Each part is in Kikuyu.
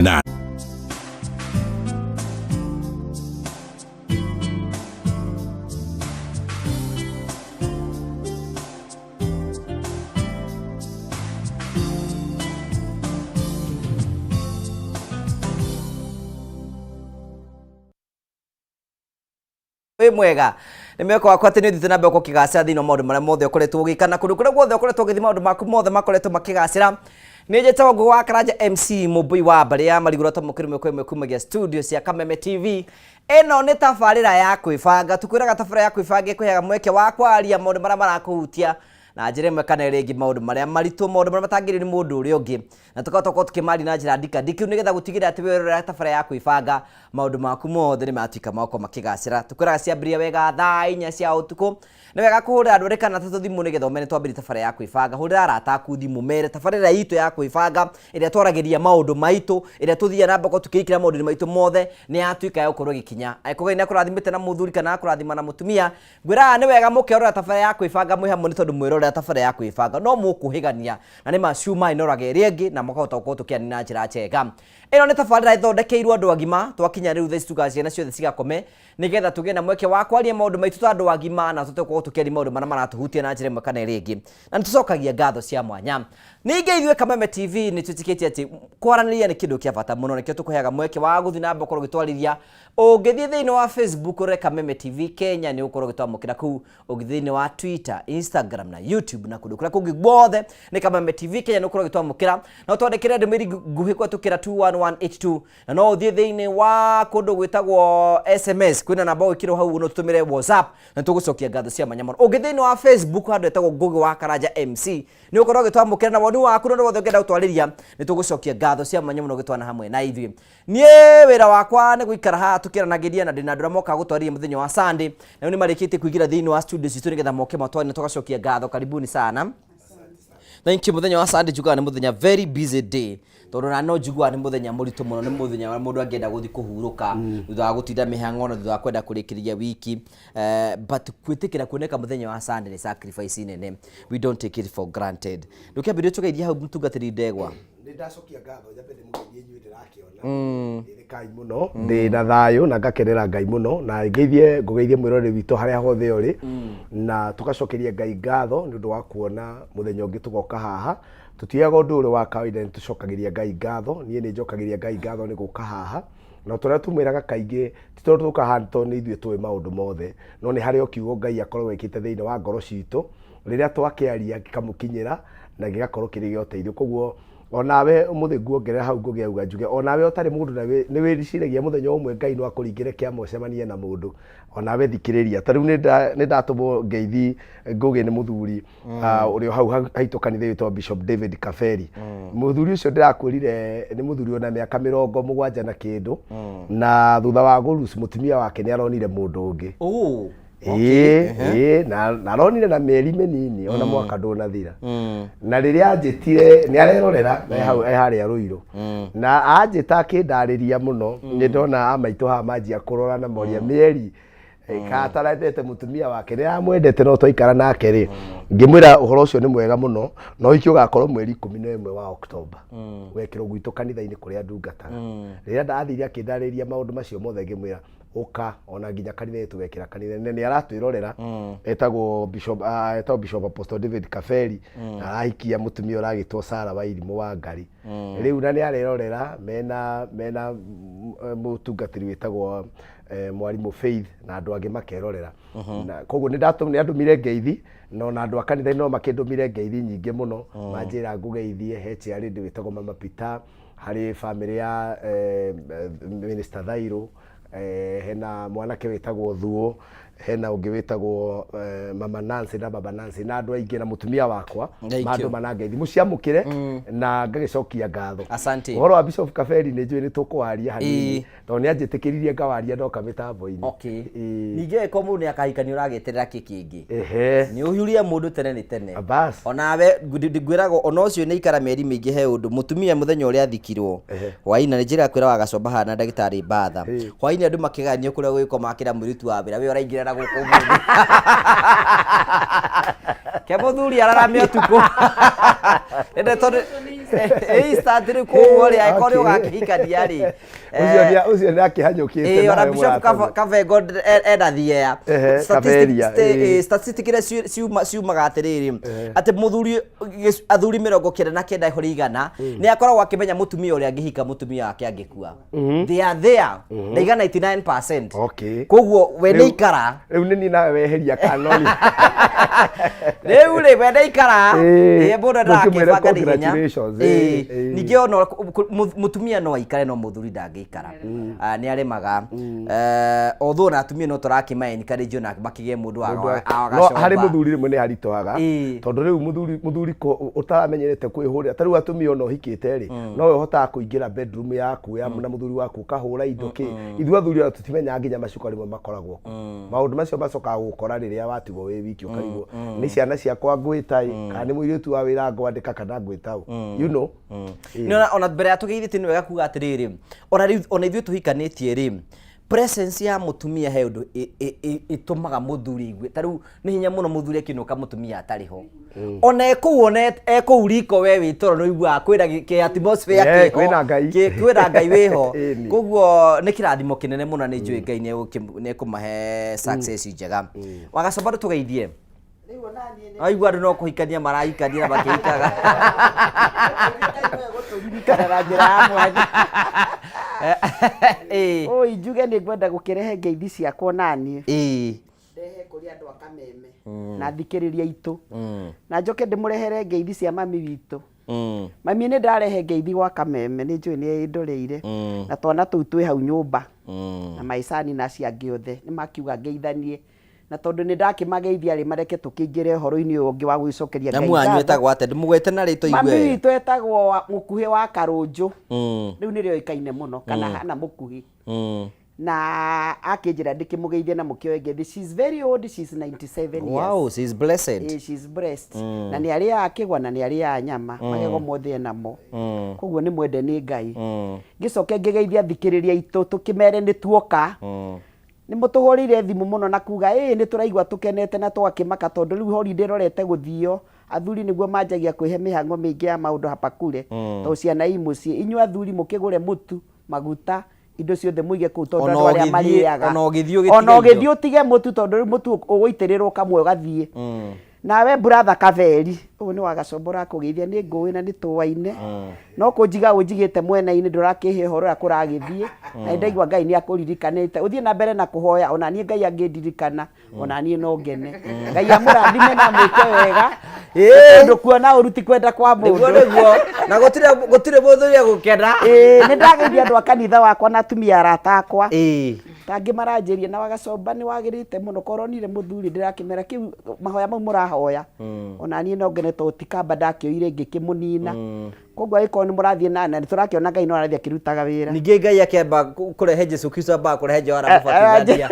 9. Wĩ mwega nĩ mwĩhoko wakwa atĩ nĩ ũthiĩte na mbere gũkĩgacĩra thĩinĩ wa maũndũ marĩa mothe ũkoretwo ũgĩka na kũndũ kũrĩa guothe ũkoretwo ũgĩthiĩ maũndũ maku mothe makoretwo makĩgacĩra. Nĩ njĩtagwo Ngũgĩ wa Karanja MC Mũmbũi wa mbarĩ ya Marigũ Twamũkĩra ĩmwe kwa ĩmwe kumagia studio cia Kameme TV. Ĩno nĩ tabarĩra ya kwĩbanga. Tũkwĩraga tabarĩra ya kwĩbanga ĩkũheaga mweke wa kwaria maũndũ marĩa marakũhutia na njĩra ĩmwe kana ĩrĩa ĩngĩ, maũndũ marĩa maritũ, maũndũ marĩa matangĩrio nĩ mũndũ ũrĩa ũngĩ, na tũkahota gũkorwo tũkĩmaria na njĩra ndikandikĩru nĩgetha gũtigĩrĩra atĩ werorera tabarĩra ya kwĩbanga maũndũ maku mothe nĩ matuĩka ma gũkorwo makĩgacĩra. Tũkwĩraga ciambĩrĩria wega thaa 4 cia ũtukũ. Nĩ wega kũhũrĩra andũ erĩ kana atatũ thimũ nĩgetha ũmere twambĩrĩrie tabarĩra ya kwĩbanga. Hũrĩra arata aku thimũ mere tabarĩra itũ ya kwĩbanga ĩrĩa twaragĩria maũndũ maitũ, ĩrĩa tũthiaga na mbere tũkĩikĩra maũndũ-inĩ maitũ mothe nĩ yatuĩka ya gũkorwo ĩgĩkinya. Angĩkorwo Ngai nĩ akũrathimĩte na mũthuri kana akũrathima na mũtumia, ngwĩraga nĩ wega mũkerorera tabarĩra ya kwĩbanga mwĩ hamwe nĩ tondũ mwerorera tabarĩra ya kwĩbanga no mũkũhĩgania na nĩ ma cuma ĩnoraga ĩrĩa ĩngĩ na mũkahota gũkorwo tũkĩaria na njĩra njega. Ĩno nĩ tabarĩra ĩthondekeirwo andũ agima, twakinya rĩu thaa ici tugaga ciana ciothe cigakome nĩgetha tũgĩe na mweke wa kwaria maũndũ maitũ ta andũ agima na tũhote gũkorwo tũkĩaria maũndũ marĩa maratũhutia na njĩra ĩmwe kana ĩrĩa ĩngĩ, na nĩ tũcokagia ngatho cia mwanya. Ningĩ ithuĩ Kameme TV nĩ twĩtĩkĩtie atĩ kwaranĩria nĩ kĩndũ kĩa bata mũno, nĩkĩo tũkũheaga mweke wa gũthiĩ na mbere gũkorwo ũgĩtwarĩria. Ũngĩthiĩ thĩinĩ wa Facebook ũrore Kameme TV Kenya nĩ ũgũkorwo ũgĩtwamũkĩra kũu, ũngĩthiĩ thĩinĩ wa Twitter, Instagram na YouTube na kũndũ kũrĩa kũngĩ guothe nĩ Kameme TV Kenya nĩ ũgũkorwo ũgĩtwamũkĩra. No twandĩkĩre ndũmĩrĩri nguhĩ kũhetũkĩra 21182 na no ũthiĩ thĩinĩ wa kũndũ gwĩtagwo SMS, kwĩna namba ũgĩkĩrwo hau no tũtũmĩre WhatsApp na tũgũcokia ngatho cia mwanya mũno. Ũngĩ thĩinĩ wa Facebook handũ hetagwo Ngũgĩ wa Karanja MC nĩ ũkorwo ũgĩtwamũkĩra na woni waku na ũndũ wothe ũngĩenda gũtwarĩria nĩ tũgũcokia ngatho cia mwanya mũno ũgĩtwana hamwe na ithuĩ. Niĩ wĩra wakwa nĩ gũikara haha tũkĩaranagĩria na ndĩna andũ arĩa mokaga gũtwarĩria mũthenya wa Sunday na rĩu nĩ marĩkĩtie kũingĩra thĩinĩ wa studio citũ nĩgetha moke matwarĩrie na tũgacokia ngatho. Karibuni sana. Thank you. Mũthenya wa Sunday njugaga nĩ mũthenya very busy day tondũ na no njiguaga nĩ mũthenya mũritũ mũno, nĩ mũthenya wa mũndũ angĩenda gũthiĩ kũhurũka thutha wa gũtinda mĩhang'o na thutha wa kwenda kũrĩkĩrĩria wiki, but gwĩtĩkĩra kuoneka mũthenya wa Sunday nĩ sacrifice nene. We don't take it for granted. Ndũkĩambĩrĩrie tũgeithie hau mũtungatĩri ndegwa. Nĩ ndacokia ngatho nyambe ndĩmũgeithie inyuĩ ndĩrakĩona. Ndeithĩkai mũno, ndĩ na thayũ na ngakenera Ngai mũno na ngeithie ngũgeithie mwĩroreri witũ harĩa hothe ũrĩ na tũgacokeria Ngai ngatho nĩ ũndũ wa kuona mũthenya ũngĩ tũgoka haha. Tũtioyaga ũndũ ũrĩ wa kawaida nĩ tũcokagĩria Ngai ngatho. Niĩ nĩ njokagĩria Ngai ngatho nĩ gũka haha. Na ta ũrĩa tũmwĩraga kaingĩ ti tondũ tũkaga haha tondũ nĩ ithuĩ tũĩ maũndũ mothe, no nĩ harĩ o kiugo Ngai akoragwo ekĩte thĩinĩ wa ngoro citũ rĩrĩa twakĩaria gĩkamũkinyĩra na gĩgakorwo kĩrĩ gĩa ũteithio. Koguo onawe ũmũthĩ nguongerera hau Ngũgĩ auga njuge onawe ũtarĩ mũndũ na nĩ wĩciragia mũthenya ũmwe Ngai no akũringĩre kĩama ũcemanie na mũndũ, onawe thikĩrĩria. Ta rĩu nĩ ndatũmwo ngeithi Ngũgĩ nĩ mũthuri ũrĩa hau haitũ kanitha wĩtagwo Bishop David Kaberi. Mũthuri ũcio ndĩrakwĩrire nĩ mũthuri wĩna mĩaka 70 na kĩndũ, na thutha wa gũruci mũtumia wake nĩ aronire mũndũ ũngĩ. Okay. Ĩĩ, na aronire na mĩeri mĩnini ona mwaka ndũnathira. Na rĩrĩa anjĩtire nĩ arerorera e hau e harĩa Rũirũ. Na anjĩta akĩndarĩria mũno, nĩ ndona a maitũ haha manjia kũrora na moria mĩeri kana atarendete mũtumia wake, nĩ aramwendete no twaikara nake rĩ, ngĩmwĩra ũhoro ũcio nĩ mwega mũno, na ũhiki ũgakorwo mweri 11 wa Oktoba. Wekĩrwo gwitũ kanitha-inĩ kũrĩa ndungataga. Rĩrĩa ndathire akĩndarĩria maũndũ macio mothe ngĩmwĩra ũka ona nginya kanitha ĩyo tũgekĩra kanitha na nĩ aratwĩrorera. Etagwo Bishop, etagwo Bishop Apostle David Kaberi na arahikia mũtumia ũragĩtwo Sarah Wairimũ wa Ngari. Rĩu na nĩ arerorera mena mũtungatĩri wĩtagwo mwarimũ Faith na andũ angĩ makerorera. Na koguo nĩ andũmire ngeithi na ona andũ a kanitha no makĩndũmire ngeithi nyingĩ mũno manjĩra ngũgeithie. He chairlady wĩtagwo Mama Peter, harĩ famĩlĩ ya Minister Thairũ, hena mwanake wĩtagwo Thuo, hena ũngĩ wĩtagwo Mama Nancy na Baba Nancy na andũ aingĩ na mũtumia wakwa. Thank you. Mandũma na ngeithi mũciamũkĩre na ngagĩcokia ngatho. Asante. Ũhoro wa Bishop Kaberi nĩ njũĩ nĩ tũkũwaria hanini tondũ nĩ anjĩtĩkĩririe ngawaria ndoka mĩtambo-inĩ. Ningĩ angĩkorwo mũndũ nĩ akahikania ũragĩeterera kĩ kĩngĩ? Nĩ ũhiũrie mũndũ tene nĩ tene. Bas. Onawe ngwĩraga ona ũcio nĩ ikara mĩeri mĩingĩ he ũndũ mũtumia mũthenya ũrĩa athikirwo hwainĩ nĩ njĩra kwĩra wagacomba haha na ndagĩtarĩ Mbatha hwainĩ andũ makĩganio kũrĩa gũgĩkoma akĩra mũirĩtu wa wĩra we ũraingĩra na gũkũ ũmũthĩ. Ke mũthuri ararame ũtukũ. Ĩndĩ tondũ instant rĩu koguo rĩ angĩkorwo nĩ ũgakĩhikania rĩ. Ũcio nĩ ũcio nĩ akĩhanyũkĩte Ĩĩ, ona nawe Bishop mũrata Kavengo ena thiea. Ehe, Statistic- Kaberia, ĩĩ. Statistic iria ciumaga atĩrĩrĩ atĩ mũthuri athuri 99 harĩ 100 nĩ akoragwo akĩmenya mũtumia ũrĩa angĩhika mũtumia wake angĩkua. They are there. Ndaiga 99%. Okay. Koguo we nĩ Rĩu- ikara Rĩu nĩ niĩ nawe weheria kanoni. Rĩu rĩ we nĩ ikara. Ĩĩ, Ĩĩ, mũndũ mũkĩmwĩre ndarakĩbanga nĩ ihenya. congratulations, Ĩĩ, ĩĩ, ĩĩ. ningĩ ona mũtumia no aikare no mũthuri ndangĩikara. Ah, nĩ aremaga. Although ona atumia no tũrakĩma encourage ona makĩgĩe mũndũ wa No harĩ agacomba. mũthuri rĩmwe nĩ haritũhaga Ĩĩ. tondũ rĩu mũthuri ũtaramenyerete kwĩhũrĩra ta rĩu atumia ona ũhikĩte rĩ nowe ũhotaga kũingĩra bedroom yaku ya na mũthuri waku ũkahũra indo kĩ ithuĩ athuri ona tũtimenyaga nginya macuka rĩmwe makoragwo kũ maũndũ macio macokaga gũkora rĩrĩa watigwo wĩ wiki ũkarigwo nĩ ciana ciakwa ngwĩta ĩ kana nĩ mũirĩtu wa wĩra ngwandĩka kana ngwĩta ũ you know. Nĩ ona mbere ya tũgeithĩtie nĩ wega kuga atĩrĩrĩ ona rĩu ona ithuĩ tũhikanĩtie rĩ presence ya mũtumia he ũndũ ĩtũmaga mũthuri aigue ta rĩu nĩ hinya mũno mũthuri akĩinũka mũtumia atarĩ ho ona ekũu ona ekũu riko we wĩ toro nĩ ũiguaga kwĩna kĩ atmosphere Yeah, kĩho, kwĩna Ngai. kwĩna Ngai wĩho. Ĩni. Koguo nĩ kĩrathimo kĩnene mũno nĩ njũĩ Ngai nĩ ekũmahe success njega. Wagacomba tũgeithie. Rĩu ona niĩ nĩ Aigua andũ no kũhikania marahikania na makĩhikaga. gũtũririkana na njĩra ya mwanya. Ĩĩ. Ũi njuge nĩ ngwenda gũkĩrehe ngeithi ciakwa naniĩ. Ĩĩ. Ndehe kũrĩ andũ a Kameme na athikĩrĩria aitũ. Na njoke ndĩmũrehere ngeithi cia mami witũ. Mami nĩ ndarehe ngeithi gwa Kameme nĩ njũĩ nĩ ĩndoreire. Na twana tũu twĩ hau nyũmba. Na maicani na acio angĩ othe nĩ makiuga ngeithanie. Na tondũ nĩ ndakĩmageithia rĩ mareke tũkĩingĩre ũhoro-inĩ ũyũ ũngĩ wa gwĩcokeria Na Ngai mwanyu ngatho. etagwo atĩa? Ndĩmũgwete na rĩtwa Mami igue. witũ etagwo Mũkuhĩ wa Karũnjũ. Rĩu nĩrĩo ĩkaine mũno kana hana Mũkuhĩ. Na akĩnjĩra ndĩkĩmũgeithie na mũkĩoe ngeithi. She's very old, she's 97 years. Wow, she's blessed. She's blessed. Na nĩ arĩaga kĩgwa na nĩ arĩaga nyama. Magego mothe enamo. Koguo nĩ mwende nĩ Ngai. Ngĩcoke ngĩgeithia athikĩrĩria aitũ tũkĩmere nĩ tuoka. Nĩ mũtũhũrĩire thimũ mũno na kuga ĩĩ nĩ tũraigua tũkenete na tũgakĩmaka tondũ rĩu holiday ĩrorete gũthio. Athuri nĩguo manjagia kwĩhe mĩhang'o mĩingĩ ya maũndũ hapa kule. Tondũ ciana i mũciĩ. Inyuĩ athuri mũkĩgũre mũtu, maguta, indo ciothe mũige kũu tondũ Ona andũ arĩa marĩaga. ona ũgĩthiĩ ũgĩtige Ona indo. ũgĩthiĩ ũtige mũtu tondũ rĩu mũtu ũgũitĩrĩrwo kamwe ũgathiĩ. Nawe brother Kaveri, ũyũ nĩ wagacomba ũrakũgeithia nĩ ngũĩ na nĩ tũaine. No kũnjiga ũnjigĩte mwena-inĩ ndũrakĩhe ũhoro ũrĩa kũragĩthiĩ. Na nĩndaigua Ngai nĩ akũririkanĩte. Ũthiĩ na mbere na kũhoya ona niĩ Ngai angĩndirikana ona niĩ no ngene. Ngai amũrathime na amwĩke wega. Tondũ kuona ũru ti kwenda kwa Nĩguo mũndũ. nĩguo. Na gũtirĩ mũthuri egũkena. Ĩĩ, nĩ ndageithia andũ a kanitha wakwa na atumia arata akwa. Ĩĩ. Tangĩ maranjĩria na wagacomba nĩ wagĩrĩte mũno korwo onire mũthuri ndĩrakĩmera kĩu mahoya mau mũrahoya. Ona niĩ no ngene tondũ ti kamba ndakĩoire ngĩkĩmũnina. Koguo angĩkorwo nĩ mũrathiĩ na nĩ tũrakĩona Ngai no arathiĩ akĩrutaga wĩra. Ningĩ Ngai akĩamba kũrehe Jesu Kristo ambaga kũrehe Johana Mũbatithania.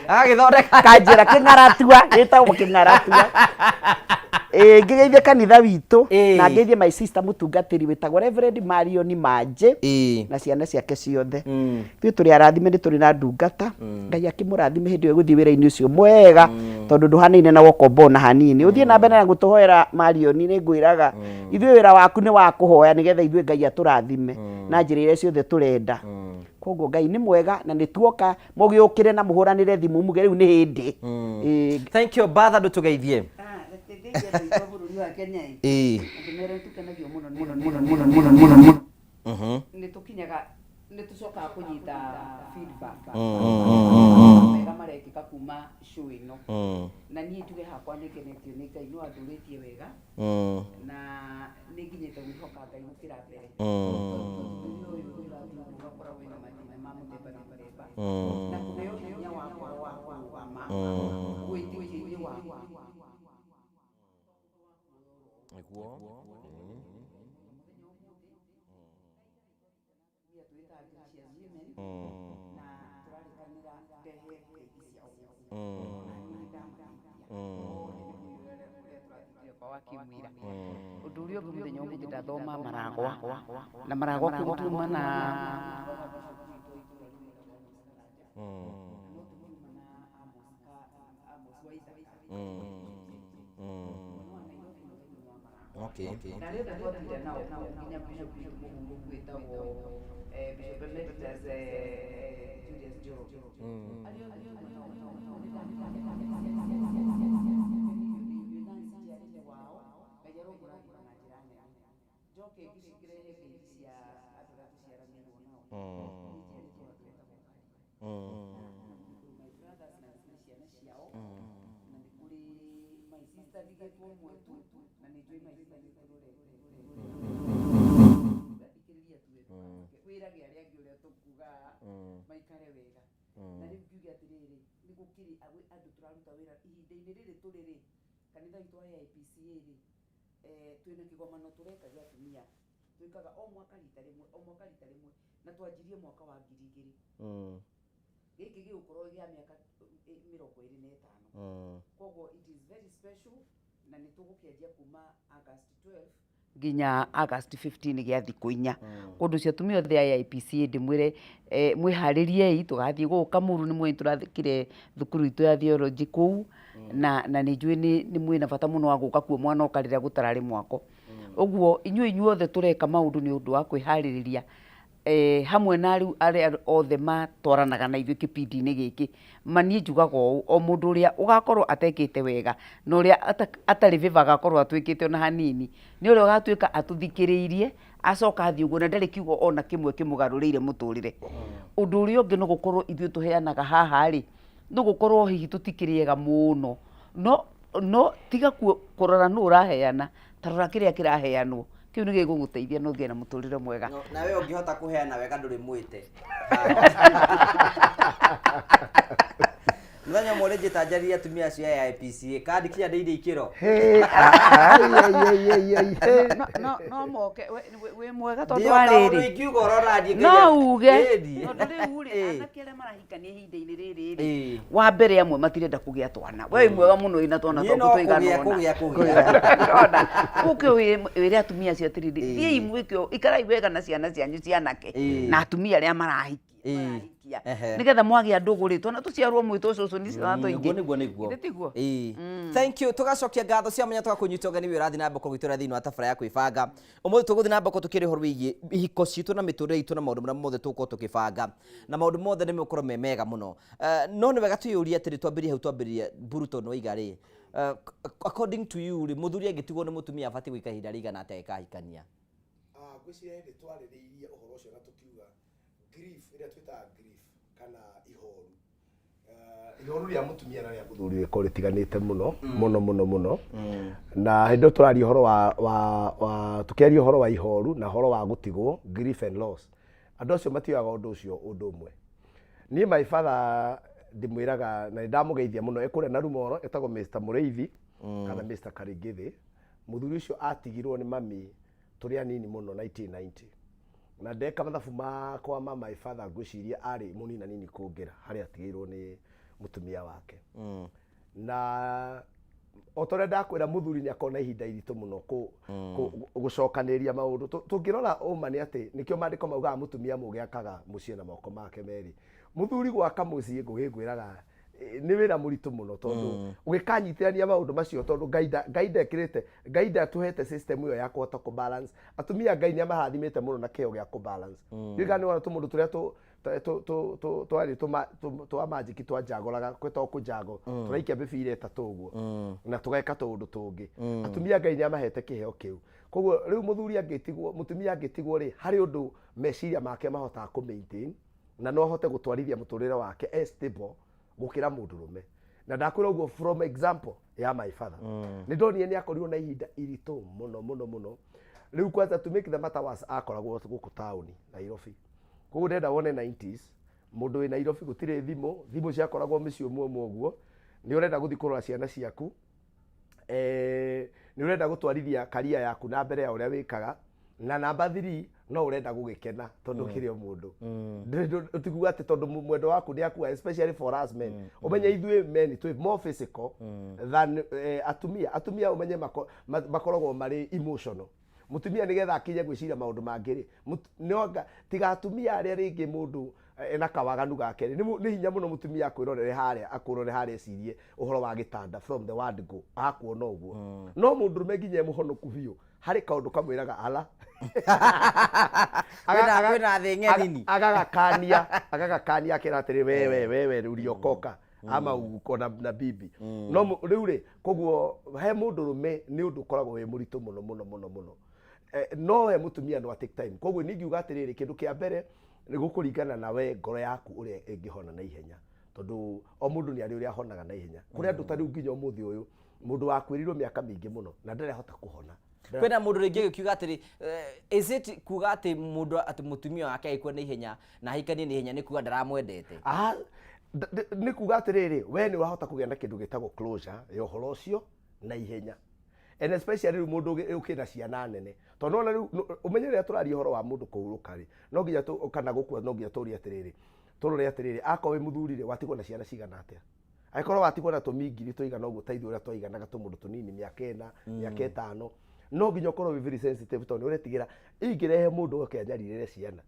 Agagĩthondeka kanjĩra kĩng'aratua gĩtagwo kĩng'aratua. Ĩĩ ngĩgeithie kanitha witũ na ngeithie my sister mũtungatĩri wĩtagwo Reverend Marion Manjĩ na ciana ciake ciothe. Ithuĩ tũrĩ arathime nĩ tũrĩ na ndungata. Ngai akĩmũrathime hĩndĩ ĩyo ĩgũthiĩ wĩra-inĩ ũcio mwega tondũ ndũhanaine na wokombo ona hanini. Ũthiĩ na mbere na gũtũhoera Marion nĩ ngwĩraga ithuĩ wĩra waku nĩ wa kũhoya nĩgetha ithuĩ Ngai atũrathime na njĩra iria ciothe tũrenda. Koguo Ngai nĩ mwega na nĩ tuoka mũgĩũkĩre na mũhũranĩre thimũ muge rĩu nĩ hĩndĩ. Ĩĩ. Thank you Batha ndũtũgeithie. Reke ngeithie andũ aitũ a bũrũri wa Kenya ĩ. Ĩĩ. Na ndĩmere nĩ tũkenagio mũno mũno mũno mũno mũno mũno mũno. Nĩ tũkinyaga nĩ tũcokaga kũnyita feedback mega marekĩka kuma show ĩno. Na niĩ njuge hakwa nĩ ngenetio nĩ Ngai no andũrĩtie wega na nĩ nginyĩte gwĩhoka Ngai gũkĩra mbere. Tondũ bũrũri ũyũ ũrathiĩ ũguo ũgakora wĩna mathĩna ma mũthemba na mũthemba. Na kũheo hinya wa ngoro wa kũrũgama wĩtĩkio-inĩ waku. Nĩguo. Ũndũ ũrĩa ũngĩ mũthenya ũmũthĩ ndathoma maragwa na maragwa kũu tuma na Na arĩa othe twatinda nao kũu nginya bishop witũ mũhurũku wĩtagwo Bishop Emeritus Julius Njoroge. Arĩa othe tuma nao nĩ inyuĩ na njiarĩre wao, Ngai aromũrathima na njĩra nene. Njoke ngĩrehe ngeithi cia andũ arĩa tũciaranĩirwo nao. Niĩ njiarĩtwo handũ hetagwo Karia. Na nĩ kũrĩ my brothers na nĩ kũrĩ ciana ciao, na nĩ kũrĩ my sister ndigĩtwo ũmwe tu, na nĩ njũĩ my sister nĩ ũtũrorete. Thikĩrĩria tu we ndũkamake. Wĩrage arĩa angĩ ũrĩa tũkuga maikare wega. Na rĩu ngiuge atĩrĩrĩ, nĩ gũkĩrĩ andũ tũraruta wĩra ihinda-inĩ rĩrĩ tũrĩ rĩ, kanitha witũ wa AIPCA rĩ, twĩna kĩgomano tũreka gĩa atumia. Twĩkaga o mwaka rita rĩmwe, o mwaka rita rĩmwe, na twanjirie mwaka wa 2000. Gĩkĩ gĩgũkorwo gĩa mĩaka 25. Koguo it is very special, na nĩ tũgũkĩanjia kuma August 12 nginya August 15 gĩa thikũ 4. Kũndũ cio atumia othe a AIPCA ndĩmwĩre mwĩharĩriei, tũgathiĩ gũkũ Kamuru, nĩ mũĩ tũrathikire thukuru itũ ya theology kũu, na nĩ njũĩ nĩ mwĩna bata mũno wa gũka kuo mwanoka rĩrĩa gũtararĩ mwako. Ũguo inyuĩ inyuothe tũreka maũndũ nĩ ũndũ wa kwĩharĩrĩria hamwe na rĩu arĩa othe matwaranaga na ithuĩ kĩbindi-inĩ gĩkĩ. Ma niĩ njugaga ũũ, o mũndũ ũrĩa ũgakorwo atekĩte wega, na ũrĩa atarĩ favor agakorwo atwĩkĩte ona hanini, nĩ ũrĩa ũgatuĩka atũthikĩrĩirie, acoka athiĩ ũguo na ndarĩ kiugo ona kĩmwe kĩmũgarũrĩire mũtũrĩre. Ũndũ ũrĩa ũngĩ no gũkorwo ithuĩ tũheanaga haha rĩ, no gũkorwo hihi tũtikĩrĩ ega mũno, no tiga kũrora nũ ũraheana, ta rora kĩrĩa kĩraheanwo, kĩu nĩ gĩgũgũteithia na ũgĩe na mũtũrĩre mwega. No, nawe ũngĩhota kũheana wega ndũrĩ mwĩte. Mũthenya ũmwe ũrĩnjĩta njarĩrie atumia acio a AIPCA, kandi kinya ndĩire ikĩro. Hey, ai, ai, ai, ai, ai, hey. No moke, wĩ mwega tondũ Ndiyo wa kaũndũ rĩrĩ. ingiuga ũrora niĩ No nginya- uge, Ĩni. tondũ rĩu rĩ, anake arĩa marahikania ihinda-inĩ rĩrĩ rĩ, wa mbere amwe matirenda kũgĩa twana. We wĩ mwega mũno wĩna twana Niĩ twaku no tũigana kũgĩa, ũna. kũgĩa, kũgĩa. Ndona. Ũke wĩre atumia acio atĩrĩrĩ, thiĩi mwĩke ũũ, ikarai wega na ciana cianyu cianake, na atumia arĩa marahikia. Marahikia. Nĩgetha mwagĩa ndũgũ rĩ, twana tũciarwo mwĩ tũcũcũ nĩ ciana tũingĩ. Nĩguo, nĩguo, nĩguo. Githĩ tiguo? Thank you. Tũgacokia ngatho cia mwanya tũgakũnyita ũgeni wĩ ũrathiĩ na mbere kũgitĩra thĩinĩ wa tabara ya kwĩbanga. Ũmũthĩ tũgũthiĩ na mbere tũkĩaria ũhoro wĩgiĩ ihiko citũ na mĩtũrĩre itũ na maũndũ marĩa mothe tũgũkorwo tũkĩbanga. Na maũndũ mothe nĩ megũkorwo me mega mũno. No nĩ wega twĩyũrie atĩrĩ, twambĩrĩrie hau twambĩrĩria Bruto nĩ waiga rĩ, according to you rĩ, mũthuri angĩtigwo nĩ mũtumia abatiĩ gũikara ihinda rĩigana atĩa agĩkahikania? Ngwĩciria hĩndĩ twarĩrĩirie ũhoro ũcio na tũkiuga grief, ĩrĩa twĩtaga grief kana ihoru. Ihoru rĩa mũtumia na rĩa mũthuri rĩkoragwo rĩtiganĩte mũno mũno mũno mũno. Na hĩndĩ ĩyo tũraria ũhoro wa, wa, wa tũkĩaria ũhoro wa ihoru na ũhoro wa gũtigwo, grief and loss, andũ acio matioyaga ũndũ ũcio ũndũ ũmwe. Niĩ my father ndĩmwĩraga na nĩndamũgeithia mũno, e kũrĩa Narumoro, etagwo Mr Mũrĩithi kana Mr Karingĩthĩ. Mũthuri ũcio atigirwo nĩ mami tũrĩ anini mũno 1990. Na ndeka mathabu makwa ma my father ngwĩciria arĩ mũninanini kũngĩra harĩa atigĩirwo nĩ mũtumia wake. Na o ta ũrĩa ndakwĩra mũthuri nĩ akoragwo na ihinda iritũ mũno gũcokanĩrĩria maũndũ. Tũngĩrora ũma nĩ atĩ nĩkĩo maandĩko maugaga mũtumia mũũgĩ akaga mũciĩ na moko make merĩ. Mũthuri gwaka mũciĩ ngũgĩ ngwĩraga nĩ wĩra mũritũ mũno tondũ ũgĩkanyitithania maũndũ macio tondũ Ngai ndekĩrĩte, Ngai ndatũhete system ĩyo ya kũhota kũ balance. Atumia Ngai nĩ amarathimĩte mũno na kĩheo gĩa kũ balance. Ndiũĩ kana nĩ wona tũmũndũ tũrĩa twarĩ twa magic twanjagoraga gwĩtagwo kũnjago, tũraikia mĩbira ĩtatũ ũguo na tũgeka tũũndũ tũngĩ. Atumia Ngai nĩ amahete kĩheo kĩu. Koguo rĩu mũthuri angĩtigwo, mũtumia angĩtigwo rĩ, harĩ ũndũ meciria make mahotaga kũ maintain na no ahote gũtwarithia mũtũrĩre wake e stable gũkĩra mũndũrũme. Na ndakwĩra ũguo from example ya my father. Nĩ ndonire nĩ akorirwo na ihinda iritũ mũno mũno mũno. Rĩu kwanza to make the matter worse akoragwo gũkũ taũni Nairobi. Koguo ndĩrenda wone 90s mũndũ wĩ Nairobi gũtirĩ thimũ, thimũ ciakoragwo mĩciĩ ũmwe ũmwe ũguo. Nĩ ũrenda gũthiĩ kũrora ciana ciaku, nĩ ũrenda gũtwarithia career yaku na mbere ya ũrĩa wĩkaga, na namba 3 no ũrenda gũgĩkena tondũ kĩrĩ o mũndũ. Ũtikuga atĩ tondũ mwendwa waku nĩ akua, especially for us men. Ũmenye ithuĩ men twĩ more physical than atumia. Atumia ũmenye makoragwo marĩ emotional. Mũtumia nĩgetha akinye gwĩciria maũndũ mangĩ rĩ, no anga, tiga atumia arĩa rĩngĩ mũndũ ena kawaganu gake rĩ, nĩ hinya mũno mũtumia akwĩrorere harĩa, akũrore harĩa ecirie ũhoro wa gĩtanda from the word go, akuona ũguo. No mũndũrũme nginya e mũhonoku biũ, Harĩ kaũndũ kamwĩraga ala. Kwĩna thĩ ng'eni. Agagakania, agagakania akera atĩrĩ, wewe wewe uliokoka ama uko na bibi. No rĩu rĩ, koguo he mũndũrũme nĩ ũndũ ũkoragwo wĩ mũritũ mũno mũno mũno mũno. No he mũtumia no take time. Koguo niĩ ingiuga atĩrĩrĩ, kĩndũ kĩa mbere nĩ gũkũringana na we ngoro yaku ũrĩa ĩngĩhona na ihenya, tondũ o mũndũ nĩ arĩ ũrĩa ahonaga na ihenya. Kũrĩ andũ ta rĩu nginya ũmũthĩ ũyũ, mũndũ wakuĩrĩirwo mĩaka mĩingĩ mũno na ndarĩ ahota kũhona. Kwĩna mũndũ rĩngĩ agĩkiuga atĩrĩ, is it kuga atĩ mũndũ atĩ mũtumia wake agĩkua na ihenya na ahikanie na ihenya nĩ kuga ndaramwendete? Ah, nĩ kuga atĩrĩrĩ, we nĩ ũrahota kũgĩa na kĩndũ gĩtagwo closure ya ũhoro ũcio na ihenya, and especially rĩu mũndũ ũkĩna ciana nene, tondũ nona rĩu ũmenye rĩrĩa tũraria ũhoro wa mũndũ kũhurũka rĩ, no nginya kana gũkua, no nginya tũrie atĩrĩrĩ, tũrore atĩrĩrĩ, akorwo wĩ mũthuri rĩ, watigwo na ciana cigana atĩa? Angĩkorwo watigwo na tũmingiri tũigana ũguo ta ithuĩ ũrĩa twaiganaga tũmũndũ tũnini, mĩaka 4, mĩaka 5, no nginya ũkorwo wĩ very sensitive, tondũ nĩ ũretigĩra ingĩrehe mũndũ oke anyarirĩre ciana.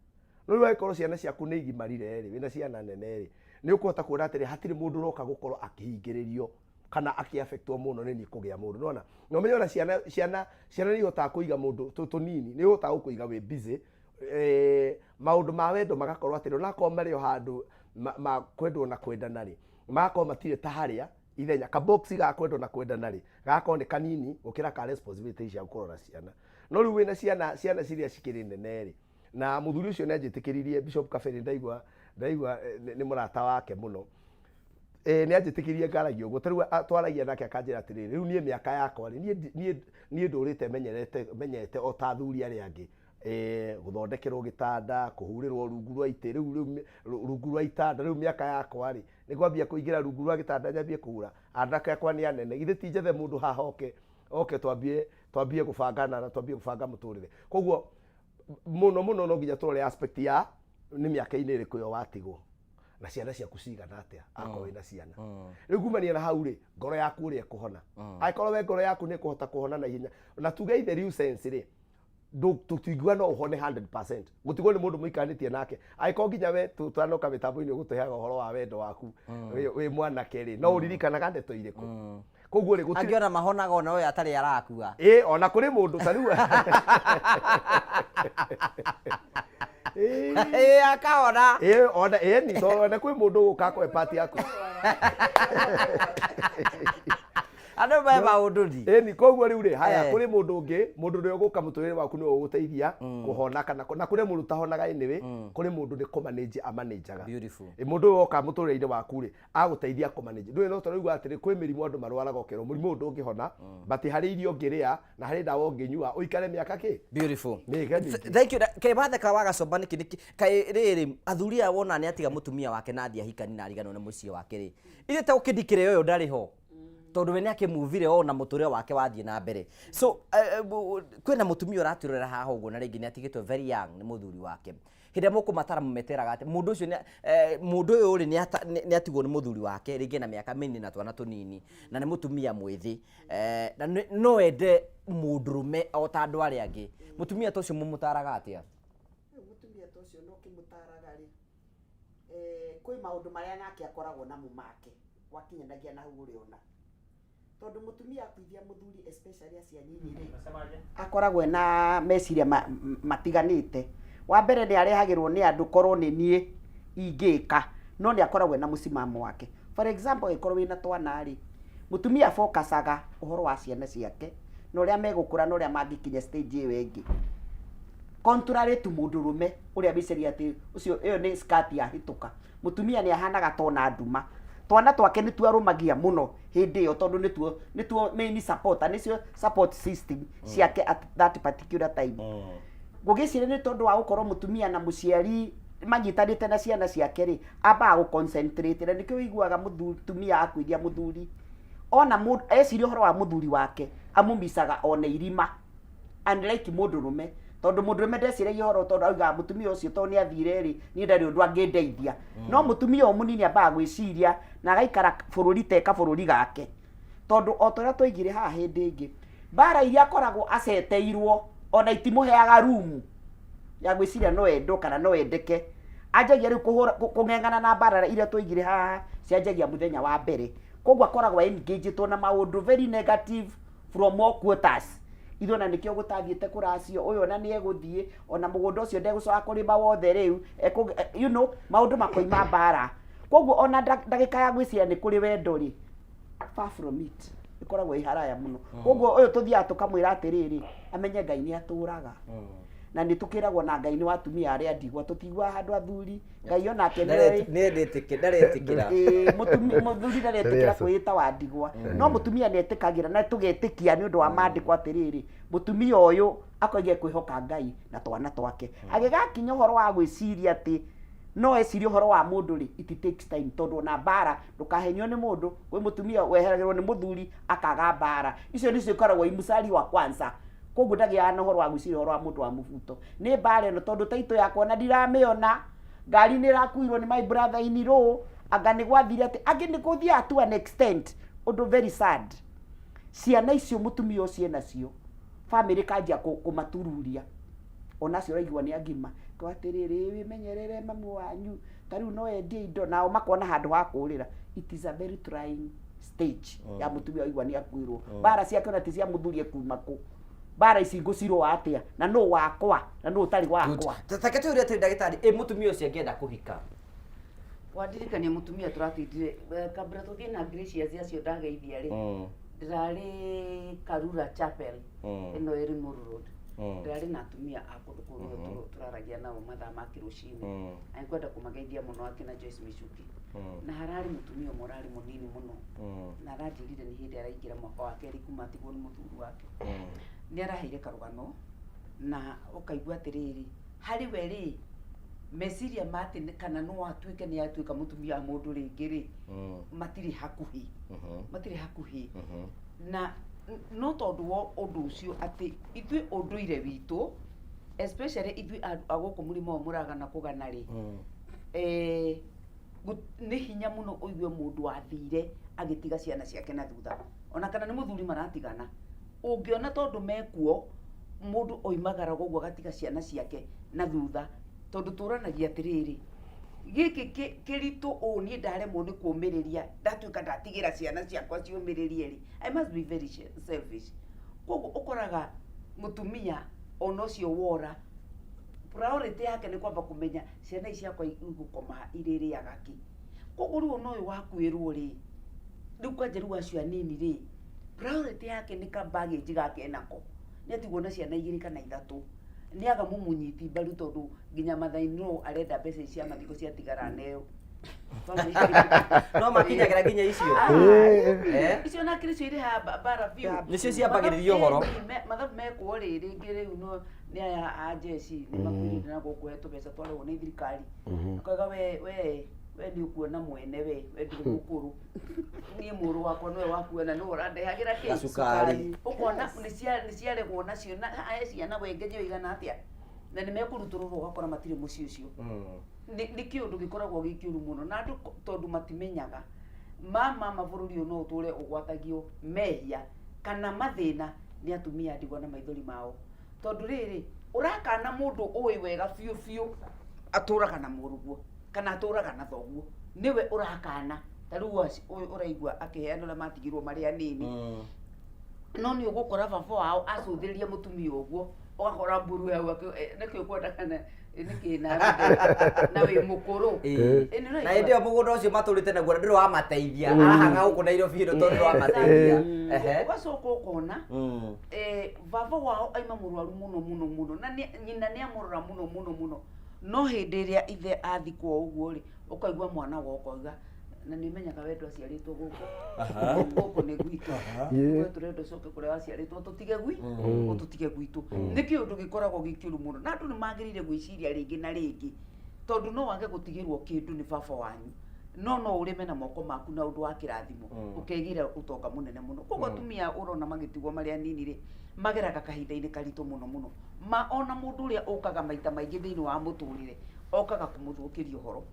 No rĩu angĩkorwo ciana ciaku nĩ igimarire rĩ, wĩna ciana nene rĩ, nĩ ũkũhota kuona atĩrĩ, hatirĩ mũndũ ũroka gũkorwo akĩhingĩrĩrio kana akĩaffectwo mũno nĩ niĩ kũgĩa mũndũ. Nĩwona? Na ũmenye ona ciana, ciana, ciana nĩ ihotaga kũiga mũndũ tũnini, nĩ ihotaga gũkũiga wĩ busy. Maũndũ ma wendo magakorwo atĩrĩ, onakorwo marĩ o handũ ma kwendwo na kwendana rĩ, magakorwo matirĩ ta harĩa ithenya ka box ga kwendwo na kwendana rĩ, gagakorwo nĩ kanini gũkĩra ka responsibility cia kũrora ciana. No rĩu wĩna ciana, ciana ciria cikĩrĩ nene rĩ, na mũthuri ũcio nĩ anjĩtĩkĩririe, Bishop Kabere, ndaigua, ndaigua nĩ mũrata wake mũno. Nĩ anjĩtĩkĩririe ngaragia ũguo. Ta rĩu twaragia nake akanjĩra atĩrĩrĩ, rĩu niĩ mĩaka yakwa rĩ, niĩ niĩ ndũrĩte menyerete, menyete o ta athuri arĩa angĩ, gũthondekerwo gĩtanda, kũhurĩrwo rungu rwa itĩ, rĩu rĩu rungu rwa itanda, rĩu mĩaka yakwa rĩ, nĩ ngwambia kũingĩra rungu rwa gĩtanda nyambie kũhura? Anake akwa nĩ anene, githĩ ti njethe mũndũ haha oke, oke twambie, twambie gũbangana na twambie gũbanga mũtũrĩre. Koguo mũno mũno no nginya tũrore aspect ya nĩ mĩaka-inĩ ĩrĩkũ ĩyo watigwo na ciana ciaku cigana atĩa, akorwo wĩna ciana. Rĩu kumania na hau rĩ, ngoro yaku ũrĩa ĩkũhona, angĩkorwo we ngoro yaku nĩ ĩkũhota kũhona na ihenya, na tuge in the real sense rĩ, tũtingiuga no ũhone 100% gũtigwo nĩ mũndũ mũikaranĩtie nake. Angĩkorwo nginya we tũtanoka mĩtambo-inĩ ũgũtũheaga ũhoro wa wendo waku wĩ mwanake rĩ, no ũririkanaga ndeto irĩkũ? Koguo rĩ, gũtirĩ Angĩ ona mahonaga ona ũyũ atarĩ arakua. Ĩ, ona kũrĩ mũndũ ta rĩu. Ĩ. Ĩ, akahona. Ĩ, ona ĩ ni tondũ ona kwĩ mũndũ ũgũka akũhe part yaku. Andũ me maũndũ ni. Ĩni, koguo rĩu rĩ, haya, kũrĩ mũndũ ũngĩ, mũndũ ũrĩa ũgũka mũtũrĩre waku nĩwe ũgũteithia kũhona, kana na kũrĩ mũndũ ũtahonaga anyway, kũrĩ mũndũ nĩ kũmanage amanĩnjaga. Beautiful. Ĩ, mũndũ ũyũ woka mũtũrĩre-inĩ waku rĩ, agũteithia kũmanage. Ndũĩ no tũraigua atĩrĩ, kwĩ mĩrimũ andũ marwaraga ũkerwo mũrimũ ũyũ ndũngĩhona, but harĩ irio ũngĩrĩa na harĩ ndawa ũngĩnyua ũikare mĩaka kĩ? Beautiful. Mĩaka mĩingĩ. Thank you. Kaĩ watheka wagacomba nĩkĩ nĩkĩ? Kaĩ rĩrĩ athuri aya wona nĩ atiga mũtumia wake na athiĩ ahikani na ariganwo nĩ mũciĩ wake rĩ, ithe ta ũkĩndikĩre ũyũ ndarĩ ho, tondũ we nĩ akĩmuvire o na mũtũrĩre wake wathiĩ na mbere. So kwĩna mũtumia ũratwĩrorera haha ũguo na rĩngĩ nĩ atigĩtwo very young nĩ mũthuri wake. Hĩndĩ ĩrĩa mũkũmatara mũmeteraga atĩ mũndũ ũcio mũndũ ũyũ rĩ nĩ atigwo nĩ mũthuri wake rĩngĩ na mĩaka mĩnini na twana tũnini na nĩ mũtumia mwĩthĩ, na no ende mũndũrũme o ta andũ arĩa angĩ. Mũtumia ta ũcio mũmũtaraga atĩa? Rĩu mũtumia ta ũcio no kĩmũtaraga rĩ, kwĩ maũndũ marĩa nake akoragwo namo make wakinyanagia na hau ũrĩona, tondũ mũtumia akuithia mũthuri, especially acio anyinyi rĩ, akoragwo ena meciria matiganĩte. Wa mbere nĩ arehagĩrwo nĩ andũ korwo nĩ niĩ ingĩka, no nĩ akoragwo ena mũsimamo wake. For example, angĩkorwo wĩna twana rĩ, mũtumia focusaga ũhoro wa ciana ciake na ũrĩa megũkũra na ũrĩa mangĩkinya stage ĩyo ĩngĩ, contrary to mũndũrũme ũrĩa wĩciria atĩ ũcio ĩyo nĩ skirt yahĩtũka. Mũtumia nĩ ahanaga tona nduma, twana twake nĩtuo arũmagia mũno hĩndĩ ĩyo, tondũ nĩtuo nĩtuo main supporter, nĩcio support system ciake at that particular time. Ngũgĩciria nĩ tondũ wa gũkorwo mũtumia na mũciari manyitanĩte na ciana ciake rĩ, ambaga gũ concentrate, na nĩkĩo ũiguaga mũtumia akuithia mũthuri, ona eciria ũhoro wa mũthuri wake amũmicaga ona irima, unlike mũndũrũme, tondũ mũndũrũme ndeciragia ũhoro, tondũ augaga mũtumia ũcio tondũ nĩ athire rĩ, niĩ ndarĩ ũndũ angĩndeithia. No mũtumia ũyũ mũnini ambaga gwĩciria na agaikara bũrũri te kabũrũri gake, tondũ o ta ũrĩa twaigire haha hĩndĩ ĩngĩ, mbara iria akoragwo aceteirwo ona itimũheaga rumu ya gwĩciria no endwo kana no endeke. Anjagia rĩu kũhũra kũng'eng'ana na mbara iria twaigire haha cianjagia mũthenya wa mbere, koguo akoragwo engaged na maũndũ very negative from all quarters. Ithuĩ ona nĩkĩo gũtathiĩte kũracio, ũyũ ona nĩ egũthiĩ, ona mũgũnda ũcio ndegũcoka kũrĩma wothe rĩu, maũndũ makoima mbara. Koguo ona ndagĩka ya gwĩciria nĩ kũrĩ wendo rĩ, far from it, ĩkoragwo ĩ haraya mũno. Koguo ũyũ tũthiaga tũkamwĩra atĩrĩrĩ, amenye Ngai nĩ atũraga. Na nĩ tũkĩragwo na Ngai nĩ wa atumia arĩa ndigwa, tũtiguaga handũ athuri, Ngai onake nĩ oĩ. Nĩndĩtĩkĩra. Ĩĩ, mũthuri ndaretĩkĩra kwĩĩta wa ndigwa, no mũtumia nĩ etĩkagĩra, na tũgetĩkia nĩ ũndũ wa maandĩko atĩrĩrĩ, mũtumia ũyũ akoiga ekwĩhoka Ngai na twana twake. Agĩgakinya ũhoro wa gwĩciria atĩ no ecirie ũhoro wa mũndũ rĩ, it takes time, tondũ ona mbara ndũkahenio nĩ mũndũ, kwĩ mũtumia weheragĩrwo nĩ mũthuri akaga mbara. Icio nĩcio ikoragwo i mstari wa kwanza. Koguo ndagĩaga na ũhoro wa gwĩciria ũhoro wa mũndũ wa mũbuto. Nĩ mbara ĩno tondũ taitũ yakwa ona ndiramĩona, ngari nĩ ĩrakuirwo nĩ my brother in law, anga nĩ gwathire atĩ, angĩ nĩ gũthiaga to an extent, ũndũ very sad. Ciana icio mũtumia ũcio enacio, famĩlĩ ĩkanjia kũmatururia. Ona acio ũraigua nĩ agima. Kwa atĩrĩrĩ, wĩmenyerere mamu wanyu, ta rĩu no endie indo, nao makona handũ ha kũrĩra. It is a very trying stage ya mũtumia waigua nĩ akuĩrwo. Mbara ciake ona ti cia mũthuri ekuma kũ. Mbara ici ngũcirũa atĩa? Na nũ wakwa? Na nũ ũtarĩ wakwa? Take tũrie atĩrĩ ndagĩtarĩ, ĩ mũtumia ũcio angĩenda kũhika? Wandirikania mũtumia tũratindire, kabla tũthiĩ na Gracious acio ndageithia rĩ, ndĩrarĩ Karura Chapel ĩno ĩ Limuru Road. Ndĩrarĩ na atumia a kũndũ kũu nĩo tũraragia nao mathaa ma kĩrũcinĩ. Na nĩngwenda kũmageithia mũno akina Joyce Michuki. Na hararĩ mũtumia ũmwe ũrarĩ mũnini mũno. Na aranjĩrire nĩ hĩndĩ araingĩra mwaka wa kerĩ kuma atigwo nĩ mũthuri wake. Nĩ araheire karũgano na ũkaigua atĩrĩrĩ, harĩ we rĩ, meciria ma atĩ kana no atuĩke nĩ atuĩka mũtumia wa mũndũ rĩngĩ rĩ, matirĩ hakuhĩ. Matirĩ hakuhĩ. Na no tondũ wa ũndũ ũcio atĩ ithuĩ ũndũire witũ, especially ithuĩ andũ a gũkũ mũrĩmo ũyũ mũragana kũgana rĩ, nĩ hinya mũno ũigue mũndũ wathire agĩtiga ciana ciake na thutha, ona kana nĩ mũthuri maratigana. Ũngĩona tondũ mekuo, mũndũ oimagaraga ũguo agatiga ciana ciake na thutha, tondũ tũranagia atĩrĩrĩ, gĩkĩ kĩritũ ũũ niĩ ndaremwo nĩ kũmĩrĩria, ndatuĩka ndatigĩra ciana ciakwa ciũmĩrĩrie rĩ, I must be very selfish. Koguo ũkoraga mũtumia ona ũcio wora, priority yake nĩ kwamba kũmenya ciana ici ciakwa igũkoma ha, irĩrĩaga kĩ. Koguo rĩu ona ũyũ wakuĩrwo rĩ, rĩu kwanja rĩu acio anini rĩ, priority yake nĩ ka baggage gake enako, nĩ atigwo na ciana igĩrĩ kana ithatũ, nĩ aga mũmũnyiti mbaru tondũ nginya mother in law arenda mbeca ici cia mathiko ciatigara aneo. No makinyagĩra nginya icio. Icio nake nĩcio irĩhaga mbara biũ. Nĩcio ciambagĩrĩria ũhoro. Mathabu mekwo rĩ, rĩngĩ rĩu no nĩ aya a jeshi nĩ makwĩrire na gũkũ he tũbeca twarehwo nĩ thirikari. Akauga we we we nĩ ũkuona mwene we, we ndũrĩ mũkũrũ. Niĩ mũrũ wakwa nĩwe wakuona nĩwe ũrandehagĩra kĩ? Gacukari. Ũkona nĩ ciaregwo nacio na he ciana wenge nĩyo igana atĩa? Na nĩ mekũrutũrũrwo ũgakora matirĩ mũciĩ ũcio. Nĩ kĩũndũ gĩkoragwo gĩ kĩũru mũno na andũ tondũ matimenyaga ma ma bũrũri ũyũ no ũtũre ũgwatagio mehia kana mathĩna nĩ atumia a ndigwa na maithori mao. Tondũ rĩrĩ, ũrakana mũndũ ũĩ wega biũ biũ atũraga na mũrũguo kana atũraga na thoguo, nĩwe ũrakana. Ta rĩu ũyũ ũraigua akĩheana ũrĩa matigirwo marĩ anini. No nĩ ũgũkora baba wao acũthĩrĩria mũtumia ũguo, ũgakora mburu hau nĩkĩ ũkwenda kana nĩkĩ na na wĩ mũkũrũ. Ĩ, nĩ ũraigua? Na hĩndĩ ĩyo mũgũnda ũcio matũrĩte naguo ndũrĩ wamateithia. Arahang'a gũkũ Nairobi ĩno tondũ ndũrĩ wamateithia. Ũgacoka ũkona, baba wao aima mũrwaru mũno mũno mũno, na nyina nĩ amũrora mũno mũno mũno. No hĩndĩ ĩrĩa ithe athikwo ũguo rĩ, ũkaigua mwana woka oiga, na nĩ ũmenyaga we ndwaciarĩtwo gũkũ. Gũkũ nĩ gwitũ. We tũrenda ũcoke kũrĩa waciarĩtwo tũtige ũtũtige gwitũ. Nĩ kĩũndũ gĩkoragwo gĩ kĩũru mũno. Na andũ nĩ magĩrĩire gwĩciria rĩngĩ na rĩngĩ, tondũ no wage gũtigĩrwo kĩndũ nĩ baba wanyu, no no ũrĩme na moko maku na ũndũ wa kĩrathimo, ũkegĩra ũtonga mũnene mũno. Koguo atumia ũrona magĩtigwo marĩ anini rĩ, mageraga kahinda-inĩ karitũ mũno mũno. Ma ona mũndũ ũrĩa ũkaga maita maingĩ thĩinĩ wa mũtũrĩre, okaga kũmũthũkĩria ũhoro.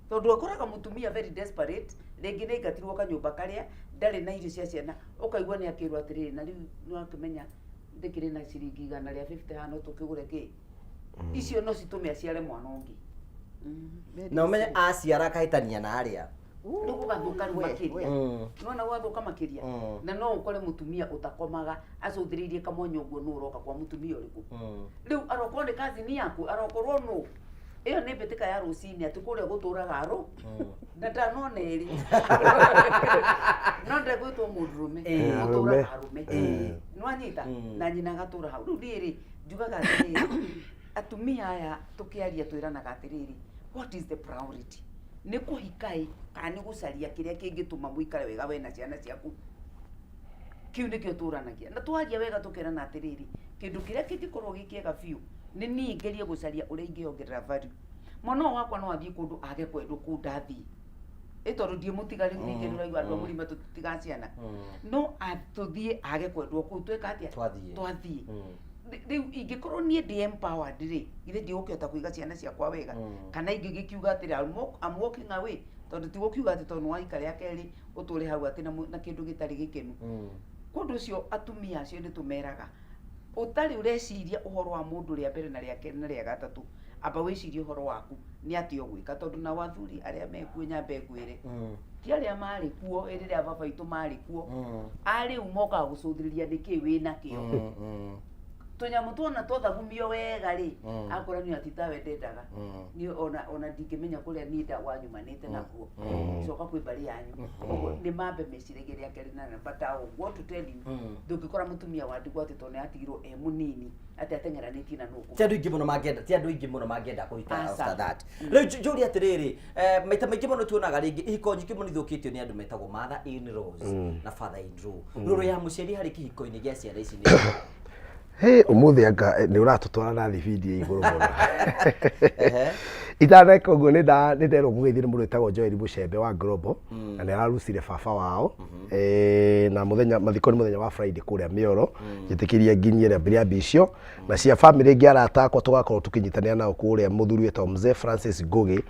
Tondũ akoraga mũtumia very desperate, rĩngĩ nĩ aingatirwo kanyũmba karĩa, ndarĩ na irio cia ciana, ũkaigua nĩ akĩrwo atĩrĩrĩ, na rĩu nĩ wakĩmenya ndĩkĩrĩ na ciringi igana rĩa 50 haha no tũkĩgũre kĩ. Icio no citũme aciare mwana ũngĩ. Na ũmenye aciara akahĩtania na arĩa. Rĩu gũgathũka rĩu makĩria. Nĩwona gũgathũka makĩria. Na no ũkore mũtumia ũtakomaga acũthĩrĩirie kamwanya ũguo nũ ũroka kwa mũtumia ũrĩkũ. Rĩu arokorwo nĩ cousin yaku, arokorwo nũ. Ĩyo nĩ mbĩtĩka ya rũcinĩ atĩ kũrĩa gũtũraga arũ na ndanona ĩrĩ. No ndegwĩtwo mũndũrũme, gũtũraga arũme. Nĩwanyita? Na nyina agatũra hau. Rĩu niĩ rĩ, njugaga atĩrĩrĩ, atumia aya tũkĩaria twĩranaga atĩrĩrĩ, what is the priority? Nĩ kũhika ĩ, kana nĩ gũcaria kĩrĩa kĩngĩtũma mũikare wega we na ciana ciaku? Kĩu nĩkĩo tũranagia. Na twaria wega tũkerana atĩrĩrĩ, kĩndũ kĩrĩa kĩngĩkorwo gĩ kĩega biũ, nĩ niĩ ngerie gũcaria ũrĩa ingĩongerera value. Mwana ũyũ wakwa no athiĩ kũndũ age kwendwo kũu ndathiĩ. Ĩ tondũ ndiĩmũtiga rĩu ningĩ nĩ ũraigua andũ a mũrima tũtitigaga ciana. No tũthiĩ age kwendwo kũu tweka atĩa? Twathiĩ. Twathiĩ. Rĩu ingĩkorwo niĩ ndĩ empowered rĩ, githĩ ndigũkĩhota kũiga ciana ciakwa wega? Kana ingĩgĩkiuga atĩrĩ, I'm walking away, tondũ ti gũkiuga atĩ tondũ nĩ wahika rĩa kerĩ ũtũre hau atĩ na kĩndũ gĩtarĩ gĩkenu. Kwa ũndũ ũcio atumia acio nĩ tũmeraga, ũtarĩ ũreciria ũhoro wa mũndũ rĩa mbere na rĩa kerĩ na rĩa gatatũ, amba wĩcirie ũhoro waku nĩ atĩa ũgwĩka, tondũ nao athuri arĩa mekuo nyambe ngwĩre, ti arĩa marĩ kuo hĩndĩ ĩrĩa baba witũ marĩ kuo, a rĩu mokaga gũcũthĩrĩria nĩkĩ wĩnakĩo. Tũnyamũ tuona twathagumio wega rĩ, akora niĩ ti tawe ndendaga. Niĩ ona ndingĩmenya kũrĩa niĩ wanyumanĩte nakuo. Coka kwĩ mbarĩ yanyu. Ũguo nĩ mambe meciragie rĩa kerĩ na but I want to tell you, ndũngĩkora mũtumia wa ndigwa atĩ tondũ nĩ atigirwo e mũnini atĩ ateng'eranĩtie na nũkũ. Ti andũ aingĩ mũno mangĩenda, ti andũ aingĩ mũno mangĩenda kũhika Aca. after that. Rĩu njũrie atĩrĩrĩ, maita maingĩ mũno tuonaga rĩngĩ ihiko nyingĩ mũno ithũkĩtio nĩ andũ metagwo mother in laws na father in law. Rũrũ ya mũciari harĩ kĩhiko-inĩ gĩa ciana ici nĩ Hĩ, ũmũthĩ anga nĩ ũratũtwara na thibindi ya igũrũ mũno. Itaneka ũguo nĩ nderwo mũgeithie nĩ mũndũ wĩtagwo Joel Mũcembe wa Global na nĩ ararucire baba wao. Na mũthenya mathiko nĩ mũthenya wa Friday kũrĩa Mĩoro. Njĩtĩkĩria nginyie rĩambi icio na cia family ĩngĩ arata akwa tũgakorwo tũkĩnyitanĩra nao kũrĩa mũthuri wĩtagwo Mzee Francis Ngũgĩ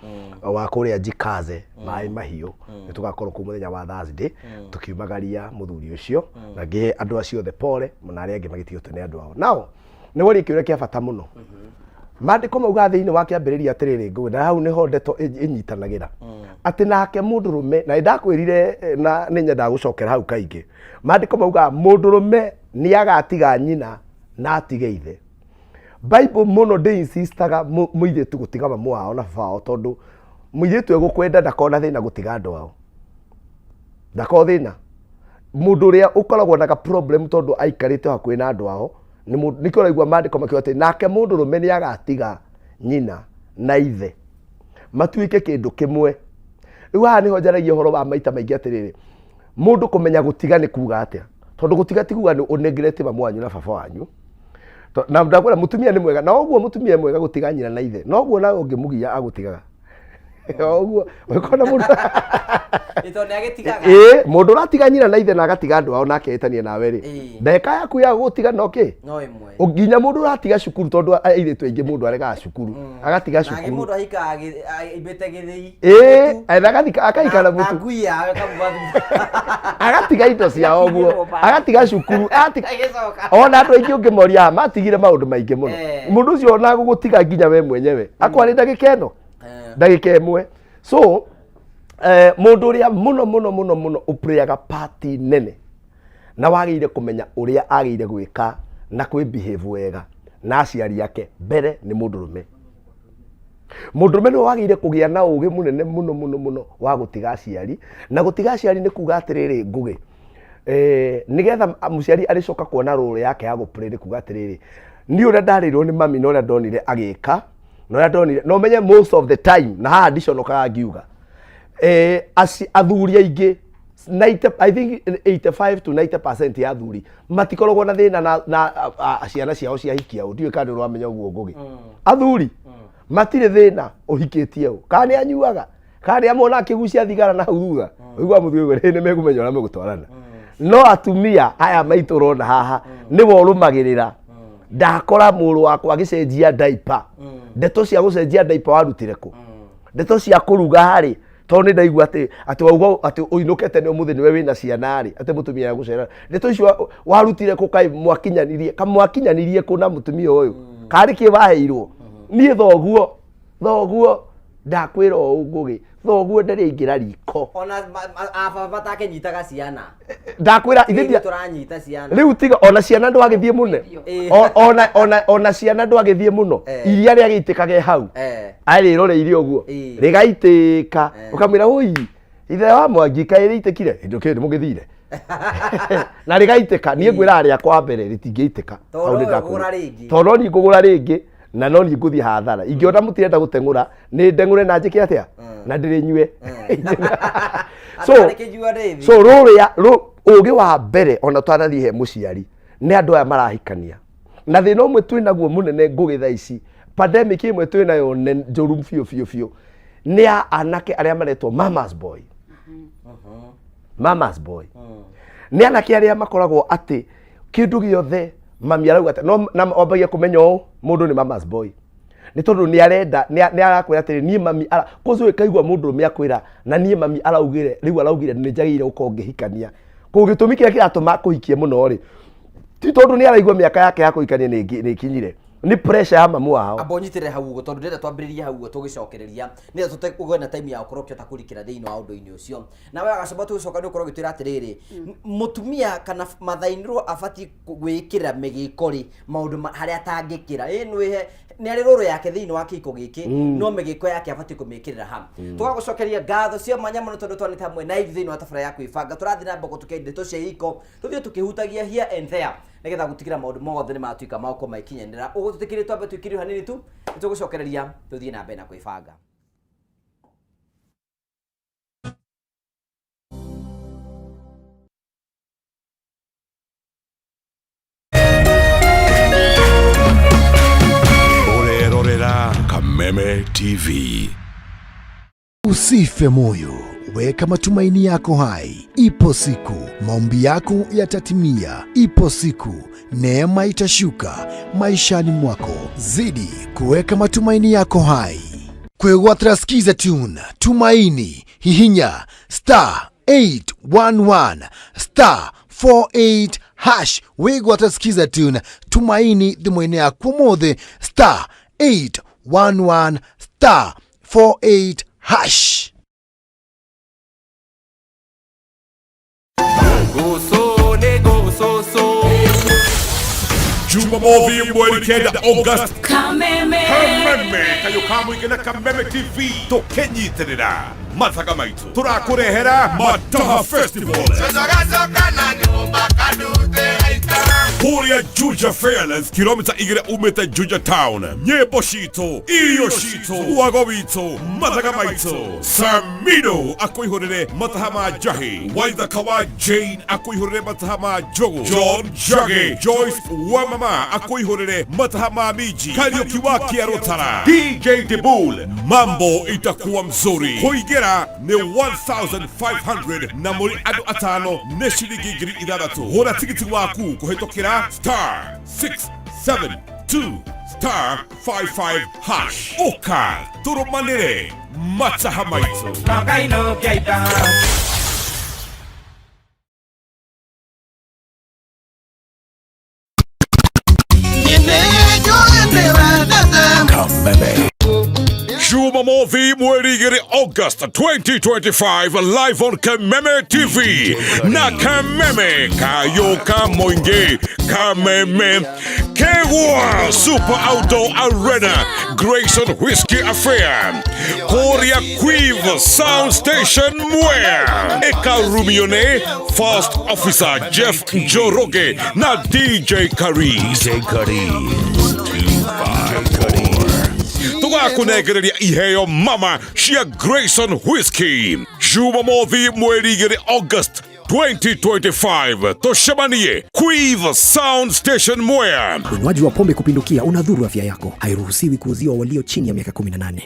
wa kũrĩa Jikaze Maĩ Mahiũ. Nĩ tũgakorwo kũu mũthenya wa Thursday tũkiumagaria mũthuri ũcio na ngĩhe andũ acio othe pole na arĩa angĩ magĩtigĩtwo nĩ andũ ao. Nao nĩ woria kĩũria kĩa bata mũno. Maandĩko maugaga thĩinĩ wa kĩambĩrĩria atĩrĩrĩ ngũĩ na hau nĩho ndeto ĩnyitanagĩra atĩ nake mũndũrũme na nĩndakwĩrire na nĩ nyendaga gũcokera hau kaingĩ. Maandĩko maugaga mũndũrũme nĩ agatiga nyina na atige ithe. Bible mũno ndĩ insistaga mũirĩtu gũtiga mamu wao na baba wao tondũ mũirĩtu egũkwenda ndakoragwo na thĩna gũtiga andũ ao. Ndakoragwo thĩna. Mũndũ ũrĩa ũkoragwo na ga problem tondũ aikarĩte hakuhĩ na andũ ao, nĩ mũndũ, nĩkĩo ũraigua maandĩko makiuga atĩ nake mũndũrũme nĩ agatiga nyina na ithe matuĩke kĩndũ kĩmwe. Rĩu haha nĩho njaragia ũhoro wa maita maingĩ atĩrĩrĩ, mũndũ kũmenya gũtiga nĩ kuga atĩa? Tondũ gũtiga ti kuga nĩ ũneglect mamu wanyu na baba wanyu. Na ndakwĩra mũtumia nĩ mwega, na ũguo mũtumia nĩ mwega gũtiga nyina na ithe, noguo nawe ũngĩmũgia agũtigaga. Ũguo ũngĩkona mũndũ Ĩ tondũ nĩ agĩtigaga. Ĩĩ, mũndũ ũratiga nyina na ithe na agatiga andũ ao nake etanie nawe rĩ, Ĩĩ. ndagĩka yaku ya gũtiga no kĩ? No ĩmwe. Nginya mũndũ ũratiga cukuru tondũ airĩtu aingĩ mũndũ aregaga cukuru, agatiga Na cukuru. mũndũ ahikaga aimbĩte gĩthĩi. Ĩĩ, na agathika akaikara Na mũtu. ngui yao ĩkamuma thutha. Agatiga indo ciao ũguo, Agatigĩrwo bara. agatiga cukuru, agatiga Agĩcoka. ona andũ aingĩ ũngĩmoria haha matigire maũndũ maingĩ mũno. Mũndũ ũcio ona gũgũtiga nginya we mwenyewe, akwarĩ ndagĩka ĩno, ndagĩka ĩmwe. So, mũndũ ũrĩa mũno mũno mũno mũno ũplayaga part nene na wagĩrĩire kũmenya ũrĩa agĩrĩire gwĩka na kwĩ behave wega na aciari ake mbere nĩ mũndũrũme. Mũndũrũme nĩwe wagĩrĩire kũgĩa na ũgĩ mũnene mũno mũno mũno wa gũtiga aciari, na gũtiga aciari nĩ kuga atĩrĩrĩ Ngũgĩ, nĩgetha mũciari arĩcoka kuona role yake ya gũ play nĩ kuga atĩrĩrĩ, niĩ ũrĩa ndarĩirwo nĩ mami na ũrĩa ndonire agĩka, na ũrĩa ndonire, na ũmenye most of the time, na haha ndiconokaga ngiuga, athuri aingĩ 90, I think 85 to 90% ya athuri matikoragwo na thĩna na ciana ciao ciahikia ũ. Ndiũĩ kana nĩ ũramenya ũguo Ngũgĩ. Athuri matirĩ thĩna ũhikĩtie ũ, kana nĩ anyuaga, kana nĩ amona akĩgucia thigara na hau thutha, ũiguaga mũthuri ũguo nĩ mekũmenya ũrĩa megũtwarana. No atumia aya maitũ ũrona haha nĩwe ũrũmagĩrĩra. Ndakora mũrũ wakwa agĩcenjia diaper, ndeto cia gũcenjia diaper warutire kũ? Ndeto cia kũruga rĩ, tondũ nĩ ndaigua atĩ wauga atĩ ũinũke tene ũmũthĩ nĩwe wĩna ciana rĩ, atĩ mũtumia egũcera. Ndeto icio warutire kũ? Kaĩ mwakinyanirie, ka mwakinyanirie kũ na mũtumia ũyũ? Karĩ kĩ waheirwo? Niĩ thoguo, thoguo. Ndakwĩra ũũ, Ngũgĩ, thoguo ndarĩ aingĩra riko. Ona ababa matakĩnyitaga ciana. Ndakwĩra ithe ithuĩ tũranyita ciana. Rĩu tiga ona ciana ndwagĩthiĩ mũno. Ona ciana ndwagĩthiĩ mũno. Iria rĩagĩitĩkage hau. Arĩroreire ũguo. Rĩgaitĩka. Ũkamwĩra, "Ũi, ithe wa Mwangi, kaĩ rĩitĩkire?" Indo kĩndũ mũgĩthire na rĩgaitĩka. Niĩ ngwĩra rĩakwa mbere rĩtingĩitĩka. Tondũ Hau nĩ we ndakwĩra. ũgũra rĩngĩ. Tondũ no niĩ ngũgũra rĩngĩ na no niĩ ngũthiĩ hathara. Ingĩona mũtirenda gũteng'ũra, nĩ ndeng'ũre na njĩke atĩa na ndĩrĩnyue. So Atarĩkĩnyua rĩthi. So rũrĩa ũgĩ wa mbere ona twanathiĩ he mũciari nĩ andũ aya marahikania na thĩna ũmwe twĩ naguo mũnene, Ngũgĩ, thaa ici, pandemic ĩmwe twĩ nayo njũru biũ biũ biũ nĩ ya anake arĩa maretwo mama's boy. Mama's boy nĩ anake arĩa makoragwo atĩ kĩndũ gĩothe mami arauga atĩ no, na wambagia kũmenya ũũ mũndũ nĩ mama's boy nĩ tondũ nĩ arenda nĩ arakwĩra atĩrĩ, "Niĩ mami ara kũcio." Ĩkaigua mũndũ ũrũme akwĩra, "Na niĩ mami araugire, rĩu araugire nĩ njagĩrĩire gũkorwo ngĩhikania." Koguo gĩtũmi kĩrĩa kĩratũma kũhikie mũno rĩ, ti tondũ nĩ araigua mĩaka yake ya kũhikania nĩ nĩ ĩkinyire, nĩ pressure ya mamu wao. Amba ũnyitĩrĩre hau ũguo, tondũ ndĩrenda twambĩrĩrie hau ũguo tũgĩcokereria, nĩgetha tũte ũgĩe na time ya gũkorwo ũkĩhota kũrikĩra thĩinĩ wa ũndũ-inĩ ũcio. Nawe agacomba tũgĩcoka nĩ ũkorwo ũgĩtwĩra atĩrĩrĩ, mũtumia kana mathainirwo abatiĩ gwĩkĩra mĩgĩko rĩ maũndũ harĩa atangĩkĩra ĩ nwĩhe nĩ arĩ rũrũ yake thĩinĩ wa kĩhiko gĩkĩ, no mĩgĩko yake abatiĩ kũmĩkĩrĩra ha. Tũgagũcokeria ngatho cia mwanya mũno tondũ twanĩte hamwe na ithuĩ thĩinĩ wa tabarĩra ya kwĩbanga. Tũrathiĩ na mbere tũkĩaria ndeto cia ihiko, tũthiĩ tũkĩhutagia here and there nĩgetha gũtigĩra maũndũ mothe nĩ matuĩka ma gũkorwo magĩkinyanĩra. Ũguo tũtĩkĩrie twambe twĩkĩrio hanini tu, nĩ tũgũcokereria tũthiĩ na mbere na kwĩbanga. Ũrerorera Kameme TV. Usife moyo, weka matumaini yako hai. Ipo siku maombi yako yatatimia. Ipo siku neema itashuka maishani mwako. Zidi kuweka matumaini yako hai. Kwĩgwatĩra Skiza Tune Tumaini, hihinya *811*48# wĩgwatĩra Skiza Tune Tumaini thimũ-inĩ yaku ũmũthĩ, *811*48#. Guso ne guso. Jumamothi 9 August, Kameme. Kameme kayo kamũingĩ na Kameme TV tũkĩnyitĩrĩra mathaga maitũ tũrakũrehera Mataha Festival kũrĩa Juja Fairlands, kilomita 2 umĩte Juja Town. Nyĩmbo citũ, irio citũ, wago witũ, mathaga maitũ. Samido akũihũrĩre mataha ma njahi, Waithaka wa Jane akũihũrĩre mataha ma njogu, John Njagi, Joyce Wamama akũihũrĩre mataha ma minji, Kariuki wa Kĩarũtara, DJ Dibul. Mambo itakuwa mzuri. Kũingĩra nĩ 1500 na mũrĩ andũ atano nĩ ciringi 6000. Hũra tigiti waku kũhĩtũkĩra *672*55#. Ũka tũrũmanĩre mataha maitũ. Makaino kiaita. Kameme. Jumamothi 2 August 2025, live on Kameme TV na Kameme Kayoka Moinge Kameme Kegwa Super Outdoor Arena, Grayson Whiskey Affair Korea Quive Sound Station Mwea Ekarumione First Officer Jeff Njoroge na DJ Kari DJ Kari tũgakũnengereria iheo mama cia Grayson Whiskey. Jumamothi 2 August 2025, tũcemanie Quive Sound Station Mwea. Unywaji wa pombe kupindukia unadhuru afya yako. Hairuhusiwi kuuziwa walio chini ya miaka 18.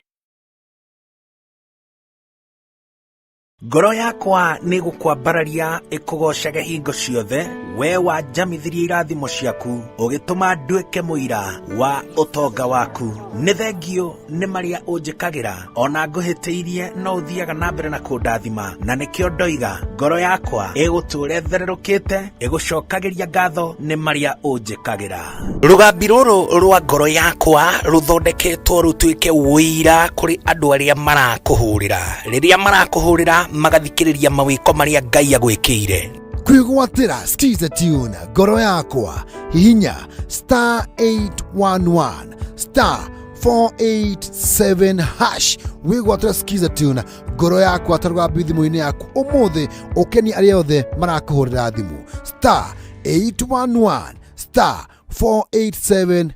Ngoro yakwa nĩ gũkwambararia ĩkũgoocage hingo ciothe, we wanjamithirie irathimo ciaku, ũgĩtũma nduĩke mũira wa ũtonga waku. Nĩ thengiũ nĩ marĩa ũnjĩkagĩra, o na ngũhĩtĩirie no ũthiaga na mbere na kũndathima, na nĩkĩo ndoiga ngoro yakwa ĩgũtũũra ĩthererũkĩte, ĩgũcokagĩria ngatho nĩ marĩa ũnjĩkagĩra. Rũgambi rũrũ rwa ngoro yakwa rũthondeketwo rũtuĩke ũira kũrĩ andũ arĩa marakũhũrĩra. Rĩrĩa marakũhũrĩra magathikĩrĩria mawĩko marĩa Ngai agwĩkĩire. Kwĩgwatĩra Skiza Tune ngoro yakwa hihinya star 811 star 487 hash wĩgwatĩra Skiza Tune ngoro yakwa ta rũgambi thimũ-inĩ yaku ũmũthĩ ũkenie arĩa othe marakũhũrĩra thimũ star 811 star 487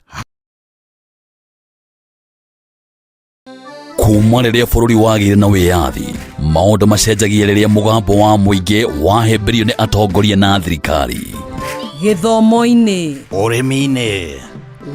Kuma rĩrĩa bũrũri wagĩire na wĩyathi, maũndũ macenjagia rĩrĩa mũgambo wa mũingĩ wahĩmbĩrio nĩ atongoria na thirikari. Gĩthomo-inĩ, Ũrĩmi-inĩ,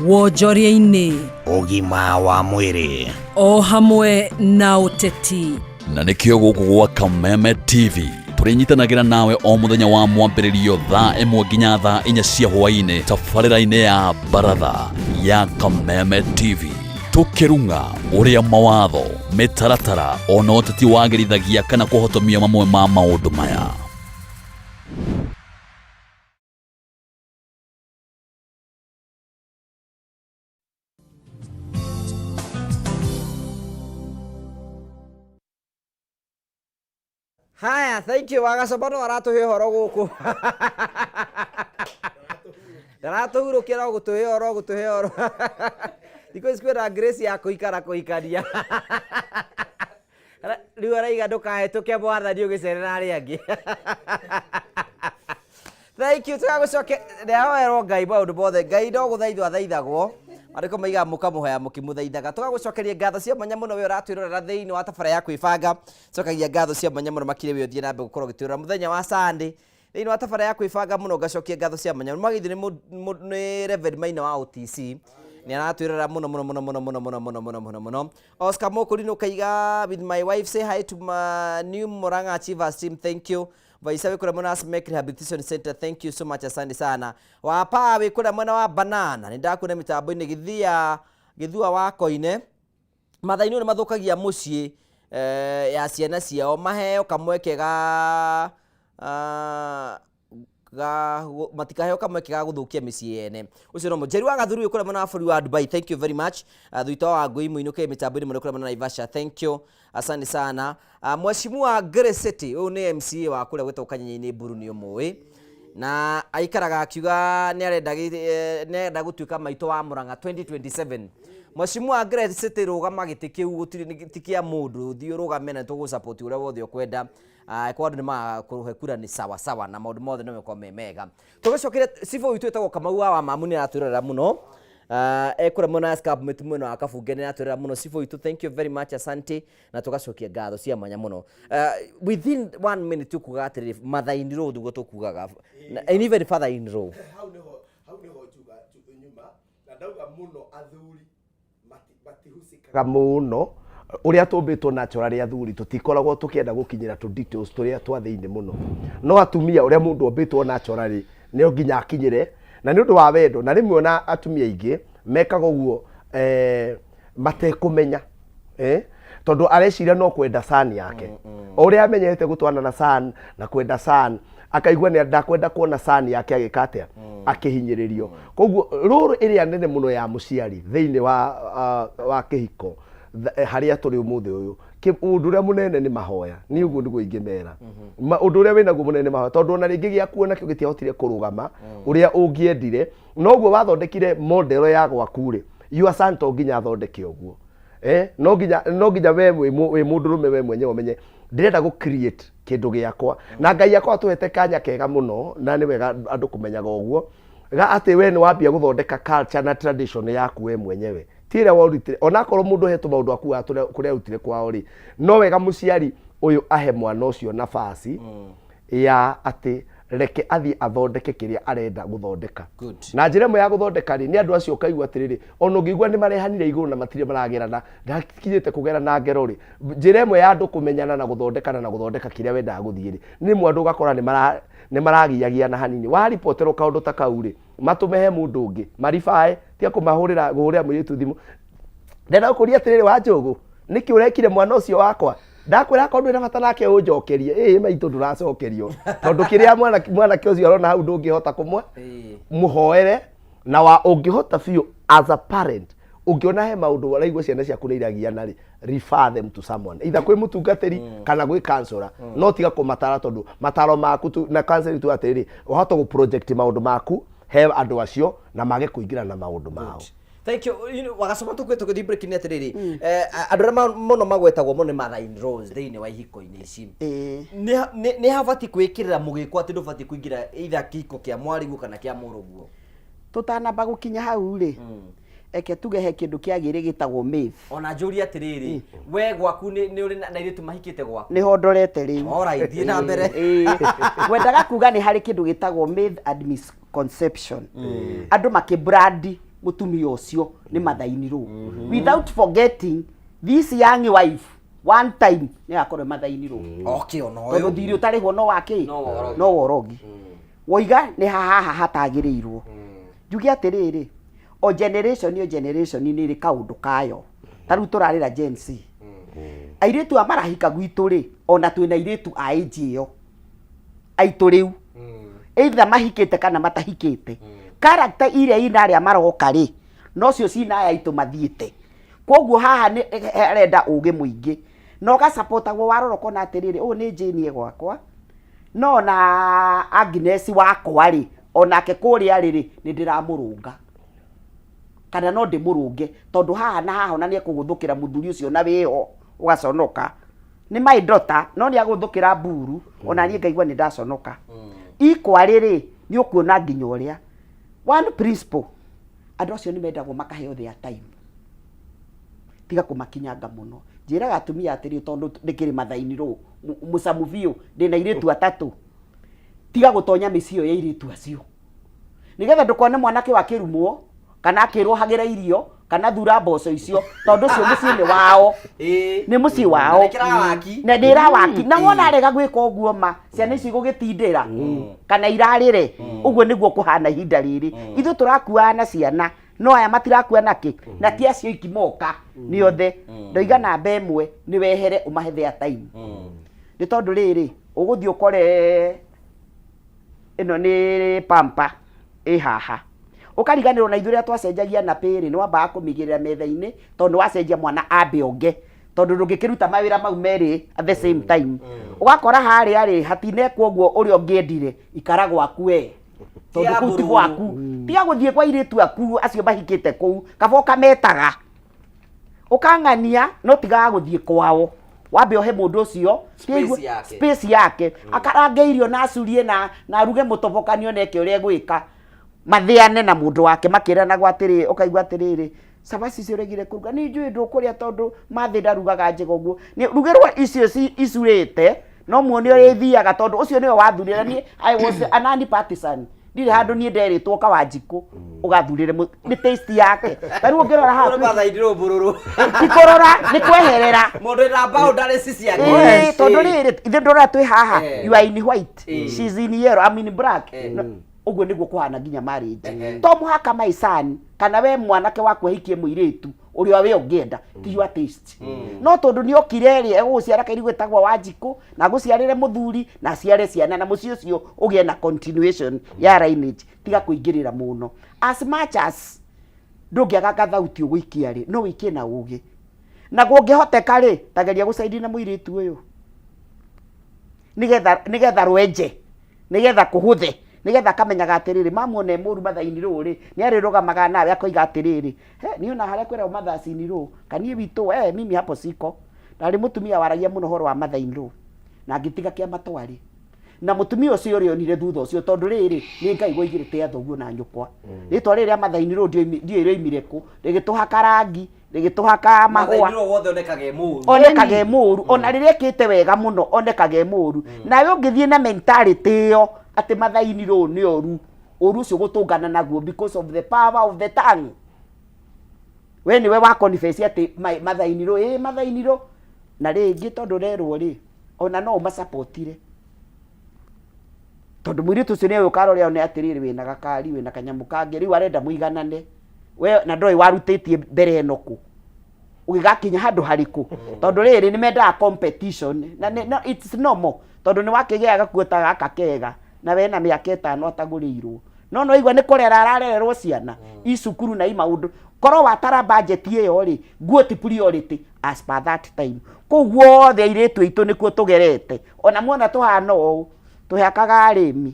wonjoria-inĩ, ũgima wa mwĩrĩ, o hamwe na ũteti. Na nĩkĩo gũkũ gwa Kameme TV tũrĩnyitanagĩra nawe o mũthenya wa mwambĩrĩrio thaa 1 nginya thaa 4 cia hwaĩ-inĩ tabarĩra-inĩ ya baratha ya Kameme TV tũkĩrung'a ũrĩa mawatho, mĩtaratara ona ũteti wagĩrithagia kana kũhotomia mamwe ma maũndũ maya. Haya, thank you. Wagacoba no aratũhe ũhoro gũkũ. Ndaratũhurũkia no gũtũhe ũhoro, gũtũhe ũhoro. Thikũ ici kwĩna grace ya kũikara kũhikania. Rĩu araiga ndũkahĩtũke mwathani ũgĩcerera arĩa angĩ. Thank you. Tũgagũcoke ndĩrahoerwo Ngai maũndũ mothe. Ngai no gũthaithwo athaithagwo. Maandĩko maigaga mũkamũhoya mũkĩmũthaithaga. Tũgagũcokeria ngatho cia mwanya mũno we ũratwĩrorera thĩinĩ wa tabara ya kwĩbanga. Cokagia ngatho cia mwanya mũno makĩria we ũthiĩ na mbere gũkorwo ũgĩtwĩrora mũthenya wa Sunday. Thĩinĩ wa tabara ya kwĩbanga mũno ngacokia ngatho cia mwanya. Mwagithio nĩ Reverend Maina wa OTC. Nĩ aratwĩrorera mũno mũno mũno mũno mũno mũno mũno mũno mũno mũno. Oscar Mokuri nũkaiga with my wife say hi to my new Murang'a Achievers team. Thank you. Vaisa wĩ kũrĩa mwena wa Smek Rehabilitation Center, thank you so much, asante sana. Wapa wĩ kũrĩa mwena wa Banana, nĩ ndakuona mĩtambo-inĩ Gĩthia, Gĩthua wa Koine. Mathainũ nĩ mathũkagia mũciĩ eh, ya ciana ciao, maheo kamweke ga ah, ga matikaheo kamweke ga gũthũkia mĩciĩ yene. Ũcio no Njeri wa Gathuru wĩ kũrĩa mwena wa bũrũri wa Dubai, thank you very much. Uh, Thuita wa Ngũi mũinũke mĩtambo-inĩ mũno kũrĩa mwena wa Naivasha, thank you. Asante sana. Uh, Mheshimiwa Grey City, ũyũ nĩ MCA wa kũrĩa gwĩtagwo Kanyenye-inĩ Mburu nĩ ũmũĩ. Na aikaraga akiuga nĩ arenda nĩ arenda gũtuĩka maitũ wa Murang'a 2027. Mheshimiwa Grey City rũgama gĩtĩ kĩu gũtirĩ ti kĩa mũndũ, thiĩ ũrũgame na tũgũ support ũrĩa wothe ũkwenda. Uh, kwa andũ nĩ magakũhe kura nĩ sawa sawa na maũndũ mothe no mekorwo me mega. Tũgĩcokere cibũ witũ wĩtagwo Kamau wa Wamamu nĩ aratwĩrorera mũno. Uh, ekũrĩa mwena wa Scarp mwena wa Kabunge nĩ aratwĩrorera mũno. Cibũ witũ thank you very much, asante na tũgacokia ngatho cia mwanya mũno. Within one minute tũkugaga atĩrĩrĩ mother in law nĩguo tũkugaga and even father in law. Hau niho hau niho njuga nyuma na ndauga mũno athuri matihusikaga mũno ũrĩa tũmbĩtwo naturally athuri tũtikoragwo tũkĩenda gũkinyĩra tũ details tũrĩa twa thĩinĩ mũno no atumia ũrĩa mũndũ ombĩtwo naturally nĩ nginya akinyĩre na nĩ ũndũ wa wendo na rĩmwe ona atumia aingĩ mekaga ũguo eh, matekũmenya eh? Tondũ areciria no kwenda san yake o ũrĩa amenyete gũtwana na san na kwenda san akaigua nĩ ndakwenda kuona san yake agĩka atĩa akĩhinyĩrĩrio. Koguo rũrũ ĩrĩa nene mũno ya mũciari thĩinĩ wa wa kĩhiko harĩa tũrĩ ũmũthĩ ũyũ ũndũ ũrĩa mũnene nĩ mahoya. Niĩ ũguo nĩguo ingĩmera. Ũndũ ũrĩa wĩnaguo mũnene nĩ mahoya tondũ ona rĩngĩ gĩaku onakĩo gĩtiahotire kũrũgama ũrĩa ũngĩendire noguo wathondekire model ya gwaku rĩ, your son to nginya athondeke ũguo eh, no nginya no nginya we wĩ wĩ mũndũrũme we mwenyewe ũmenye ndĩrenda gũ create kĩndũ gĩakwa na Ngai akwa atũhete kanya kega mũno na nĩ wega andũ kũmenyaga ũguo ga atĩ we nĩ wambia gũthondeka culture na tradition yaku we mwenyewe ti ĩrĩa warutire onakorwo mũndũ ahetwo maũndũ akuaga kũrĩa arutire kwao rĩ no wega mũciari ũyũ ahe mwana ũcio nafasi ya atĩ Reke athiĩ athondeke kĩrĩa arenda gũthondeka. Good. Na njĩra ĩmwe ya gũthondeka rĩ, nĩ andũ acio ũkaigua atĩrĩrĩ, ona ũngĩigua nĩ marehanire igũrũ na matirĩ maragerana, ndakinyĩte kũgerana ngero rĩ, njĩra ĩmwe ya andũ kũmenyana na gũthondekana na gũthondeka kĩrĩa wendaga gũthiĩ rĩ, nĩ rĩmwe andũ ũgakora nĩ mara nĩ maragiagiana hanini. Waripoterwo kaũndũ ta kau rĩ, matũme he mũndũ ũngĩ, maribae, tiga kũmahũrĩra kũhũrĩra mũirĩtu thimũ. Ndĩrenda gũkũria atĩrĩrĩ Wanjũgũ, nĩkĩ ũrekire mwana ũcio wakwa? Ndakwĩra akorwo ndwĩ na bata nake ũnjokerie. Ĩĩ maitũ ndũracokerio. Tondũ kĩrĩa mwanake ũcio arona hau ndũngĩhota kũmwe mũhoere na wa ũngĩhota biũ as a parent ũngĩona he maũndũ ũraigua ciana ciaku nĩ iragiana rĩ, refer them to someone either kwĩ mũtungatĩri kana gwĩ counselor, no tiga kũmatara tondũ mataro maku tu, na counseling tu atĩrĩrĩ, wahota gũ project maũndũ maku he andũ acio na mage kũingĩra na maũndũ mao. Thank you. You know, wagacoma tukwe tũgĩthiĩ break nĩ atĩrĩrĩ, andũ arĩa mũno magwetagwo mũno nĩ mother in laws thĩinĩ wa ihiko-inĩ ici. Nĩ habatiĩ kwĩkĩrĩra mũgĩkũ atĩ ndũbatiĩ kũingĩra either kĩhiko kĩa mwarĩguo kana kĩa mũrũguo? Tũtanamba gũkinya hau rĩ, eke tuge he kĩndũ kĩagĩrĩ gĩtagwo myth. Ona njũrie atĩrĩrĩ, we gwaku nĩ ũrĩ na airĩtu mahikĩte gwaku? Nĩho ndorete rĩu. Alright, thiĩ na mbere. Ngwendaga kuga nĩ harĩ kĩndũ gĩtagwo myth and misconception. Andũ makĩbrandi mũtumia ũcio nĩ mother-in-law without forgetting this young wife one time nĩ agakorwo mother-in-law. Okay, ona ũyũ. Tondũ thirĩ ũtarĩhwo no wakĩ? No worogi. No worogi. Woiga nĩ haha hatagĩrĩirwo. Njuge atĩrĩrĩ, o generation o generation nĩ ĩrĩ kaũndũ kayo. Ta rĩu tũrarĩra Gen Z. Airĩtu aya marahika gwitũ rĩ, ona twĩna airĩtu a age ĩyo aitũ rĩu, either mahikĩte kana matahikĩte. Character iria ina arĩa maroka rĩ, nocio cina aya aitũ mathiĩte. Koguo haha nĩ arenda ũgĩ mũingĩ. Na ũgasapotagwo warora ũkona atĩrĩrĩ, ũyũ nĩ Jane gwakwa, no na Agnes wakwa rĩ, onake kũrĩa rĩ rĩ, nĩ ndĩramũrũnga. Kana no ndĩmũrũnge, tondũ haha na haha ona nĩ ekũgũthũkĩra mũthuri ũcio na wĩho, ũgaconoka. Nĩ my daughter, no nĩ agũthũkĩra mburu, ona niĩ ngaigua nĩ ndaconoka. Equally rĩ, nĩ ũkuona nginya ũrĩa. One principle, andũ acio nĩ mendagwo makaheo their time. Tiga kũmakinyanga mũno. Njĩraga atumia atĩrĩ, tondũ ndĩkĩrĩ mathaini rũ, mũcamu biũ, ndĩna airĩtu atatũ. Tiga gũtonya mĩciĩ ĩyo ya airĩtu acio. Nĩgetha ndũkone mwanake ũyũ akĩrumwo, kana akĩrwo hagĩra irio, kana thura mboco icio, tondũ ũcio mũciĩ nĩ wao. Nĩ mũciĩ wao. Na nĩ kĩrawaki. Na nĩ ĩrawaki. Na wona arega gwĩka ũguo ma, ciana ici igũgĩtindĩra, kana irarĩre. Ũguo nĩguo kũhana ihinda rĩrĩ. Ithuĩ tũrakuaga na ciana, no aya matirakua nakĩ? Na ti acio iki moka, nĩ othe. Ndoiga namba ĩmwe nĩ wehere ũmahe their time. Nĩ tondũ rĩrĩ, ũgũthiĩ ũkore ĩno nĩ pamper ĩ haha. Ũkariganĩrwo na ithuĩ rĩrĩa twacenjagia nappy rĩ, nĩ wambaga kũmĩigĩrĩra metha-inĩ tondũ nĩ wacenjia mwana ambe onge. Tondũ ndũngĩkĩruta mawĩra mau merĩ at the same time. Ũgakora harĩa rĩ, hatinekwo ũguo ũrĩa ũngĩendire, ikara gwaku we. Tondũ kũu ti gwaku. Tiga gũthiĩ kwa airĩtu aku acio mahikĩte kũu, kaba ũkametaga. Ũkang'ania, no tigaga gũthiĩ kwao. Wambe ũhe mũndũ ũcio Space yake. space yake. Akarange irio na acurie na aruge mũtobokanio na eke ũrĩa egwĩka. Mathĩane na mũndũ wake makĩranagwo atĩrĩ, ũkaigua atĩrĩrĩ, cabaci icio ũregire kũruga, nĩ njũĩ ndũkũrĩa tondũ mathĩ ndarugaga njega ũguo. Nĩ rugĩrwo icio icurĩte, no muone ũrĩa ithiaga tondũ ũcio nĩwe wathurire. Niĩ I was a non-partisan. Ndirĩ handũ niĩ nderĩtwo Kawanjikũ ũgathurĩre nĩ taste yake. Ta rĩu ũngĩrora haha Ũrĩ mathainĩ rũmbũrũrũ. Ti kũrora, nĩ kweherera. Mũndũ wĩna boundaries ciake. Ĩĩ, tondũ rĩrĩ, ithuĩ ndũrora twĩ haha, you are in white, she's in yellow, I'm in black. No, ũguo nĩguo kũhana nginya marriage. To mũhaka my son, kana we mwanake waku ahikie mũirĩtu ũrĩa we ũngĩenda, ti your taste. No tondũ nĩ okire rĩ, egũgũciara kairĩ gwĩtagwo Wanjikũ, na agũciarĩre mũthuri, na aciare ciana, na mũciĩ ũcio ũgĩe na continuation ya lineage. Tiga kũingĩrĩra mũno. As much as ndũngĩaga gathauti ũgũikia rĩ, no ũikie na ũgĩ. Na kũngĩhoteka rĩ, ta geria gũcaidi na mũirĩtu ũyũ. Nĩgetha rwenje, nĩgetha kũhũthe, nĩgetha akamenyaga atĩrĩrĩ, mamuona e mũru mathaini rũũ rĩ, nĩ arĩrũgamaga nawe akoiga atĩrĩrĩ, he, niĩ ona harĩa kwĩragwo mathacinĩ rũũ, kaniĩ witũ, mimi hapo siko. Ndarĩ mũtumia waragia mũno ũhoro wa mathaini rũũ, na ngĩtiga kĩama twarĩ. Na mũtumia ũcio ũrĩa onire thutha ũcio, tondũ rĩrĩ, nĩ Ngai woigĩrĩte athoguo na nyũkwa. Rĩtwa rĩrĩ rĩa mathaini rũũ ndiũĩ rĩoimire kũ, rĩgĩtũhaka rangi, rĩgĩtũhaka mahũa. Mathaini rũũ wothe onekaga e mũũru. Onekaga e mũũru, ona rĩrĩa ekĩte wega mũno, onekaga e mũũru. Nawe ũngĩthiĩ na mentality ĩyo, Atĩ mathaini rũ nĩ oru, ũru ũcio gũtũngana naguo because of the power of the tongue. We nĩwe wa confess atĩ mathaini rũ, ĩ mathaini rũ. Na rĩngĩ tondũ ũrerwo rĩ, ona no ũmacapotire. Tondũ mũirĩtu ũcio nĩwe ũkarore one atĩrĩrĩ wĩna gakari, wĩna kanyamũ kangĩ, rĩu arenda mũiganane. We na ndoĩ warutĩtie mbere ĩno kũ. Ũgĩgakinya handũ harĩkũ. Tondũ rĩrĩ nĩ mendaga competition. Na nĩ, no, it's normal. Tondũ nĩ wakĩgĩa gakuo ta gaka kega na wena mĩaka ĩtano atagũrĩirwo. No nĩ waigua nĩ kũrera ararererwo ciana i cukuru na i maũndũ. Korwo watara budget ĩyo rĩ, nguo ti priority as per that time. Kũu guothe airĩtu aitũ nĩkuo tũgerete. Ona muona tũhana ũũ, tũhakaga arĩmi.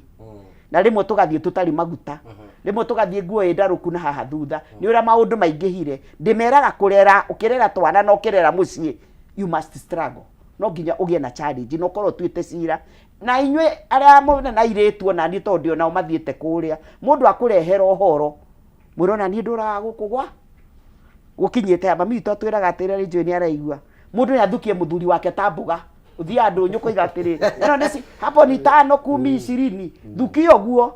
Na rĩmwe tũgathiĩ tũtarĩ maguta. Rĩmwe tũgathiĩ nguo ĩ ndarũku na haha thutha. Nĩ ũrĩa maũndũ maingĩhire. Ndĩmeraga kũrera, ũkĩrera twana na ũkĩrera mũciĩ, you must struggle. No nginya ũgĩe na challenge na ũkorwo ũtuĩte cira. Na inyuĩ arĩa mũna na airĩtu ona niĩ tondũ ndĩ onao mathiĩte kũrĩa, mũndũ akũrehera ũhoro, mwĩre ona niĩ ndũraga gũkũ gwa gũkinyĩte aba. Mami witũ atwĩraga atĩrĩrĩ, nĩ njũĩ nĩ araigua. Mũndũ nĩ athukie mũthuri wake ta mboga. Ũthiaga ndũnyũ kũiga atĩrĩ, ĩno nĩ hapo ni tano kumi ishirini. Thukia ũguo.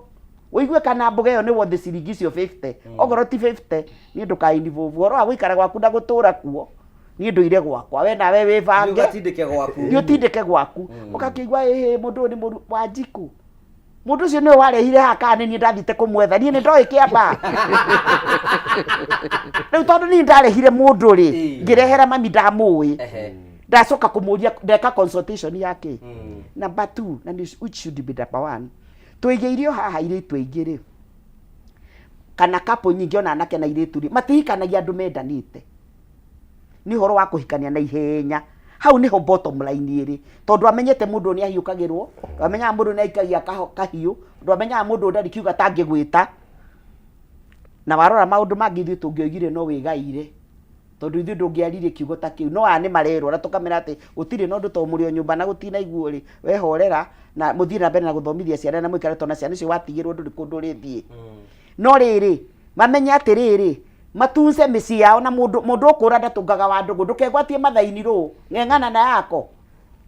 Ũigue kana mboga ĩyo nĩ worth ciringi icio 50. Okorwo ti 50, niĩ ndũka involve. Ũhoro wa gũikara gwaku na gũtũra kuo, niĩ ndũire gwakwa. We nawe wĩbange. Nĩ ũgatindĩke gwaku. Nĩ ũtindĩke gwaku. Ũgakĩigua ĩhĩ mũndũ ũyũ nĩ mũru Wanjikũ. Mũndũ ũcio nĩwe warehire haha kana nĩ niĩ ndathiĩte kũmwetha. Niĩ nĩ ndoĩ kĩamba. Rĩu tondũ niĩ ndarehire mũndũ rĩ, ngĩrehera mami ndamũĩ. Ndacoka kũmũria, ndeka consultation ya kĩ. Number 2, na nĩ which should be number 1. Tũigĩire o haha airĩtu aingĩ rĩ, kana couple nyingĩ ona anake na airĩtu rĩ, matihikanagia andũ mendanĩte. Nĩ ũhoro wa kũhikania na ihenya. Hau nĩho bottom line ĩrĩ. Tondũ amenyete mũndũ nĩ ahiũkagĩrwo, amenyaga mũndũ nĩ aikagia kahiũ, ndũ amenyaga mũndũ ndarĩ kiuga atangĩgwĩta. Na warora maũndũ mangĩ ithuĩ tũngĩoigire no wĩgaire. Tondũ ithuĩ ndũngĩaririe kiugo ta kĩu. No aya nĩ marerwo na tũkamera atĩ gũtirĩ na ũndũ tondũ mũrĩ o nyũmba na gũtinaiguo rĩ, we horera na mũthiĩ na mbere na gũthomithia ciana na mũikare tondũ na ciana icio watigĩrwo ndũrĩ kũndũ ũrĩthiĩ. No rĩrĩ, mamenye atĩrĩrĩ, matunze mĩciĩ yao na mũndũ mũndũ ũkũra ndatũngaga wa ndũgũ, ndũkegwatie mathaini rũ, ng'eng'ana na yako.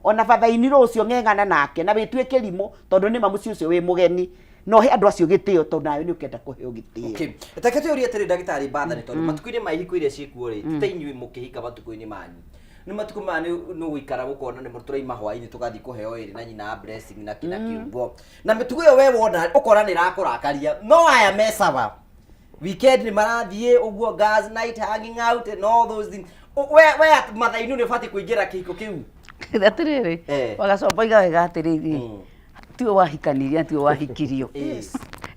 Ona bathaini rũ ũcio ng'eng'ana nake na wĩtue kĩrimũ tondũ nĩma mũciĩ ũcio wĩ mũgeni. Na ũhe andũ acio gĩtĩo tondũ nawe nĩ ũkenda kũheo gĩtĩo. Okay. Reke twĩyũrie atĩrĩ ndagĩtarĩ Mbathani tondũ matukũ-inĩ ma ihiko iria ciĩkuo rĩ, ti ta inyuĩ mũkĩhika matukũ-inĩ manyu. Nĩ matukũ maya nĩ ũgũikara gũkona nĩ tũraima hwaĩ-inĩ tũgathiĩ kũheo ĩrĩ na nyina blessing na kĩ na kĩ ũguo. Na mĩtugo ĩyo we wona ũkona nĩ ĩrakũrakaria. No aya me sawa. Weekend nĩ marathiĩ ũguo girls night hanging out and all those things. We we mathainũ nĩ ũbatiĩ kũingĩra kĩhiko kĩu. Atĩrĩrĩ, wagacomba iga wega atĩrĩrĩ, tiwe wahikanirie tiwe wahikirio.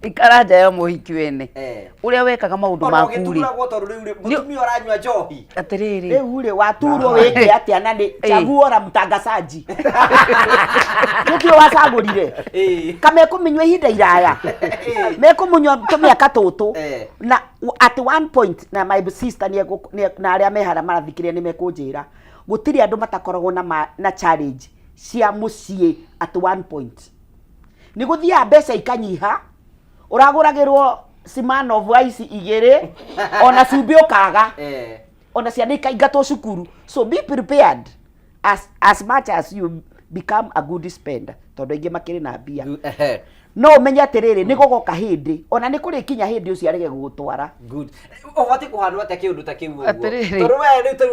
Ikara nja ya mũhiki wene. Ũrĩa wekaga maũndũ Ona maku rĩ. ũgĩturagwo tondũ rĩu rĩ mũtumia ũranyua njohi. Atĩrĩrĩ. Rĩu rĩ waturwo wĩke atĩa na nĩ chaguo la mtangazaji. Nĩkĩo wacagũrire. Kamekũmĩnyua ihinda iraya. Mekũmũnyua tũmĩaka tũtũ. Na at one point na my sister na arĩa mehara marathikĩrĩria nĩ mekũnjĩra gũtirĩ andũ matakoragwo na na challenge cia mũciĩ at one point. Nĩ gũthiaga mbeca ikanyiha, ũragũragĩrwo Smirnoff ice igĩrĩ, ona cumbĩ ũkaga, ona ciana ikaingatwo cukuru. So be prepared as much as you become a good spender, tondũ aingĩ makĩrĩ na mbia. No ũmenye atĩrĩrĩ, nĩ gũgoka hĩndĩ, ona nĩ kũrĩkinya hĩndĩ ũcio arege gũgũtwara. Good. Ũbatiĩ kũhanwo atĩa kĩũndũ ta kĩu ũguo? Atĩrĩrĩ. Tondũ we rĩu tondũ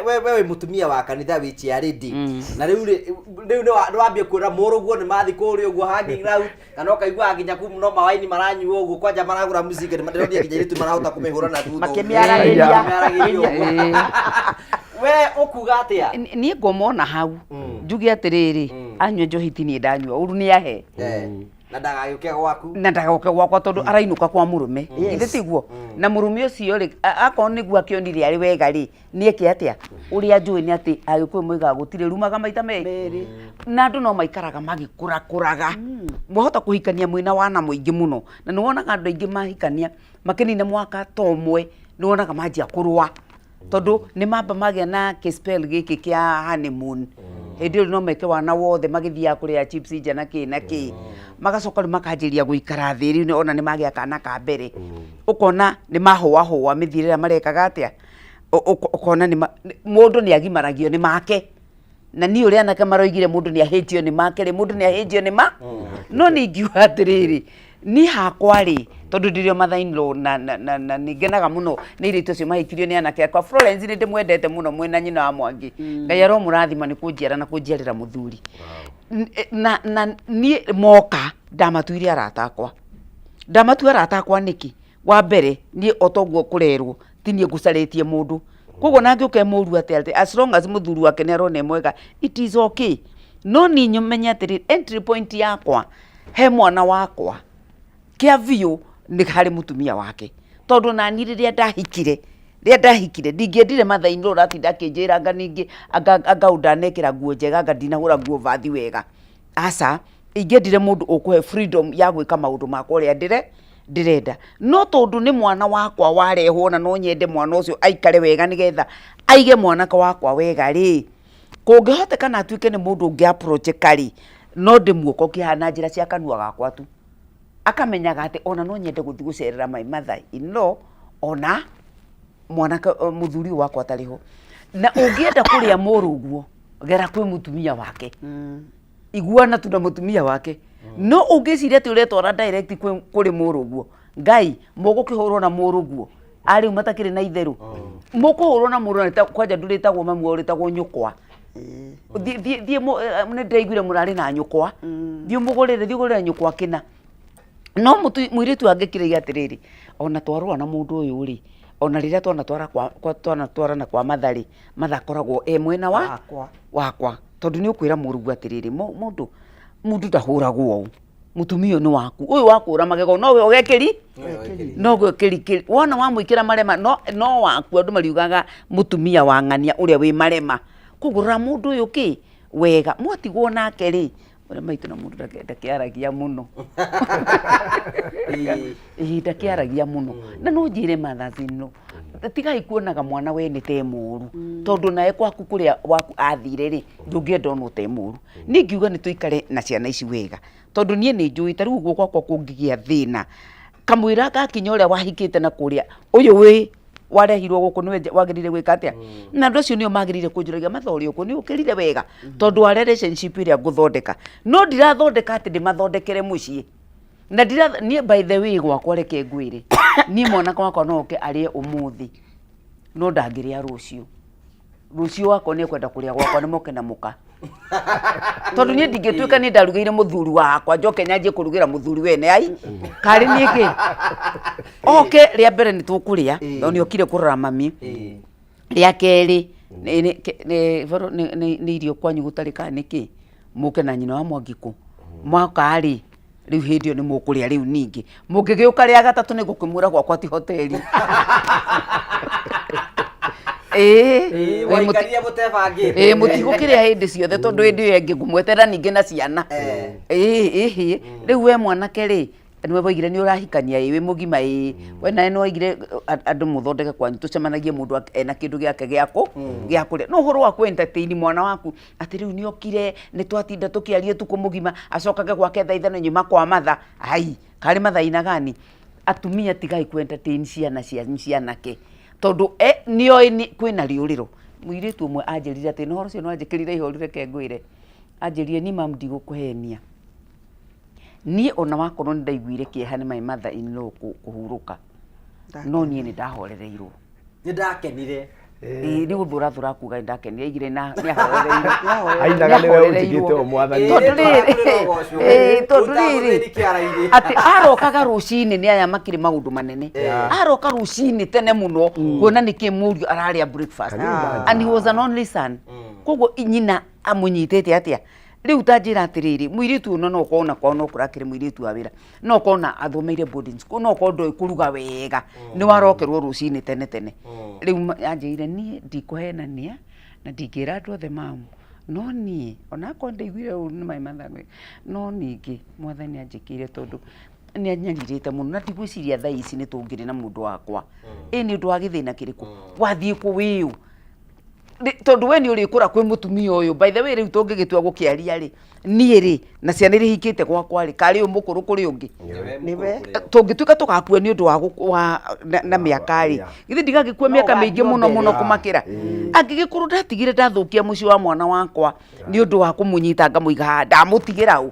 we wĩ mũtumia wa kanitha wĩ chairlady. Na rĩu rĩ, rĩu nĩ wambia kuona mũrũguo nĩ mathiĩ kũrĩa ũguo hanging out, kana ũkaigua nginya kuu no mawaini maranyuo ũguo kwanja maragũra mũcinga, nĩ ndĩronire nginya airĩtu marahota kũmĩhũra na thutha ũguo. Makĩmĩaragĩria. Makĩmĩaragĩria ũguo. We ũkuga atĩa? Niĩ ngomona hau njuge atĩrĩrĩ, anyua njohi ti niĩ ndanyua, ũru nĩ ahe. Na ndagagĩũke gwaku. Na ndagagĩũke gwakwa tondũ arainũka kwa mũrũme. Githĩ tiguo? Na mũrũme ũcio rĩ, akorwo nĩguo akĩonire arĩ wega rĩ, nĩ eke atĩa? Ũrĩa njũĩ nĩ atĩ Agĩkũyũ moigaga gũtirĩ rumaga maita merĩ. Na andũ no maikaraga magĩkũrakũraga. Mwahota kũhikania mwĩna wana mũingĩ mũno. Na nĩ wonaga andũ aingĩ mahikania makĩnina mwaka ta ũmwe, nĩ wonaga manjia kũrũa. Tondũ nĩ mamba magĩa na kĩ spell gĩkĩ kĩa honeymoon. Hĩndĩ ĩyo no meke wana wothe magĩthiaga kũrĩa chips nja na kĩ na kĩ. Magacoka rĩu makanjĩrĩria gũikara thĩ rĩu ona nĩ magĩa kana ka mbere. Ũkona nĩ mahũahũa mĩthiĩre ĩrĩa marekaga atĩa, ũkona nĩ mũndũ nĩ agimaragio nĩ make. Na niĩ ũrĩa anake maroigire mũndũ nĩ ahĩtio nĩ make rĩ, mũndũ nĩ ahĩtio nĩ ma no nĩ ingiuga atĩrĩrĩ, niĩ hakwa rĩ, tondũ ndĩrĩ o mother in law na, na, na, na nĩ ngenaga mũno nĩ airĩtu acio mahikirio nĩ anake akwa. Florence nĩ ndĩmwendete mũno mwĩna nyina wa Mwangi, Ngai aromũrathima nĩ kũnjiara na kũnjiarĩra mũthuri. Na, na niĩ moka ndamatuire arata akwa. Ndamatua arata akwa nĩkĩ? Wa mbere niĩ o toguo kũrerwo ti niĩ ngũcarĩtie mũndũ, koguo ona angĩũka e mũru atĩa atĩ as long as mũthuri wake nĩ arona e mwega it is okay. No niĩ menye atĩrĩrĩ, entry point yakwa he mwana wakwa kĩa biũ nĩ harĩ mũtumia wake, tondũ naniĩ rĩrĩa ndahikire, rĩrĩa ndahikire ndingĩendire mother in law ũratinda akĩnjĩra anga ningĩ anga anga ũndanekĩra nguo njega anga ndinahũra nguo bathi wega, aca, ingĩendire mũndũ ũkũhe freedom ya gwĩka maũndũ makwa ũrĩa ndĩre ndĩrenda. No tondũ nĩ mwana wakwa warehwo na no nyende mwana ũcio aikare wega nĩgetha aige mwanake wakwa wega rĩ, kũngĩhotekana atuĩke nĩ mũndũ ũngĩ approach ka rĩ, no ndĩmuokokie haha na njĩra cia kanua gakwa tu. Akamenyaga atĩ ona no nyende gũthiĩ gũcerera my mother in law ona mwanake mũthuri ũyũ wakwa atarĩ ho. Na ũngĩenda kũrĩa mũrũguo, gera kwĩ mũtumia wake. Iguana tu na mũtumia wake. No ũngĩciria atĩ ũretwara direct kũrĩ mũrũguo, Ngai, mũgũkĩhũrwo na mũrũguo arĩu matakĩrĩ na itherũ. Mũkũhũrwo na mũrũ na kwanja ndũrĩtagwo mamu wao, ũrĩtagwo nyũkwa. Thiĩ thiĩ thiĩ nĩ ndĩraiguire mũrarĩ na nyũkwa. Thiĩ ũmũgũrĩre, thiĩ ũgũrĩre nyũkwa kĩna. No mũirĩtu angĩkĩrĩire atĩrĩrĩ, ona twarũa na mũndũ ũyũ rĩ, ona rĩrĩa twanatwara kwa, kwa twanatwarana kwa mother rĩ, mother akoragwo e mwena wa Wakwa. wakwa. Tondũ nĩ ũkwĩra mũrũguo atĩrĩrĩ, mũndũ mũndũ ndahũragwo ũũ, mũtumia ũyũ nĩ waku, ũyũ wakũra magego nowe ũgekĩri, nowe ũkĩrikĩri, wona wamwĩkĩra marema no, no waku. Andũ mariugaga mũtumia wa ng'ania ũrĩa wĩ marema. Koguo rora mũndũ ũyũ kĩ wega, mwatigwo nake rĩ, ũrĩa maitũ na mũndũ ndakĩaragia mũno. Ĩĩ ndakĩaragia mũno. Na no njĩre mothers in law, tigai kuonaga mwana wene te mũru, tondũ nawe gwaku kũrĩa waku athire rĩ, ndũngĩenda onwo te mũru. Niĩ ngiuga nĩ tũikare na ciana ici wega, tondũ niĩ nĩ njũĩ ta rĩu ũguo gwakwa kũngĩgĩa thĩna, kamũira gakinya ũrĩa wahikĩte na kũrĩa, ũyũ wĩ warehirwo gũkũ nĩwe wagĩrĩire gwĩka atĩa? Na andũ acio nĩo magĩrĩire kũnjũragia matha ũrĩ ũkũ, nĩ ũkĩrire wega, tondũ wa relationship ĩrĩa ngũthondeka. No ndirathondeka atĩ ndĩmathondekere mũciĩ. Na ndira niĩ by the way gwakwa reke ngwĩre, niĩ mwanake wakwa no oke arĩe ũmũthĩ, no ndangĩrĩa rũciũ. Rũciũ wakwa nĩ ekwenda kũrĩa gwakwa nĩ moke na mũka. Tondũ niĩ ndingĩtuĩka nĩ ndarugĩire mũthuri wakwa njoke nyanjie kũrugĩra mũthuri wene ai karĩ niĩ kĩ oke rĩa mbere nĩ tũkũrĩa tondũ nĩ okire kũrora mami. Rĩa kerĩ nĩ irio kwanyu gũtarĩ kana nĩ kĩ mũke na nyina wa Mwangi kũ mwaka rĩ rĩu hĩndĩ ĩyo nĩ mũkũrĩa rĩu ningĩ mũngĩgĩũka rĩa gatatũ nĩ ngũkĩmwĩra gwakwa ti hoteli. Ĩĩ Waikarire mũtebangĩte. Ĩĩ mũtigũkĩrĩa hĩndĩ ciothe tondũ hĩndĩ ĩyo ĩngĩ ngũmweterera ningĩ na ciana. Ĩĩ ĩhĩ rĩu we mwanake rĩ nĩwe waigire nĩ ũrahikania ĩĩ wĩ mũgima ĩĩ we nawe nĩ waigire andũ mũthondeke kwanyu tũcemanagie mũndũ ena kĩndũ gĩake gĩa kũ gĩa kũrĩa. No ũhoro wa kũ entertain mwana waku atĩ rĩu nĩ okire nĩ twatinda tũkĩaria ũtukũ mũgima acokage gwake thaa ithano nyuma kwa matha ai karĩ mathaa gani. Atumia tigai kũ entertain ciana cianyu cianake tondũ nĩoĩ kwĩna rĩũrĩro. Mũirĩtu ũmwe anjĩrire atĩ na ũhoro ũcio nĩ wanjĩkĩrire ihoru reke ngwĩre, anjĩrire niĩ mamu ndigũkũhenia, niĩ ona wakorwo nĩ ndaiguire kĩeha nĩ my mother in law kũhurũka, no niĩ nĩ ndahorereirwo. Nĩ ndakenire. Ĩĩ nĩ gũthũrathũra kuga nĩ ndakenire, aigire na nĩ ahorereirwo. Ainaga nĩwe ũnjigĩte o mwathani. Tondũ rĩrĩ, ĩĩ tondũ rĩrĩ, atĩ arokaga rũcinĩ nĩ aya makĩrĩ maũndũ manene. Aroka rũcinĩ tene mũno kuona nĩkĩ mũriũ ararĩa breakfast. And he was an only son. Koguo nyina amũnyitĩte atĩa? Rĩu ta njĩra atĩrĩrĩ, mũirĩtu ũyũ no ũkorwo ona kwao no kũrakĩrĩ mũirĩtu wa wĩra, no ũkorwo ona athomeire boarding school, no ũkorwo ndoĩ kũruga wega, nĩ warokerwo rũcinĩ tene tene. Rĩu anjĩrire niĩ ndikũhenania na ndingĩra andũ othe mamu, no niĩ onakorwo ndaiguire ũru nĩ my mother, no ningĩ mwathani anjĩkĩire tondũ nĩ anyarirĩte mũno na ndigwĩciria thaa ici nĩ tũngĩrĩ na mũndũ wakwa. Ĩ nĩ ũndũ wa gĩthĩna kĩrĩkũ? Wathiĩ kũ wĩũ? Tondũ we nĩ ũrĩkũra kwĩ mũtumia ũyũ. By the way, rĩu tũngĩgĩtua gũkĩaria rĩ, niĩ rĩ, na ciana iria ihikĩte gwakwa rĩ, karĩ ũyũ mũkũrũ kũrĩ ũngĩ? Nĩwe. Tũngĩtuĩka tũgakua nĩ ũndũ wa wa na mĩaka rĩ, githĩ ndigagĩkua No mĩaka ũgathiĩ mĩingĩ mũno mbere. mũno kũmakĩra? Angĩgĩkorwo ndatigire ndathũkia mũciĩ wa mwana wakwa nĩ ũndũ wa kũmũnyita ngamũiga haha, ndamũtigĩra ũ?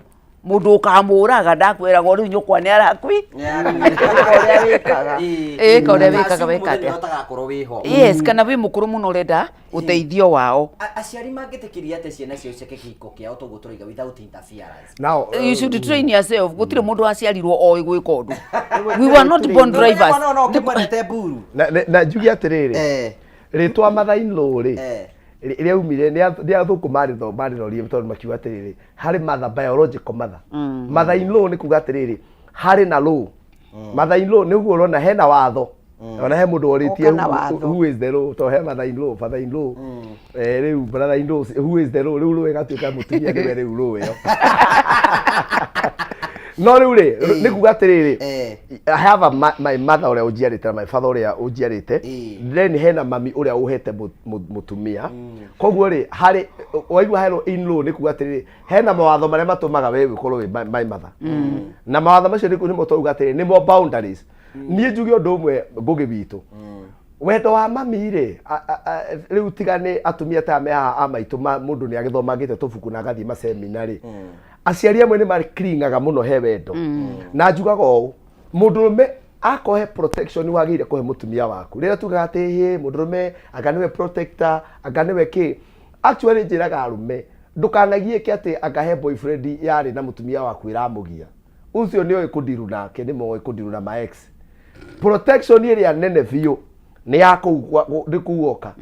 Mũndũ ũkamũraga ndakwĩragwo rĩu nyũkwa nĩ arakui. Ũrĩa wĩkaga. Ĩka ũrĩa wĩkaga, weka atĩa? Ũtagakorwo wĩho. Yes, kana wĩ mũkũrũ mũno ũrenda ũteithio wao. Aciari mangĩtĩkĩria atĩa ciana ciao ciake kĩhiko kĩao toguo tũraiga without interference? Now, You should train yourself. Gũtirĩ mũndũ waciarirwo oĩ gwĩka ũndũ. We were not born drivers. No, no, ũkĩmwendete mburu. Na njuge atĩrĩrĩ, rĩtwa mother in law rĩ, rĩaumire nĩ athũngũ marĩrorie tondũ makiuga atĩrĩrĩ, harĩ mother, biological mother. Mother in law nĩ kuga atĩrĩrĩ, harĩ na law. Mother in law nĩ ũguo ũrona hena watho. Ona he mũndũ orĩtie Oka na watho. Who is the law, to he mother in law, father in law, rĩu brother in law, who is the law? Rĩu law ĩgatuĩka mũtumia nĩwe rĩu law ĩyo. No rĩu rĩ, nĩ kuga atĩrĩrĩ, I have my mother ũrĩa ũnjiarĩte na my father ũrĩa ũnjiarĩte, then hena mami ũrĩa ũhete mũtumia. Koguo rĩ, harĩ waigua herwo in law, nĩ kuga atĩrĩrĩ, hena mawatho marĩa matũmaga we ũkorwo wĩ my mother, na mawatho macio nĩmo twauga atĩrĩ nĩmo boundaries. Niĩ njuge ũndũ ũmwe, Ngũgĩ witũ, wendo wa mami rĩ, rĩu tiga nĩ atumia ta me haha a maitũ mũndũ nĩ agĩthomangĩte tũbuku na agathiĩ macemina rĩ, aciari amwe nĩ makringaga mũno he wendo. Na njugaga ũũ, mũndũrũme akohe protection wagĩrĩire kũhe mũtumia waku. Rĩrĩa tugaga atĩ hĩ mũndũrũme anga nĩwe protector, anga nĩwe kĩ, actually njĩraga arũme, ndũkanagiĩke atĩ anga he boyfriend yarĩ na mũtumia waku ĩramũgia. Ũcio nĩ oĩ kũndiru nake, nĩ moĩ kũndiru na ma ex. Protection ĩrĩa nene biũ nĩ ya kũu nĩ kũu woka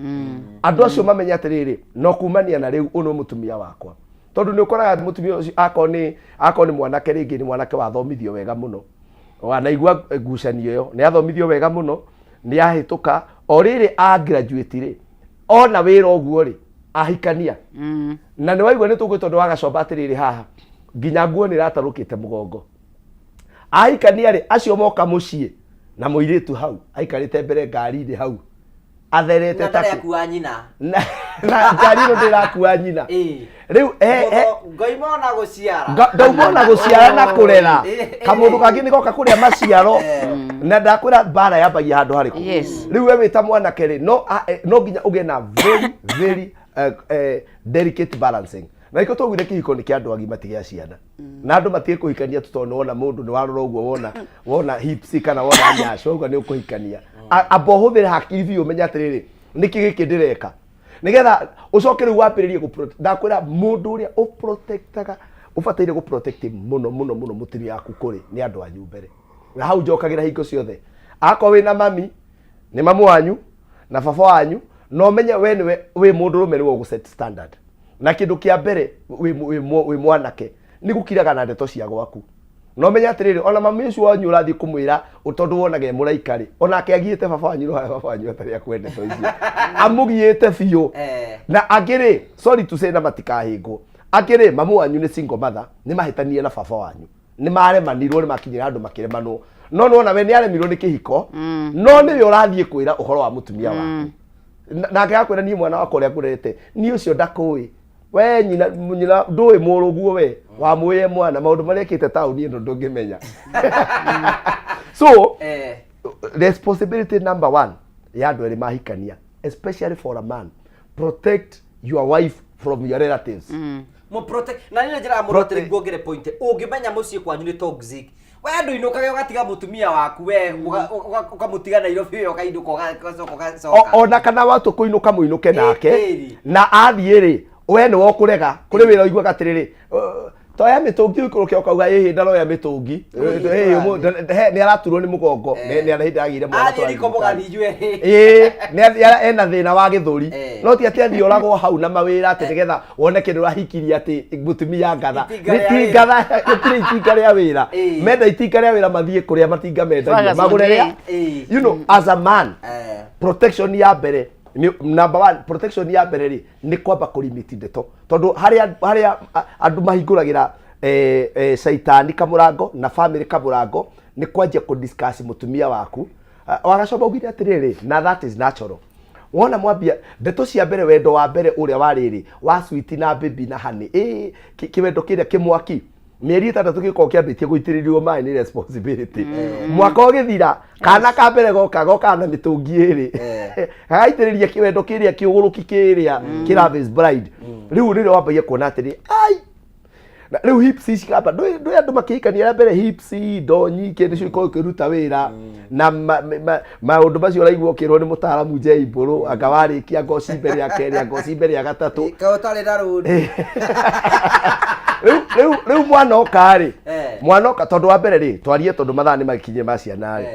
andũ acio mamenye atĩrĩrĩ, no kumania na rĩu ũyũ nĩ mũtumia wakwa. Tondũ nĩ ũkoraga mũtumia ũcio akorwo nĩ mwanake, rĩngĩ nĩ mwanake wathomithio wega mũno, wanaigua ngucanio ĩyo, nĩ athomithio wega mũno, nĩ ahĩtũka o rĩrĩ a graduate rĩ, ona wĩra ũguo rĩ, ahikania na nĩ waigua nĩ tũgwĩ tondũ wagacomba atĩrĩrĩ, haha nginya nguo nĩ ĩratarũkĩte mũgongo. Ahikania rĩ, acio moka mũciĩ na mũirĩtu hau aikarĩte mbere ngari-inĩ hau atherete. Na ndarĩ takĩ akua nyina. Na ngari ĩno ndĩrakua nyina. Rĩu Ngoima ona gũciara. Ndauma ona gũciara na kũrera kamũndũ kangĩ nĩ goka kũrĩa maciaro. Na ndakwĩra mbara yambagia handũ harĩkũ. Rĩu we wĩta mwanake rĩ, no nginya ũgĩe na very very delicate balancing. Na ikũ twaugire kĩhiko nĩ kĩa andũ agima, ti gĩa ciana, na andũ matige kũhikania tu tondũ nĩwona mũndũ nĩ warora ũguo, wona hips kana wona nyaco, ũguo nĩ ũkũhikania. Amba ũhũthĩre hakiri biũ, ũmenye atĩrĩrĩ, nĩkĩ gĩkĩ ndĩreka, nĩgetha ũcoke rĩu wambĩrĩrie ndakwĩra mũndũ ũrĩa ũprotectaga, ũbataire gũprotect mũno mũno mũno mũtumia waku kũrĩ nĩ andũ anyu mbere. Na hau njokagĩra hingo ciothe, akorwo wĩna mami, nĩ mamu wanyu na baba wanyu, na ũmenye we nĩwe wĩ mũndũrũme, nĩwe ũgũ set standard. Na kĩndũ kĩa mbere wĩ mwanake nĩ gũkiraga na ndeto cia gwaku. Na ũmenye atĩrĩrĩ, ona mami ũcio wanyu ũrathiĩ kũmwĩra tondũ wonaga e mũraika rĩ, onake agiĩte baba wanyu, no harĩa baba wanyu atarĩ akue ndeto icio amũgiĩte biũ. Na angĩ rĩ, sorry to say, na matikahĩngwo, angĩ rĩ, mamu wanyu nĩ single mother, nĩ mahĩtanie na baba wanyu, nĩ maremanirwo, nĩ makinyĩra andũ makĩremanwo, no nĩwona we nĩ aremirwo nĩ kĩhiko, no nĩwe ũrathiĩ kwĩra ũhoro wa mũtumia waku. Nake akwĩra, niĩ mwana wakwa ũrĩa ngũrerete niĩ ũcio ndakũĩ we nyina ndũĩ mũrũguo, we wamũĩe mwana maũndũ marĩa ekĩte taũni ĩno ndũngĩmenya. So responsibility number one ya andũ erĩ mahikania, especially for a man, protect your wife from your relatives. Mo protect na nĩ njĩra mũndũ atĩrĩ, nguongere point, ũngĩmenya mũciĩ kwanyu nĩ toxic, we ndũinũkage ũgatiga mũtumia waku, we ũkamũtiga Nairobi ĩyo, ũkainũka ũgacoka ũgacoka. Ona kana watu kũinũka, mũinũke nake. Na athiĩ rĩ, we nĩwe ũkũrega kũrĩ wĩra ũiguaga atĩrĩrĩ, toya mĩtũngi ũikũrũke, ũkauga ĩhĩ ndaroya mĩtũngi. Nĩ araturwo nĩ mũgongo, nĩ hĩndĩ agĩire mwana. Athiĩ riko mũgathiĩ inyuĩ. Ĩĩ, ena thĩna wa gĩthũri. No ti atĩ athiĩ oragwo hau na mawĩra atĩ nĩgetha wone kĩndũ ũrahikirie atĩ mũtumia ngatha. Itinga rĩa Ti wĩra. ngatha, gũtirĩ itinga rĩa wĩra. Menda itinga rĩa wĩra, mathiĩ kũrĩa matinga mendagia Ferguson, magũre rĩa. As a man, protection ya mbere number one, protection ya mbere rĩ, nĩ kwamba kũrimiti ndeto, tondũ harĩa andũ mahingũragĩra caitani kamũrango na family kamũrango nĩ kwanjia kũ discuss mũtumia waku. Wagacoka ugire atĩrĩrĩ, na that is natural. Wona mwambia ndeto cia mbere, wendo wa mbere ũrĩa warĩrĩ wa sweet na baby na honey, ĩ kĩwendo kĩrĩa kĩmwaki, mĩeri 6 gĩkorwo kĩambĩtie gũitĩrĩrio maĩ nĩ responsibility. Mwaka ũgĩthira, kana ka mbere goka gokaga na mĩtũngi ĩrĩ, gagaitĩrĩria kĩwendo kĩrĩa kĩũgũrũki kĩrĩa kĩ Love is Blind. Rĩu rĩrĩa wambagia kuona atĩrĩ, ai, na rĩu hips ici kamba ndũĩ andũ makĩhikania arĩa mbere, hips ndonyi kĩndũ cio ikoragwo ikĩruta wĩra na maũndũ macio ũraigua ũkĩrwo nĩ mũtaaramu Jay Mbũrũ, anga warĩkia ngoci mbere ya kerĩ, ngoci mbere ya gatatũ. Kaĩ ũtarĩ na rũni. Rĩu mwana oka rĩ, mwana oka, tondũ wa mbere rĩ, twarie tondũ mathaa nĩ makinyie ma ciana rĩ,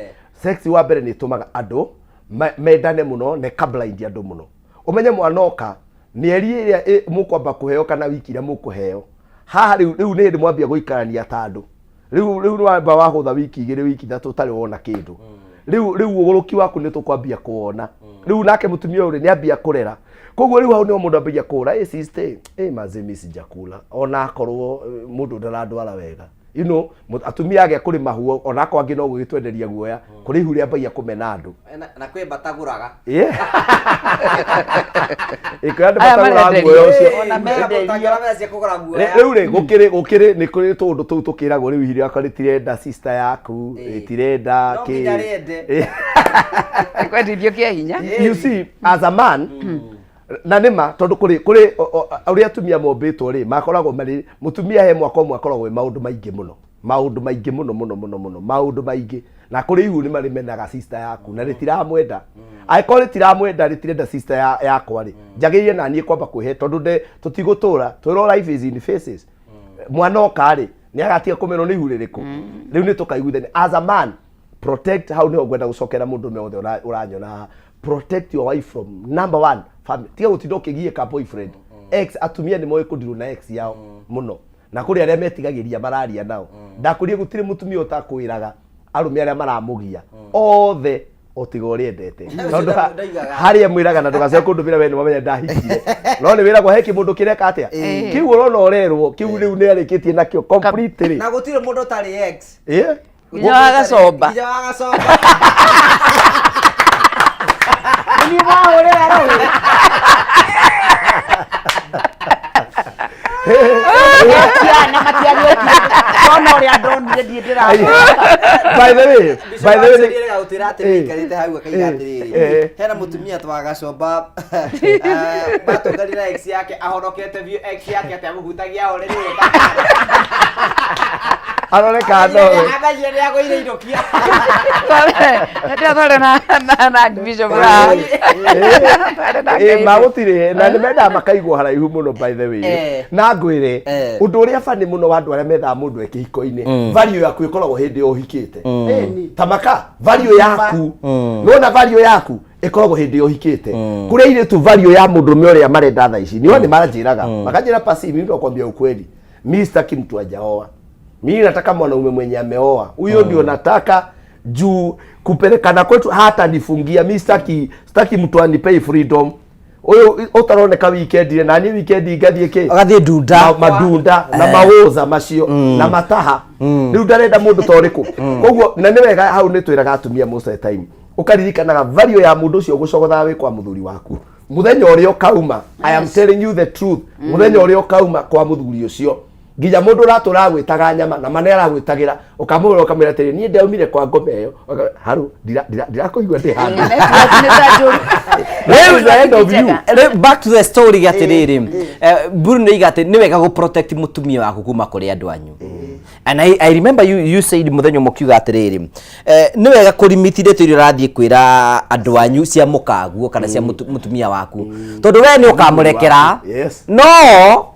sex wa mbere nĩ ĩtũmaga andũ mendane mũno na ĩkablind andũ mũno. Ũmenye mwana oka, mĩeri ĩrĩa mũkwamba kũheo kana wiki iria mũkũheo haha, rĩu nĩ hĩndĩ mwambia gũikarania ta andũ. Rĩu nĩ wamba wahũtha wiki 2, wiki 3 ũtarĩ wona kĩndũ. Rĩu ũgũrũki waku nĩ tũkwambia kuona. Rĩu nake mũtumia ũyũ rĩ, nĩ ambia kũrera, koguo rĩu hau nĩho mũndũ ambagia kũra, ĩ sister, ĩ manze, mi sijakula, ona akorwo mũndũ ndarandwara wega. Atumia agĩa kũrĩ mahuo, ona akorwo angĩ no gũgĩtwenderia guoya, kũrĩ ihu rĩambagia kũmena andũ. Na kwĩ mbatagũraga. Ĩkwĩ andũ Aya matagũraga marenderio. guoya ũcio. Ona menderio. Ũtangĩona mbeca cia kũgũra guoya. Rĩu rĩ, gũkĩrĩ nĩ kũrĩ tũũndũ tũu tũkĩragwo rĩu ihu rĩakwa rĩtirenda sister yaku, rĩtirenda No kĩ. nginya rĩende. Kwendithio kĩa hinya. You see, as a man, na nĩma tondũ kũrĩ ũrĩa atumia mombĩtwo rĩ, makoragwo marĩ mũtumia he mwaka ũmwe akoragwo wĩ maũndũ maingĩ mũno, maũndũ maingĩ mũno mũno mũno mũno, maũndũ maingĩ. Na kũrĩ ihu nĩ marĩmenaga sister yaku na rĩtiramwenda. Angĩkorwo rĩtiramwenda, rĩtirenda sister yakwa rĩ, njagĩrĩire na niĩ kwamba kwĩhe tondũ nde tũtigũtũra twĩrwo life is in phases. Mwana oka rĩ, nĩ agatiga kũmenwo nĩ ihu rĩrĩkũ. Rĩu nĩ tũkaiguithania. As a man, protect, hau nĩho ngwenda gũcokera mũndũ ũmwe wothe ũranyona haha, protect your wife from number one family. Tiga gũtinda ũkĩgiĩka boyfriend, ex. Atumia nĩ moĩ kũndirwo na ex yao mũno, na kũrĩ arĩa metigagĩria mararia nao. Ndakũrie gũtirĩ mũtumia ũtakwĩraga arũme arĩa maramũgia othe o tiga ũrĩa endete, tondũ Ndoigaga. harĩa mwĩraga na ndũgacoke kũndũmĩra we nĩ wamenya ndahikire, no nĩ wĩragwo he kĩmũndũ kĩreka atĩa kĩu ũrona ũrerwo kĩu rĩu nĩ arĩkĩtie nakĩo completely. Na gũtirĩ mũndũ ũtarĩ ex. Nginya wa gacomba. Nginya wa gacomba. Nĩ mwahũrĩra rũĩ. Ciana matiagĩũkire ndona ũrĩa ndonire ndiĩ ndĩra. By the way, Nĩrega gũtwĩra atĩ nĩaikarĩte hau akaiga atĩrĩrĩ, hena mũtumia twagacomba matũnganire na ex yake ahonokete biũ, ex yake atĩ amũhutagia o rĩrĩ. Arore kana we. Angagia nĩ agũire inũkia. Ndĩratware na Bishop ra. Magũtirĩ na nĩ mendaga makaigwo haraihu mũno, by the way. Na ngwĩre ũndũ ũrĩa bani mũno wa andũ arĩa methaga mũndũ e kĩhiko-inĩ, value yaku ĩkoragwo hĩndĩ ĩyo ũhikĩte. Tamaka value yaku, nĩwona value yaku ĩkoragwo hĩndĩ ĩyo ũhikĩte. Kũrĩ airĩtu, value ya mũndũrũme ũrĩa marenda thaa ici nĩo nĩ manjĩraga, makanjĩra, "Pasi, mimi nakwambia ukweli, mi sitaki mtu hajaoa, mimi nataka mwanaume mwenye ameoa, huyo ndio nataka juu kupelekana kwetu hata nifungia. Mi sitaki mtu anipei freedom uyu utaroneka weekend na niĩ weekend ngathiĩ kĩ." Ũgathiĩ ndunda. Madunda na mawũza macio na mataha. Rĩu ndarenda mũndũ ta ũrĩkũ? Koguo na nĩ wega, hau nĩ twĩraga atumia most of the time, ũkaririkanaga value ya mũndũ ũcio ũgũcogothaga wĩ kwa mũthuri waku mũthenya ũrĩa ũkauma. I am telling you the truth, mũthenya ũrĩa ũkauma kwa mũthuri ũcio, nginya mũndũ ũratũra agwĩtaga nyama na ma nĩ aragwĩtagĩra, ũkamũrora ũkamwĩra atĩrĩ, "Niĩ ndaumire kwa ngoma ĩyo." Haru ndirakũigua ndĩ handũ. That is the end of you. Rĩu, back to the story, atĩrĩrĩ, Mburu nĩ iga atĩ nĩ wega gũ protect mũtumia waku kuma kũrĩ andũ anyu. And I remember you said mũthenya ũmwe ũkiuga atĩrĩrĩ, nĩ wega kũrimiti ndeto iria ũrathiĩ kwĩra andũ anyu cia mũkaguo kana cia mũtumia waku, tondũ we nĩ ũkamũrekera, no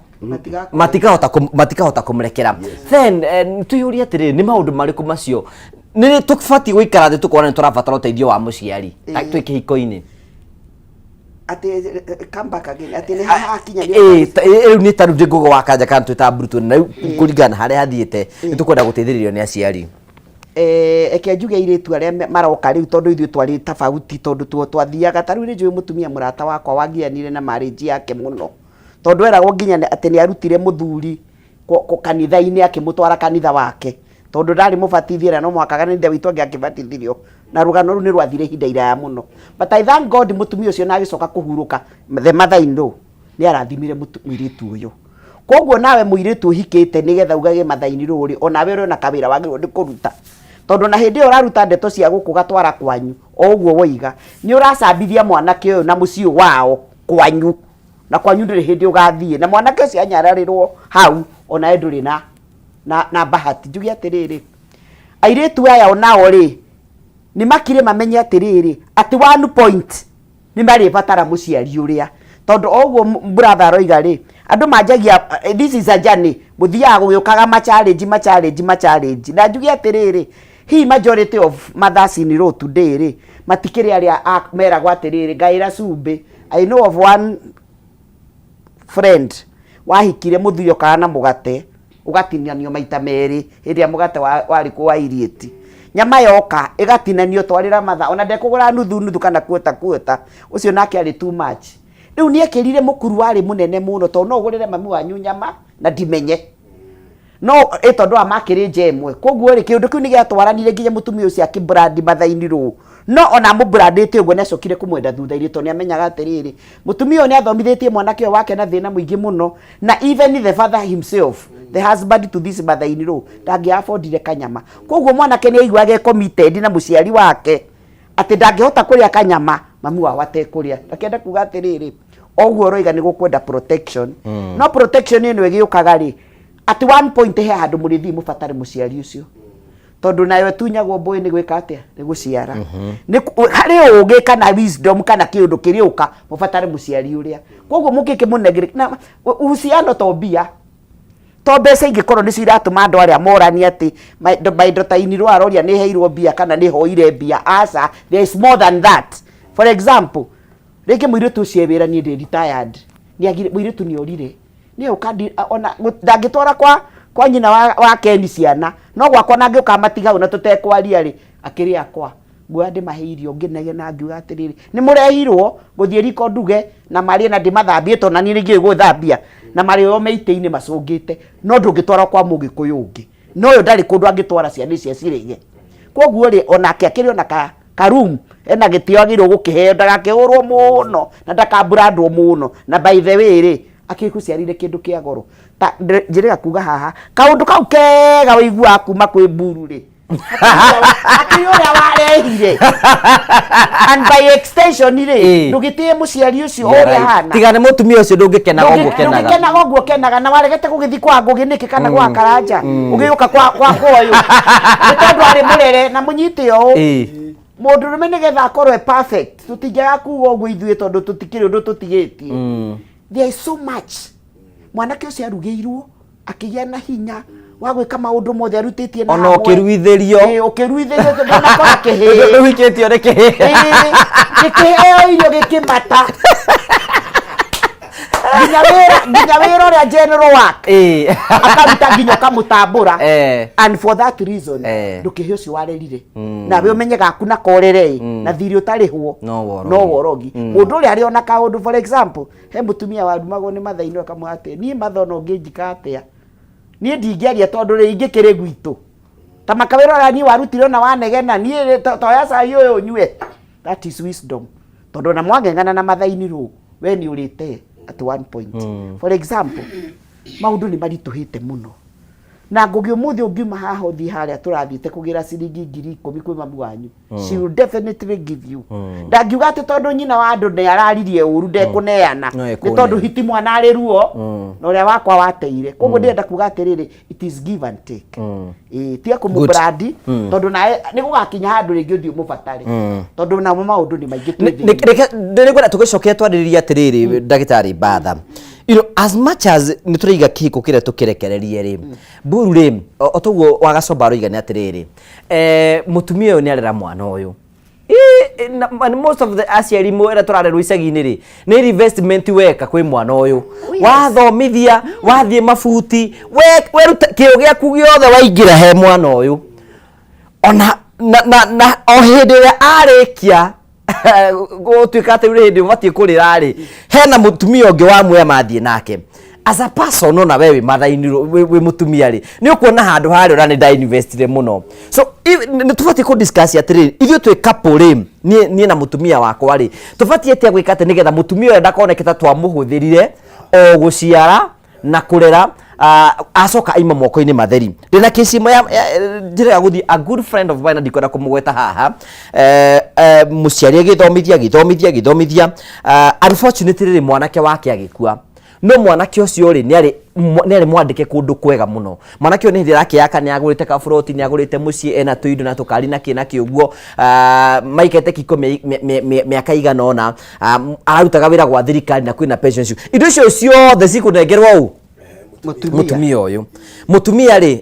matikahota kũmũrekera. Then twĩyũrie atĩrĩrĩ, nĩ maũndũ marĩkũ macio nĩ tũbatiĩ gũikara thĩ tũkona nĩ tũrabatara ũteithio wa mũciari twĩ kĩhiko-inĩ? Atĩ come back again, atĩ nĩ haha hakinya nĩ Rĩu nĩ ta rĩu ndĩ ngũgũ wa kanja kana twĩta Bruto, na rĩu kũringana na harĩa hathiĩte nĩ tũkwenda gũteithĩrĩrio nĩ aciari. Eke njuge airĩtu arĩa maroka rĩu, tondũ ithuĩ twarĩ tofauti, tondũ twathiaga ta rĩu nĩ njũĩ mũtumia mũrata wakwa wagianire na marriage yake mũno, tondũ eragwo nginya atĩ nĩ arutire mũthuri kanitha-inĩ akĩmũtwara kanitha wake, tondũ ndarĩ mũbatithie na no mũhaka kanitha witũ angĩ akĩbatithirio. Na rũgano rũu nĩ rwathire ihinda iraya mũno, but I thank God mũtumia ũcio na agĩcoka kũhurũka, the mother in law nĩ arathimire mũirĩtu ũyũ. Koguo nawe mũirĩtu ũhikĩte nĩgetha ugage mother in law rĩ, onawe ũrĩ ona kawĩra wagĩrĩirwo nĩ kũruta, tondũ na hĩndĩ ĩyo ũraruta ndeto cia gũkũ gatwara kwanyu, o ũguo woiga nĩ ũracambithia mwanake ũyũ na mũciĩ wao kwanyu, na kwanyu ndũrĩ hĩndĩ ũgathiĩ na mwanake ũcio anyararĩrwo hau, onawe ndũrĩ na bahati. Njuge atĩrĩrĩ, airĩtu aya onao rĩ, nĩ makire mamenye atĩrĩrĩ, atĩ one point nĩ marĩbatara mũciari ũrĩa, tondũ o ũguo brother aroiga rĩ, andũ manjagia this is a journey, mũthiaga gũgĩũkaga ma challenge, ma challenge, ma challenge. Na njuge atĩrĩrĩ, hihi majority of mothers in law today rĩ, matikĩrĩ arĩa meragwo atĩrĩrĩ, ngaĩra cumbĩ. I know of one friend wahikire mũthuri okaga na mũgate ũgatinanio maita merĩ, hĩndĩ ĩrĩa mũgate warĩ kũ wa irieti, nyama yoka ĩgatinanio, twarĩra matha, ona ndekũgũra nuthu nuthu kana kuota kuota, ũcio nake arĩ too much. Rĩu nĩekĩrire mũkuru warĩ mũnene mũno, tondũ no ũgũrĩre mami wanyu nyama na ndimenye no ĩ tondũ wa makĩrĩ nja ĩmwe. Koguo rĩ, kĩũndũ kĩu nĩ gĩatwaranire nginya mũtumia ũcio akĩbrandi mathaini rũũ, no ona mũbrandĩte ũguo nĩ acokire kũmwenda thutha-inĩ, tondũ nĩ amenyaga atĩrĩrĩ, mũtumia ũyũ nĩ athomithĩtie mwanake ũyũ wake na thĩna mũingĩ mũno, na even the father himself, the husband to this mother in law, ndangĩ affordire kanyama. Koguo mwanake nĩ aiguaga e committed na mũciari wake atĩ ndangĩhota kũrĩa kanyama mami wao atekũrĩa. Ndakĩenda kuga atĩrĩrĩ, oguo ũroiga nĩ gũkwenda protection, no protection ĩno ĩgĩũkaga rĩ, at one point he handũ mũrĩthiĩ mũbatare mũciari ũcio, tondũ nayo ĩtunyagwo mbũĩ nĩ gwĩka atĩa, nĩ gũciara. Nĩ harĩ ũgĩ kana wisdom kana kĩũndũ kĩrĩũka mũbatare mũciari ũrĩa, koguo mũngĩkĩmũnengere na uhusiano to mbia, to mbeca ingĩkorwo nĩcio iratũma andũ arĩa moranie atĩ my daughter in law aroria nĩ heirwo mbia kana nĩ hoire mbia. Aca, there is more than that. For example, rĩngĩ mũirĩtu ũcio e wĩra, niĩ ndĩ retired, nĩ mũirĩtu nĩ orire nĩ ũka ona ndangĩtwara kwa nyina wa Ken ciana, no gwakwa na ngĩũka matiga hau na tũtekwaria rĩ, akĩrĩ akwa nguoya ndĩmahe irio, ngĩnegena ngiuga atĩrĩrĩ, nĩ mũrehirwo ngũthiĩ riko nduge na marĩe na ndĩmathambie, tondũ na niĩ nĩ ngĩũĩ gũthambia, na marĩo me itĩ-inĩ macũngĩte. No ndũngĩtwara kwa mũgĩkũyũ ũngĩ, no ũyũ ndarĩ kũndũ angĩtwara ciana icio cirĩge. Koguo rĩ, onake akĩrĩ ona ka room ena gĩtĩo agĩrĩirwo gũkĩheo, ndagakĩhũrwo mũno na ndakamburandwo mũno. Na by the way rĩ, akĩgũciarire kĩndũ kĩa goro ta njĩrĩga kuga haha, kaũndũ kau kega ũiguaga kuma kwĩ mburu rĩ, akĩrĩ ũrĩa warehire, and by extension rĩ, ndũgĩtĩe mũciari ũcio ũrĩa hana. Tiga nĩ mũtumia ũcio, ndũngĩkenaga ũguo kenaga. Ndũngĩkenaga ũguo kenaga, na waregete gũgĩthiĩ kwa Ngũgĩ nĩkĩ kana gwa Karanja, ũgĩũka kwa ũyũ nĩ tondũ arĩ mũrere na mũnyite ũũ. Mũndũrũme nĩgetha akorwo e perfect, tũtingĩaga kuga ũguo ithuĩ, tondũ tũtikĩrĩ ũndũ tũtigĩtie. There is so much mwanake ũcio arugĩirwo akĩgĩa na hinya wa gwĩka maũndũ mothe arutĩtie na Ona hamwe. ũkĩruithĩrio. Ũkĩruithĩrio tondũ ndũnakora kĩhĩĩ. Ndũhikĩtio nĩ kĩhĩĩ. Gĩkĩheo irio gĩkĩmata, nginya wĩra ũrĩa general work akaruta nginya ũkamũtambũra. And for that reason, ndũkĩhe ũcio warerire, nawe ũmenye gaku na korere ĩ na thirĩ ũtarĩhwo. No worogi. No worogi. Mũndũ ũrĩa arĩ ona kaũndũ, for example, he mũtumia warumagwo nĩ mathainĩ, akamwĩra atĩ niĩ matho no ngĩnjika atĩa, niĩ ndingĩaria tondũ rĩ ingĩkĩrĩ gwitũ ta makawĩra ũrĩa niĩ warutire ona wanegena niĩ rĩ, toya cai ũyũ ũnyue. That is wisdom, tondũ ona mwang'eng'ana na mathaini rũ, we nĩ ũrĩte at one point. For example, maũndũ nĩ maritũhĩte mũno, na Ngũgĩ, ũmũthĩ ũngiuma haha ũthiĩ harĩa tũrathiĩte kũgĩra ciringi 10,000 kwĩ mami wanyu, she will definitely give you. Ndangiuga atĩ tondũ nyina wa andũ nĩ araririe ũru ndekũneana. No nĩ ekũneana. Tondũ hiti mwana arĩ ruo na ũrĩa wakwa wateire. Koguo ndĩrenda kuga atĩrĩrĩ, it is give and take. Ĩĩ, tiga kũmũbrandi, tondũ nawe nĩ gũgakinya handũ rĩngĩ ũthiĩ ũmũbatare, tondũ namo maũndũ nĩ maingĩ twĩ thĩinĩ. Reke ndĩrĩkwenda tũgĩcoke twarĩrĩria atĩrĩrĩ, ndagĩtarĩ Mbatha, as much as nĩ tũraiga kĩhiko kĩrĩa tũkĩrekererie rĩ, mburu rĩ, o toguo wagacomba aroiga nĩ atĩrĩrĩ, mũtumia ũyũ nĩ arera mwana ũyũ. And most of the aciari ĩrĩa tũrarerwo icagi-inĩ rĩ, nĩ investment weka kwĩ mwana ũyũ, wathomithia, wathiĩ mabuti, weruta kĩo gĩaku gĩothe, waingĩra he mwana ũyũ, ona na o hĩndĩ ĩrĩa arĩkia gũtuĩka atĩ rĩu hĩndĩ ũbatiĩ kũrĩra rĩ, hena mũtumia ũngĩ wamuoya mathiĩ nake. As a person, ona we wĩ mathaini wĩ mũtumia rĩ, nĩ ũkuona handũ harĩa ũra nĩ ndainvestire mũno. So nĩ tũbatiĩ kũ discuss atĩrĩrĩ, ithuĩ twĩ couple rĩ, niĩ na mũtumia wakwa rĩ, tũbatiĩ atĩa gwĩka atĩ nĩgetha mũtumia ũrĩa ndakoneke ta twamũhũthĩrire o gũciara na kũrera, acoka aima moko-inĩ matheri. Ndĩna kesi ĩmwe njĩra ya gũthiĩ, a good friend of mine, na ndikwenda kũmũgweta haha, mũciari agĩthomithia agĩthomithia agĩthomithia, unfortunately rĩ, mwanake wake agĩkua. No mwanake ũcio rĩ, nĩarĩ mwandĩke kũndũ kwega mũno. Mwanake ũyũ nĩ hĩndĩ arakĩaka, nĩ agũrĩte kaburoti, nĩ agũrĩte mũciĩ, ena tũindo na tũkari na kĩ na kĩ ũguo, maikarĩte kiko mĩaka igana ũna, ararutaga wĩra gwa thirikari na kwĩna pension icio. Indo icio ciothe cikũnengerwo ũ? Mũtumia ũyũ. Mũtumia rĩ,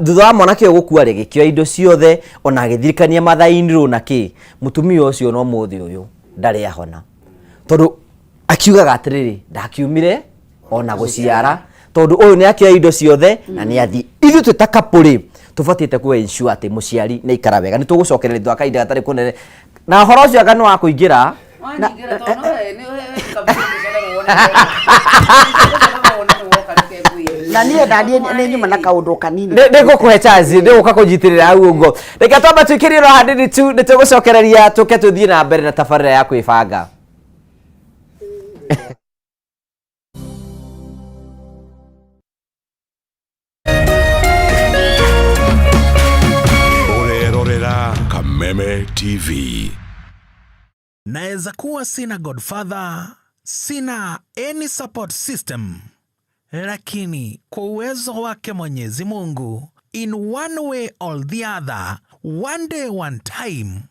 thutha wa mwanake ũyũ gũkua rĩ, gĩkĩoya indo ciothe, ona agĩthirikania mathainirwo na kĩ. Mũtumia ũcio no mũthĩ ũyũ ndarĩ ahona, tondũ akiugaga atĩrĩrĩ, ndakiumire ona gũciara, tondũ ũyũ nĩ akĩoya indo ciothe na nĩ athiĩ. Ithuĩ twĩ ta couple rĩ, tũbatiĩte kũ ensure atĩ mũciari nĩ aikara wega. Nĩ tũgũcokereria thutha wa kahinda gatarĩ kũnene na ũhoro ũcio anga nĩ wa kũingĩra. Wanyingĩra tondũ no nĩ kabisa ũgĩcoka wone nĩ wona nĩ woka, reke ngwĩre. Na niĩ nĩ nyuma na kaũndũ kanini. Nĩ ngũkũhe chance, nĩ gũka kũnyitĩrĩra hau ũguo. Reke twambe twĩkĩrie ro hanini tu, nĩ tũgũcokereria tũke tũthiĩ na mbere na tabarĩra ya kwĩbanga. Ũrerorera Kameme TV. Naweza kuwa sina godfather, sina any support system, lakini kwa uwezo wake Mwenyezi Mungu, in one way or the other, one day one time,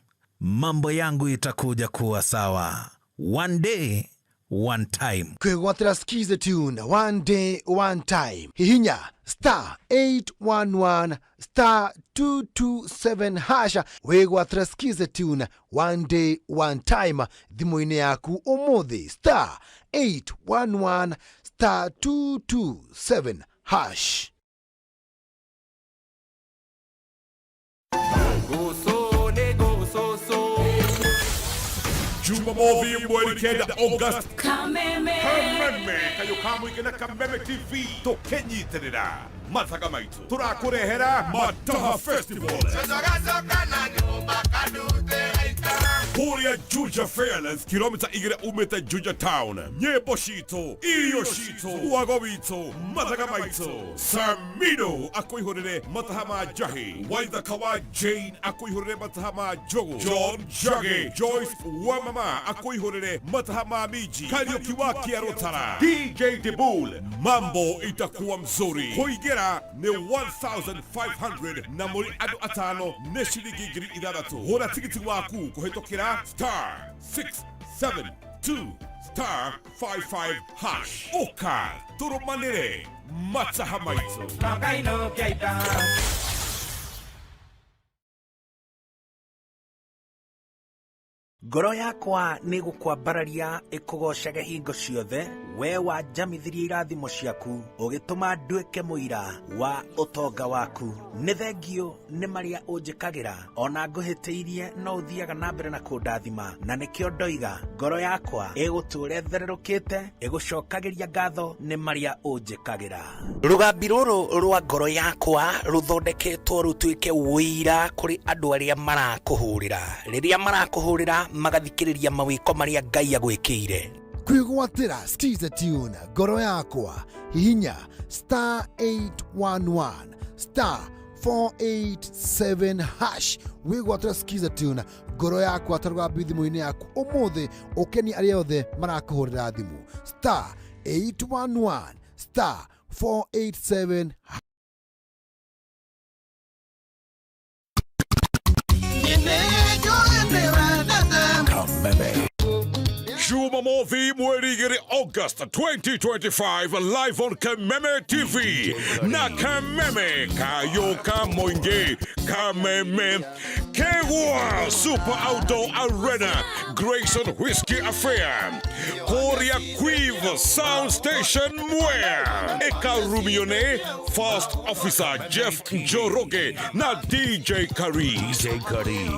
mambo yangu itakuja kuwa sawa. One day one time. Kwĩgwatĩra Skiza Tune one day one time, hihinya star 811 star 227 hash, wĩgwatĩra Skiza Tune one day one time thimũ-inĩ yaku ũmũthĩ, star 811 star 227 hash. Goso nego soso. Jumamothi 9 August, Kameme. Kameme kayo kamũingĩ na Kameme TV, tũkĩnyitĩrĩra mathaga maitũ, tũrakũrehera Mataha Festival kũrĩa Juja Fairlands, kilomita 2 umĩte Juja Town. Nyĩmbo citũ, irio citũ, wago witũ, mathaga maitũ. Samido akũihũrĩre mataha ma njahi, Waithaka wa Jane akũihũrĩre mataha ma njogu, John Njage, Joyce wa mama akũihũrĩre mataha ma minji, Kariũki wa Kĩarũtara, DJ Dibul. Mambo itakuwa mzuri. Kũingĩra nĩ 1500 na mũrĩ andũ atano nĩ ciringi 6000. Hũra tigiti waku kũhĩtũkĩra star 672 star 55 hash. Ũka tũrũmanĩre mataha maitũ. Makaino kiaita. Ngoro yakwa nĩ gũkwambararia ĩkũgocage hingo ciothe, we wanjamithirie irathimo ciaku, ũgĩtũma nduĩke mũira wa ũtonga waku. Nĩ thengio nĩ marĩa ũnjĩkagĩra, ona ngũhĩtĩirie no ũthiaga na mbere na kũndathima, na nĩkĩo ndoiga ngoro yakwa ĩgũtũũra ĩthererũkĩte ĩgũcokagĩria ngatho nĩ marĩa ũnjĩkagĩra. Rũgambi rũrũ rwa ngoro yakwa rũthondeketwo rũtuĩke ũira kũrĩ andũ arĩa marakũhũrĩra, rĩrĩa marakũhũrĩra magathikĩrĩria mawĩko marĩa Ngai agwĩkĩire. Kwĩgwatĩra Skiza Tune ngoro yakwa, hihinya star 811 star 487 hash, wĩgwatĩra Skiza Tune ngoro yakwa ta rũgambi thimũ-inĩ yaku ũmũthĩ, ũkenie arĩa othe marakũhũrĩra thimũ, star 811 star 487. Kameme. Jumamothi 2 August 2025, live on Kameme TV na Kameme Kayoka Moinge Kameme Kegwa Super Outdoor Arena, Grayson Whiskey Affair, Korea Quive Sound Station Mwea Ekarumione, First Officer Jeff Njoroge na DJ Karis. DJ Karis.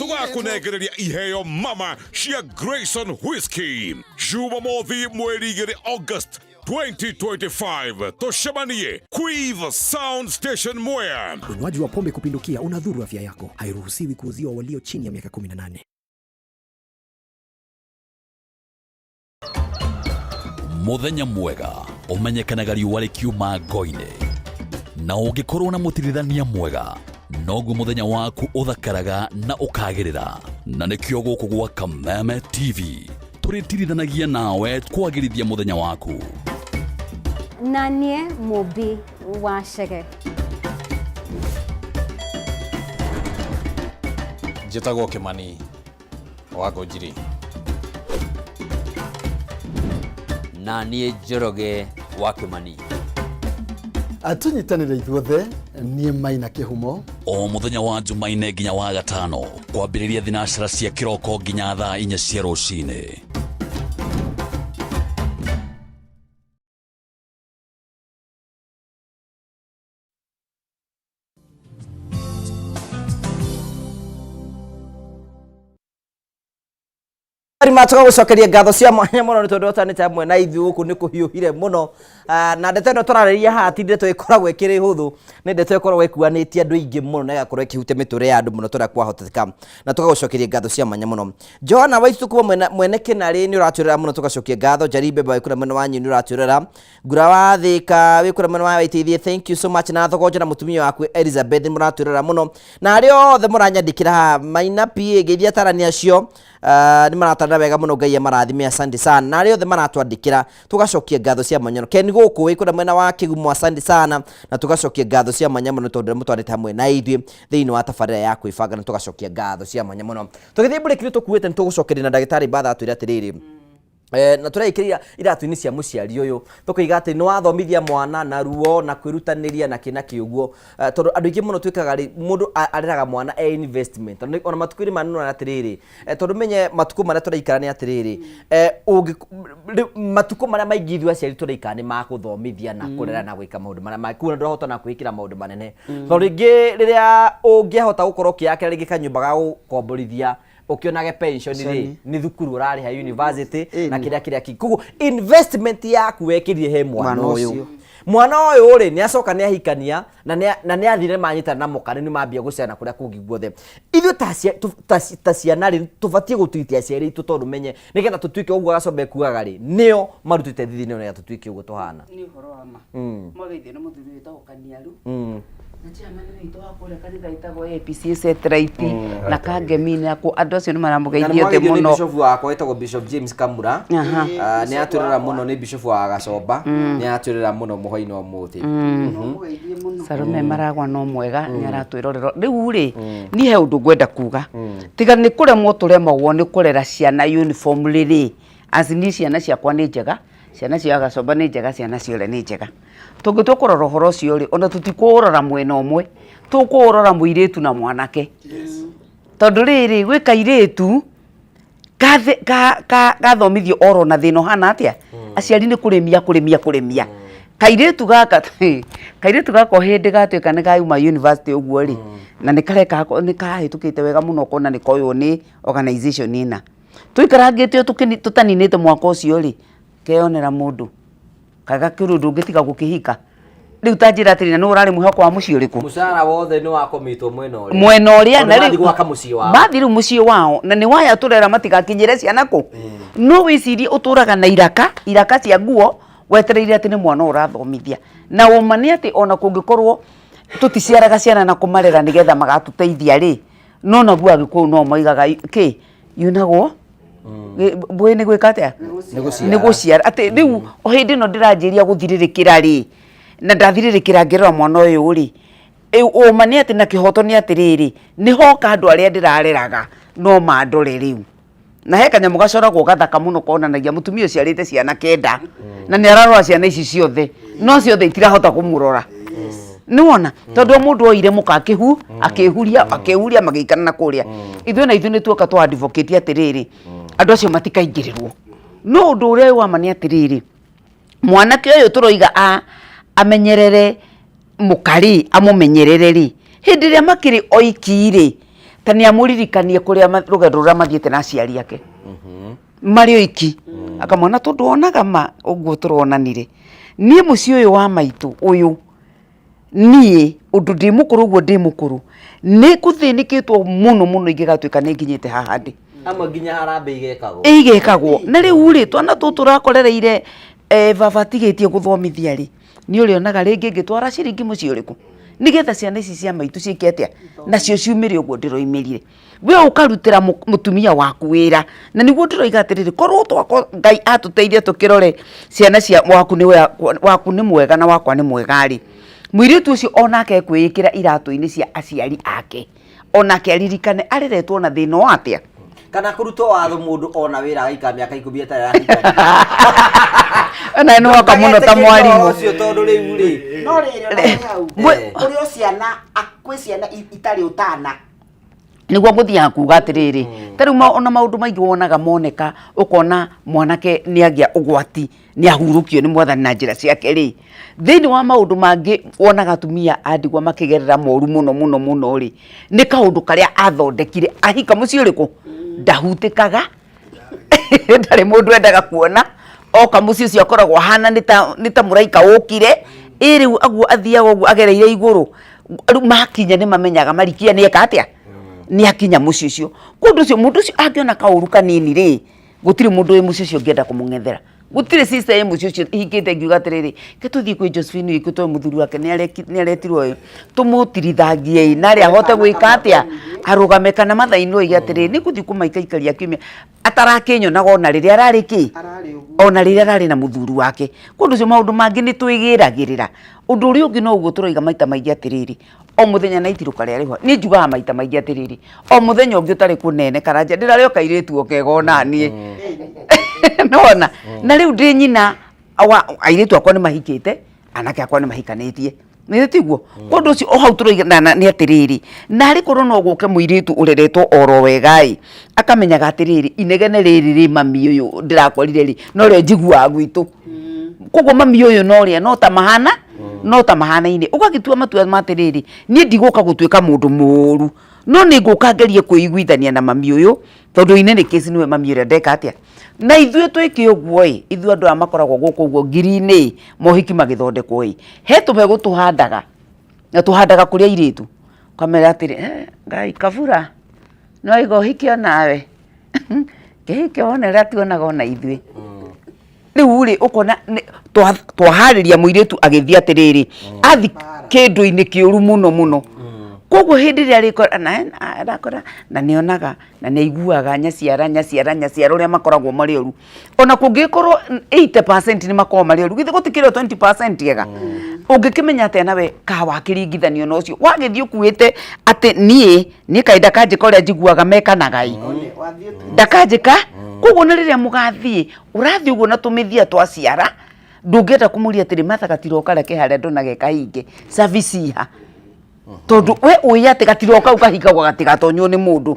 Tũgakũnengereria iheo mama cia Grayson Whiskey. Jumamothi mweri 2 August 2025 tũcemanie Quiver Sound Station Mwea. Unywaji wa pombe kupindukia unadhuru afya yako. Hairuhusiwi kuuziwa walio chini ya miaka 18. Muthenya mwega ũmenyekanaga riũa rĩkiuma ngo-inĩ, na ũngĩkorwo na mũtirithania mwega noguo mũthenya waku ũthakaraga na ũkagĩrĩra. Na nĩkĩo gũkũ gwa Kameme TV tũrĩtirithanagia nawe kwagĩrithia mũthenya waku. Na niĩ Mũmbi wa Chege. Njĩtagwo Kĩmani wa Ngũnjiri. Na niĩ Njoroge wa Kĩmani. Tũnyitanĩre ithuothe, niĩ Maina Kĩhumo. O mũthenya wa Jumaine nginya wa gatano kwambĩrĩria thinacara cia kĩroko nginya thaa 4 cia rũcinĩ. Matoka gucokeria ngatho cia mwanya muno ni tondu otanite hamwe na ithuĩ gũkũ nĩ kũhiũhire mũno. Na ndeto ĩno tũrarĩria haha ti ndeto ĩkoragwo ĩkĩrĩ hũthũ, nĩ ndeto ĩkoragwo ĩkuanĩtie andũ aingĩ mũno na ĩgakorwo ĩkĩhutia mĩtũrĩre ya andũ mũno tũrĩa kwahoteka, na tũgagũcokeria ngatho cia mwanya mũno. Johanna Waitũ kuma mwene Kĩnarĩ nĩ ũratwĩrora mũno, tũgacokia ngatho. Jaribe Mbebe wĩ kũrĩa mwena wa Nyũĩ nĩ ũratwĩrora. Ngura wa Thĩka wĩ kũrĩa mwena wa Waiteithie, thank you so much. Na Thogonja na mũtumia waku Elizabeth nĩ mũratwĩrora mũno, na arĩa othe mũranyandĩkĩra haha Maina PA ngeithia atarani acio. Nĩ maratarana wega mũno, Ngai amarathime, asante sana. Na arĩa othe maratwandĩkĩra tũgacokia ngatho cia mwanya mũno. Ken gũkũ wĩ kũrĩa mwena wa Kĩgumo, asante sana, na tũgacokia ngatho cia mwanya mũno tondũ mũtwarĩte hamwe na ithuĩ thĩinĩ wa tabarĩra ya kwĩbanga, na tũgacokia ngatho cia mwanya mũno. Tũgĩthiĩ break nĩ tũkuĩte, nĩ tũgũcokeria na ndagĩtarĩ Mbatha atwĩre atĩrĩrĩ, na tũraikĩria iratũ-inĩ cia mũciari ũyũ, tũkoiga atĩ nĩ wathomithia mwana na ruo na kwĩrutanĩria na kĩ na kĩ ũguo. Tondũ andũ aingĩ mũno twĩkaga rĩ, mũndũ areraga mwana e investment. Tondũ ona matukũ-inĩ maya nĩũrona atĩrĩrĩ, tondũ menye matukũ marĩa tũraikara nĩ atĩrĩrĩ, matukũ marĩa maingĩ ithuĩ aciari tũraikara nĩ ma gũthomithia na kũrera na gwĩka maũndũ marĩa mangĩ. Koguo ndũrahota na kwĩĩkĩra maũndũ manene. Tondũ rĩngĩ rĩrĩa ũngĩhota gũkorwo ũkĩakĩra rĩngĩ kanyũmba ga gũkomborithia ũkĩonage pension rĩ, nĩ thukuru ũrarĩha university na kĩrĩa kĩrĩa kĩngĩ. Koguo investment yaku wekĩrire he mwana Mwana ũyũ. ũcio. Mwana ũyũ rĩ, nĩ acoka nĩ ahikania na nĩ athire manyitana na mũka, nĩ mambia gũcera kũrĩa kũngĩ guothe. Ithuĩ ta ciana rĩ, tũbatiĩ gũtwĩtia aciari aitũ tondũ menye nĩgetha tũtuĩke ũguo Gacombe kugaga rĩ, nĩo marutĩte thithi-inĩ nĩgetha tũtuĩke ũguo tũhana. Nĩ ũhoro wa ma. Mwageithio nĩ mũthuri wĩtagwo Kaniaru. Na chairman witũ wa kũrĩa kanitha ĩtagwo APC Satellite na Kangemi na kũ andũ acio nĩ maramũgeithia Na nĩ othe mwageithio nĩ mũno. Bishop wakwa wĩtagwo Bishop James Kamura. Nĩ atwĩrora mũno, nĩ Bishop wa Gacomba. Nĩ atwĩrora mũno mũhwainĩ wa ũmũthĩ. Salome Maragwa no mwega, nĩ aratwĩrorera. Rĩu rĩ, niĩ he ũndũ ngwenda kuga. Tiga nĩ kũremwo tũremagwo nĩ kũrera ciana uniform rĩ, as niĩ ciana ciakwa nĩ njega, ciana cia Gacomba nĩ njega, ciana cia ũrĩa nĩ njega. Tũngĩtua kũrora ũhoro ũcio rĩ, ona tũtikũũrora mwena ũmwe, tũkũũrora mũirĩtu na mwanake. Tondũ rĩrĩ, gwĩ kairĩtu gathomithio oro na thĩna ũhana atĩa? Aciari nĩ kũrĩmia, kũrĩmia, kũrĩmia. Kairĩtu gaka, kairĩtu gaka o hĩndĩ gatuĩka nĩ kauma university ũguo rĩ, na nĩ kareka, nĩ kahĩtũkĩte wega mũno ũkona nĩ koywo nĩ organization ĩna. Tũikarangĩte ũũ tũtaninĩte mwaka ũcio rĩ, keyonera mũndũ. Kaga kĩũndũ ndũngĩtiga gũkĩhika. Rĩu ta njĩra atĩrĩ, na nĩ ũrarĩ mwĩhoko wa mũciĩ ũrĩkũ? Mũcara wothe nĩ wakomitwo mwena ũrĩa. Mwena ũrĩa, Tondũ na mathiĩ rĩu gwaka mũciĩ wao. Mathiĩ rĩu mũciĩ wao, na nĩ waya tũrera matigakinyĩre ciana kũ? No wĩcirie ũtũraga na iraka, iraka cia nguo, wetereire atĩ nĩ mwana ũrathomithia. Na ũma nĩ atĩ ona kũngĩkorwo tũticiaraga ciana na kũmarera nĩgetha magatũteithia rĩ, no naguo Agĩkũyũ no moigaga kĩ? Yunagwo? Mbũĩ nĩ gwĩka atĩa? Nĩ gũciara. Nĩ gũciara. Atĩ rĩu o hĩndĩ ĩno ndĩranjĩria gũthirĩrĩkĩra rĩ, na ndathirĩrĩkĩra ngĩrora mwana ũyũ rĩ, ũma nĩ atĩ na kĩhoto nĩ atĩrĩrĩ, nĩ hoka andũ arĩa ndĩrareraga no mandore rĩu. Na he kanyamũ gacoragwo gathaka mũno konanagia mũtumia ũciarĩte ciana 9 na nĩ ararora ciana ici ciothe, no ciothe itirahota kũmũrora. Nĩ wona? Tondũ o mũndũ oire mũka akĩhuria, akĩhuria magĩikara na kũrĩa. Ithuĩ na ithuĩ nĩ tuoka twa advocate atĩrĩrĩ, andũ acio matikaingĩrĩrwo. No ũndũ ũrĩa wĩ wa ma nĩ atĩrĩrĩ, mwanake ũyũ tũroiga amenyerere mũka rĩ, amũmenyerere rĩ, hĩndĩ ĩrĩa makĩrĩ oiki rĩ, Ta nĩ amũririkanie kũrĩa rũgendo rũrĩa mathiĩte na aciari ake marĩ oiki, akamwona tondũ onaga ma ũguo tũronanire niĩ mũciĩ ũyũ wa maitũ ũyũ, niĩ ũndũ ndĩ mũkũrũ ũguo ndĩ mũkũrũ, nĩ ngũthĩnĩkĩtwo mũno mũno ingĩgatuĩka nĩ nginyĩte haha ndĩ. Amwe nginya harambee igekagwo. Igekagwo. Na rĩu rĩ, twana tũtũ tũrakorereire baba atigĩtie gũthomithia rĩ, nĩ ũrĩonaga rĩngĩ ngĩtwara ciringi mũciĩ ũrĩkũ, nĩgetha ciana ici cia maitũ ciĩke atĩa, nacio ciumĩre ũguo ndĩroimĩrire. We ũkarutĩra mũtumia waku wĩra, na nĩguo ndĩroiga atĩrĩrĩ, korwo twakwa Ngai atũteithia tũkĩrore ciana cia waku nĩ waku nĩ mwega na wakwa nĩ mwega rĩ, mũirĩtu ũcio onake ekwĩĩkĩra iratũ-inĩ cia aciari ake, onake aririkane areretwo na thĩna wa atĩa. Kana kũrutwo watho mũndũ ona wĩra agaikara mĩaka 10 atarĩ arahikania. Ona nĩ woka mũno ta mwarimũ. Ũcio tondũ rĩu rĩ. No rĩrĩ, ona wĩ hau, kũrĩ o ciana, kwĩ ciana itarĩ ũtana. Nĩguo ngũthiaga kuga atĩrĩrĩ, ta rĩu ona maũndũ maingĩ wonaga moneka, ũkona mwanake nĩ agĩa ũgwati, nĩ ahurũkio nĩ mwathani na njĩra ciake rĩ, thĩinĩ wa maũndũ mangĩ wonaga atumia a ndigwa makĩgerera moru mũno mũno mũno rĩ, nĩ kaũndũ karĩa athondekire ahika mũciĩ ũrĩkũ, ndahutĩkaga, ndarĩ mũndũ endaga kuona, oka mũciĩ ũcio akoragwo ahana nĩ ta mũraika ũkire, ĩ rĩu aguo athiaga ũguo agereire igũrũ, rĩu makinya nĩ mamenyaga marikia nĩ eka atĩa, nĩ akinya mũciĩ ũcio. Kũndũ ũcio mũndũ ũcio angĩona kaũru kanini rĩ, gũtirĩ mũndũ wĩ mũciĩ ũcio ũngĩenda kũmũng'ethera. Gũtirĩ sister ĩ mũciĩ ũcio hingĩte ngiuga atĩrĩrĩ, reke tũthiĩ kwĩ Josephine witũ tondũ mũthuri wake nĩ aretirwo ĩ, tũmũtirithangie ĩ, narĩ ahote gwĩka atĩa, arũgame kana mathaa-inĩ oige atĩrĩrĩ, nĩ ngũthiĩ kũmaikaikaria kiumia, atarakĩnyonaga ona rĩrĩa ararĩ kĩ, ona rĩrĩa ararĩ na mũthuri wake. Kũndũ ũcio maũndũ mangĩ nĩ twĩgĩragĩrĩra. Ũndũ ũrĩa ũngĩ no ũguo tũroiga maita maingĩ atĩrĩrĩ, o mũthenya na itirũka rĩa rĩhwa, niĩ njugaga maita maingĩ atĩrĩrĩ, o mũthenya ũngĩ ũtarĩ kũnene karanja, ndĩrarĩ o kairĩtu o kega ona niĩ. Nĩwona? Na rĩu ndĩ nyina wa airĩtu akwa nĩ mahikĩte, anake akwa nĩ mahikanĩtie. Nĩ tiguo? Kũndũ ũcio o hau tũroiga nĩ atĩrĩrĩ, narĩ korwo no gũke mũirĩtu ũreretwo oro wega ĩ, akamenyaga atĩrĩrĩ, inegene rĩrĩ rĩ mami ũyũ ndĩrakorire rĩ, norĩo njiguaga gwitũ. Koguo mami ũyũ na ũrĩa no ta mahana, no ta mahanaine. Ũgagĩtua matua ma atĩrĩrĩ, niĩ ndigũka gũtuĩka mũndũ mũru, no nĩ ngũka ngerie kwĩiguithania na mami ũyũ, tondũ in any case nĩwe mami ũrĩa ndeka atĩa. Na ithuĩ twĩke ũguo ĩ, ithuĩ andũ aya makoragwo gũkũ ũguo ngiri-inĩ ĩ, mohiki magĩthondekwo ĩ, he tũbegũ tũhandaga, na tũhandaga kũrĩ airĩtu, ũkamera atĩrĩ, Ngai kabura, nĩ waiga ũhiki onawe, kĩhike wone ũrĩa tuonaga ona ithuĩ. Rĩu rĩ, ũkona twaharĩria mũirĩtu agĩthiĩ atĩrĩrĩ, athi kĩndũ-inĩ kĩũru mũno mũno. Koguo hĩndĩ ĩrĩa arĩkora, na arakora, na nĩ onaga, na nĩ aiguaga nyaciara, nyaciara, nyaciara ũrĩa makoragwo marĩ oru. Ona kũngĩkorwo 80% nĩ makoragwo marĩ oru, githĩ gũtikĩrĩ o 20% ega? Ũngĩkĩmenya atĩa nawe ka wakĩringithanio na ũcio? Wagĩthiĩ ũkuĩte atĩ niĩ, niĩ kaĩ ndakanjĩka ũrĩa njiguaga mekanaga ĩ. Ndakanjĩka, koguo na rĩrĩa mũgathiĩ, ũrathiĩ ũguo na tũmĩthia twa ciara, ndũngĩenda kũmũria atĩrĩ, Martha gatiro karĩa ke harĩa ndonaga ge kahinge, service iha. Tondũ we ũĩ atĩ gatiro kau kahingagwo gatigatonywo nĩ mũndũ.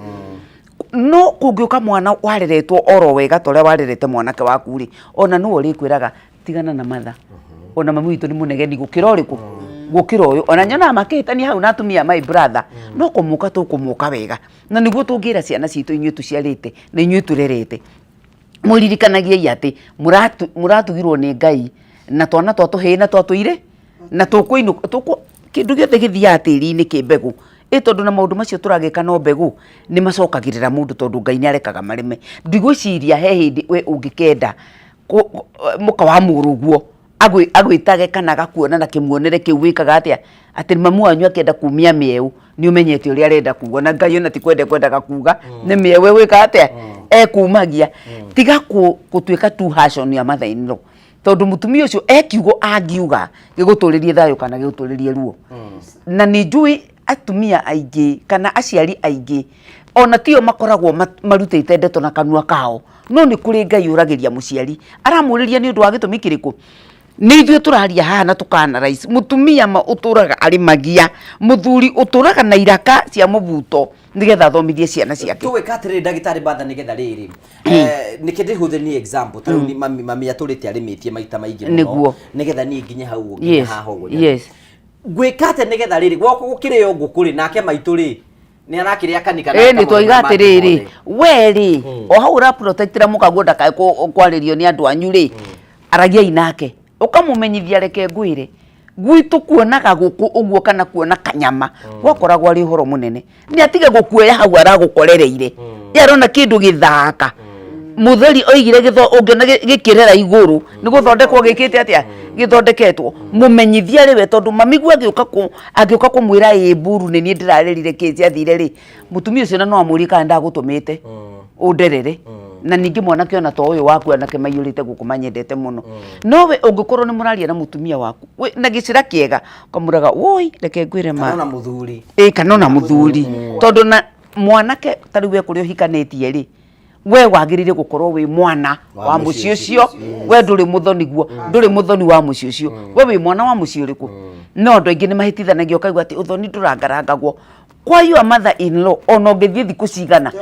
No kũngĩũka mwana wareretwo oro wega ta ũrĩa warerete mwanake waku rĩ, ona nĩwe ũrĩkwĩraga tigana na Martha. Ona mami witũ nĩ mũnegeni gũkĩra ũrĩkũ? Gũkĩra ũyũ. Ona nyonaga makĩhĩtania hau na atumia a my brother, no kũmũka tũkũmũka wega. Na nĩguo tũngĩra ciana citũ inyuĩ tũciarĩte na inyuĩ tũrerete, mwĩririkanagiei atĩ mũratugirwo nĩ Ngai na twana twa tũhĩĩ na twa tũirĩ na tũkũinũka, tũkũ, kĩndũ gĩothe gĩthiaga tĩri-inĩ kĩ mbegũ. Ĩ tondũ na maũndũ macio tũragĩka no mbegũ, nĩ macokagĩrĩra mũndũ tondũ Ngai nĩ arekaga mareme. Ndigwĩciria he hĩndĩ we ũngĩkenda mũka wa mũrũguo agwĩtage kana agakuona na kĩmuonere kĩu wĩkaga atĩa, atĩ mamu wanyu akĩenda kumia mĩeũ nĩ ũmenyete ũrĩa arenda kuga, na Ngai ona ti kwenda ekwendaga kuga, nĩ mĩeũ egwĩka atĩa, ekumagia. Tiga gũtuĩka too harsh on your mother in law, tondũ mũtumia ũcio e kiugo angiuga gĩgũtũrĩrie thayũ kana gĩgũtũrĩrie ruo. Na nĩ njũĩ atumia aingĩ kana aciari aingĩ ona tio makoragwo marutĩte ndeto na kanua kao, no nĩ kũrĩ Ngai ũragĩria mũciari, aramũrĩria nĩ ũndũ wa gĩtũmi kĩrĩkũ? Nĩ ithuĩ tũraria haha na tũka analyze mũtumia ma ũtũraga arĩ magia, mũthuri ũtũraga na iraka cia mũbuto nĩgetha athomithie ciana ciake. Tũgwĩka atĩrĩrĩ ndagĩtarĩ Martha nĩgetha rĩrĩ, nĩkĩ ndĩhũthĩre ni example ta rĩu ni mami mami atũrĩte arĩmĩtie maita maingĩ mũno nĩgetha niĩ nginye hau ũguo nginya haha ũguo. Ngwĩka atĩa nĩgetha rĩrĩ gwakwa gũkĩrĩo ngũkũ rĩ nake maitũ rĩ Nĩ arakĩrĩa kanika Ĩ nĩ twoiga atĩrĩrĩ, we rĩ, o hau ũraprotectĩra mũkaguo ndakae kwarĩrio nĩ andũ anyu rĩ, aragiai nake ũkamũmenyithia, reke ngwĩre, gwitũ kuonaga gũkũ ũguo kana kuona kanyama gwakoragwo arĩ ũhoro mũnene. Nĩ atige gũkuoya hau aragũkorereire, ye arona kĩndũ gĩthaka. Mũtheri oigire gĩtho ũngĩona gĩkĩrera igũrũ nĩ gũthondekwo gĩkĩte atĩa, gĩthondeketwo. Mũmenyithia rĩ we, tondũ mamiguo angĩũka kũ angĩũka kũmwĩra ĩ mburu nĩ niĩ ndĩrarerire kĩ ciathire rĩ, mũtumia ũcio na no amũrie kana ndagũtũmĩte ũnderere. Na ningĩ mwanake ona to ũyũ waku, anake maiyũrĩte gũkũ manyendete mũno. No we ũngĩkorwo nĩ mũraria na mũtumia waku na gĩcĩra kĩega, ũkamũraga woi reke ngwĩre ma Kana ona mũthuri. Ĩ kana ona mũthuri, tondũ na mwanake ta rĩu we kũrĩa ũhikanĩtie rĩ, we wagĩrĩire gũkorwo wĩ mwana wa mũciĩ ũcio. We ndũrĩ mũthoni guo, ndũrĩ mũthoni wa mũciĩ ũcio, we wĩ mwana wa mũciĩ ũrĩkũ? No andũ aingĩ nĩ mahĩtithanagia, ũkaigua atĩ ũthoni ndũrangarangagwo kwa your mother in law. Ona ũngĩthiĩ thikũ cigana,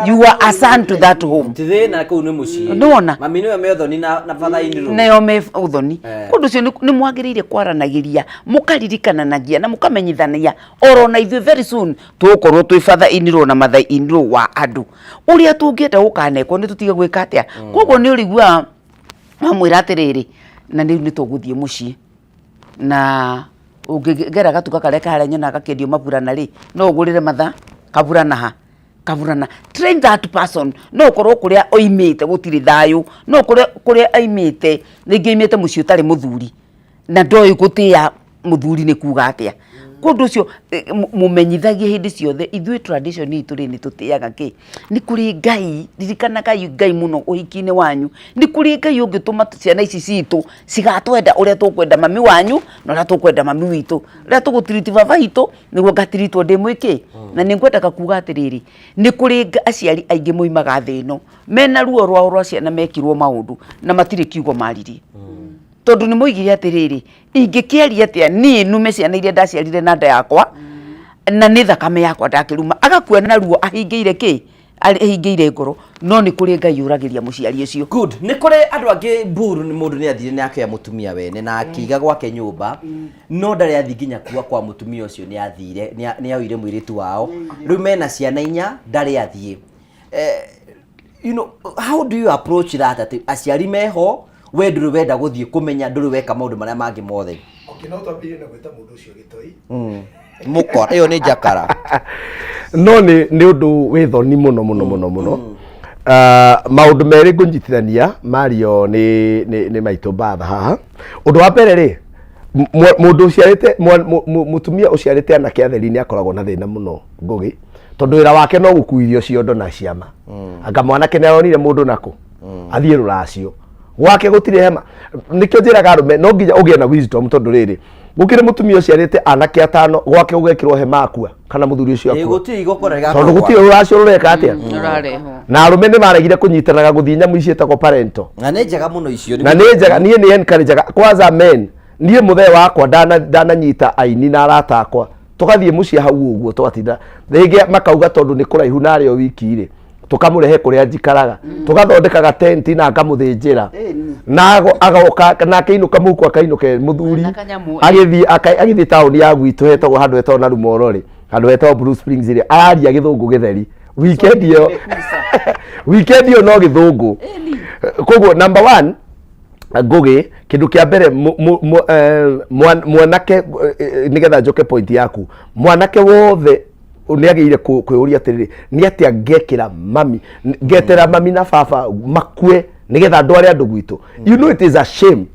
you are a son to that home. Ti thĩna, kũu nĩ mũciĩ. Nĩwona? Mami nĩwe me ũthoni na father in law. Nĩo me ũthoni. Kũndũ ũcio nĩ mwagĩrĩire kwaranagĩria, mũkaririkananagia na mũkamenyithania oro na ithuĩ very soon tũgũkorwo twĩ father in law na mother in law wa andũ. Ũrĩa tũngĩenda gũkanekwo nĩ tũtige gwĩka atĩa. Koguo nĩ ũrĩiguaga wamwĩra atĩrĩrĩ, na rĩu nĩ tũgũthiĩ mũciĩ, na ũngĩgera gatuka karĩa karĩa nyonaga gakĩendio maburana rĩ, no ũgũrĩre matha kaburana ha kaburana. Train that person. No ũkorwo kũrĩa oimĩte gũtirĩ thayũ, no ũkorwo kũrĩa oimĩte rĩngĩ oimĩte mũciĩ ũtarĩ mũthuri na ndoĩ gũtĩa mũthuri nĩ kuga atĩa. Kũndũ ũcio mũmenyithagie hĩndĩ ciothe, ithuĩ tradition itũ rĩ, nĩ tũtĩaga kĩ, nĩ kũrĩ Ngai. Ririkanagai Ngai mũno ũhiki-inĩ wanyu. Nĩ kũrĩ Ngai ũngĩtũma ciana ici citũ cigatwenda ũrĩa tũkwenda mami wanyu na ũrĩa tũkwenda mami witũ. Ũrĩa tũgũtiriti baba witũ nĩguo ngatiritwo ndĩ mwĩkĩ. Na nĩ ngwendaga kuga atĩrĩrĩ, nĩ kũrĩ aciari aingĩ moimaga thĩ ĩno mena ruo rwao rwa ciana mekirwo maũndũ na matirĩ kiugo maririe, tondũ nĩ moigire atĩrĩrĩ, ingĩkĩaria atĩa niĩ nume ciana iria ndaciarire na nda yakwa na nĩ thakame yakwa ndakĩruma? Agakua na ruo ahingĩire kĩ, ahingĩire ngoro. No nĩ kũrĩ Ngai ũragĩria mũciari ũcio. Good. Nĩ kũrĩ andũ angĩ mburu, nĩ mũndũ nĩ athire nĩ akĩoya mũtumia wene na akĩiga gwake nyũmba, no ndarĩ athiĩ nginya kuwa kwa mũtumia ũcio. Nĩ athire, nĩ aoire mũirĩtu wao, rĩu mena ciana inya, ndarĩ athiĩ. How do you approach that, atĩ aciari meho, we ndũrĩ wenda gũthiĩ kũmenya, ndũrĩ weka maũndũ marĩa mangĩ mothe? Okay, no twambĩrĩrie na gwĩta mũndũ ũcio gĩtoi. Mũkora ĩyo nĩ njakara. No nĩ ũndũ wĩ thoni mũno mũno mũno mũno. Ah, maũndũ merĩ ngũnyitithania mario nĩ maitũ mbatha haha. Ũndũ wa mbere rĩ, mũndũ ũciarĩte mũtumia ũciarĩte anake atheri nĩ akoragwo na thĩna mũno, Ngũgĩ, tondũ wĩra wake no gũkuithio ciondo na ciama. Anga mwanake nĩ aronire mũndũ nakũ athiĩ rũracio gwake gũtirĩ hema. Nĩkĩo njĩraga arũme no nginya ũgĩe na wisdom, tondũ rĩrĩ, gũkĩrĩ mũtumia ũciarĩte anake atano, gwake gũgekĩrwo hema akua kana mũthuri ũcio akua. Gũtirĩ igongona rĩgakorwo tondũ gũtirĩ rũracio rũreka atĩa. Rũrarehwo. Na arũme nĩ maregire kũnyitanaga gũthiĩ nyamũ ici ciĩtagwo parento. Na nĩ njega mũno icio. Na nĩ njega. Niĩ nĩ encourageaga kwanza men. Niĩ mũthee wakwa ndananyita aini na arata akwa, tũgathiĩ mũciĩ hau ũguo, tũgatinda rĩngĩ makauga tondũ nĩ kũraihu narĩ o wiki rĩ, tũkamũrehe kũrĩa njikaraga, tũgathondeka gatenti na ngamũthĩnjĩra na agoka na akĩinũka mũhuko, akainũka mũthuri. Na kanyamũ, Agĩthiĩ taũni ya gwitũ hetagwo handũ hetagwo na Rumoro rĩ, handũ hetagwo Blue Springs rĩ, araria gĩthũngũ gĩtheri weekend ĩyo, weekend ĩyo no gĩthũngũ. Koguo number one, Ngũgĩ, kĩndũ kĩa mbere mwanake, nĩgetha njoke point yaku, mwanake wothe nĩ agĩrĩire kwĩyũria atĩrĩrĩ, nĩ atĩa ngekĩra mami, ngetera mami na baba makue nĩgetha ndware andũ gwitũ? You know it is a shame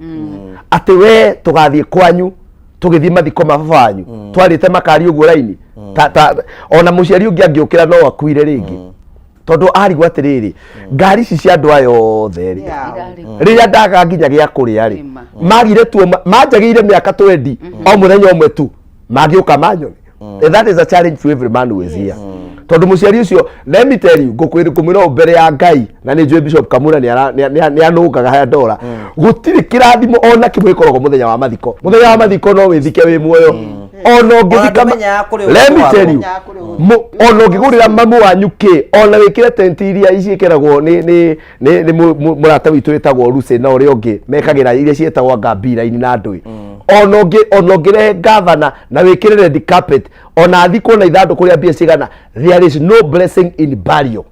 atĩ we tũgathiĩ kwanyu tũgĩthiĩ mathiko ma baba wanyu twarĩte makari ũguo raini. Ta ona mũciari ũngĩ angĩũkĩra no akuire rĩngĩ, tondũ arigwo atĩrĩrĩ, ngari ici cia andũ aya othe rĩ, rĩrĩa ndaga nginya gĩa kũrĩa rĩ, magire tuo manjagĩire mĩaka 20 o mũthenya ũmwe tu mangĩũka manyone. And that is a challenge to every man who is here, tondũ mũciari ũcio, let me tell you, ngũkwĩra, ngũmwĩra ũũ mbere ya Ngai, na nĩ njũĩ Bishop Kamura nĩ anũngaga harĩa ndora, gũtirĩ kĩrathimo ona kĩmwe gĩkoragwo mũthenya wa mathiko. Mũthenya wa mathiko no wĩthike wĩ muoyo ona ũngĩthika ndũmenyaga kũrĩa let me ũgũtwarwo. tell you, ona ũngĩgũrĩra mamu wanyu kĩ, ona wĩkĩre tenti iria ciĩkĩragwo nĩ mũrata witũ wĩtagwo Lucy na ũrĩa ũngĩ mekagĩra iria ciĩtagwo anga mbira-inĩ na ndũĩ. Ona ũngĩ ona ũngĩrehe gavana na wĩkĩre red carpet, ona athikwo na ithandũkũ rĩa mbia cigana, there is no blessing in burial.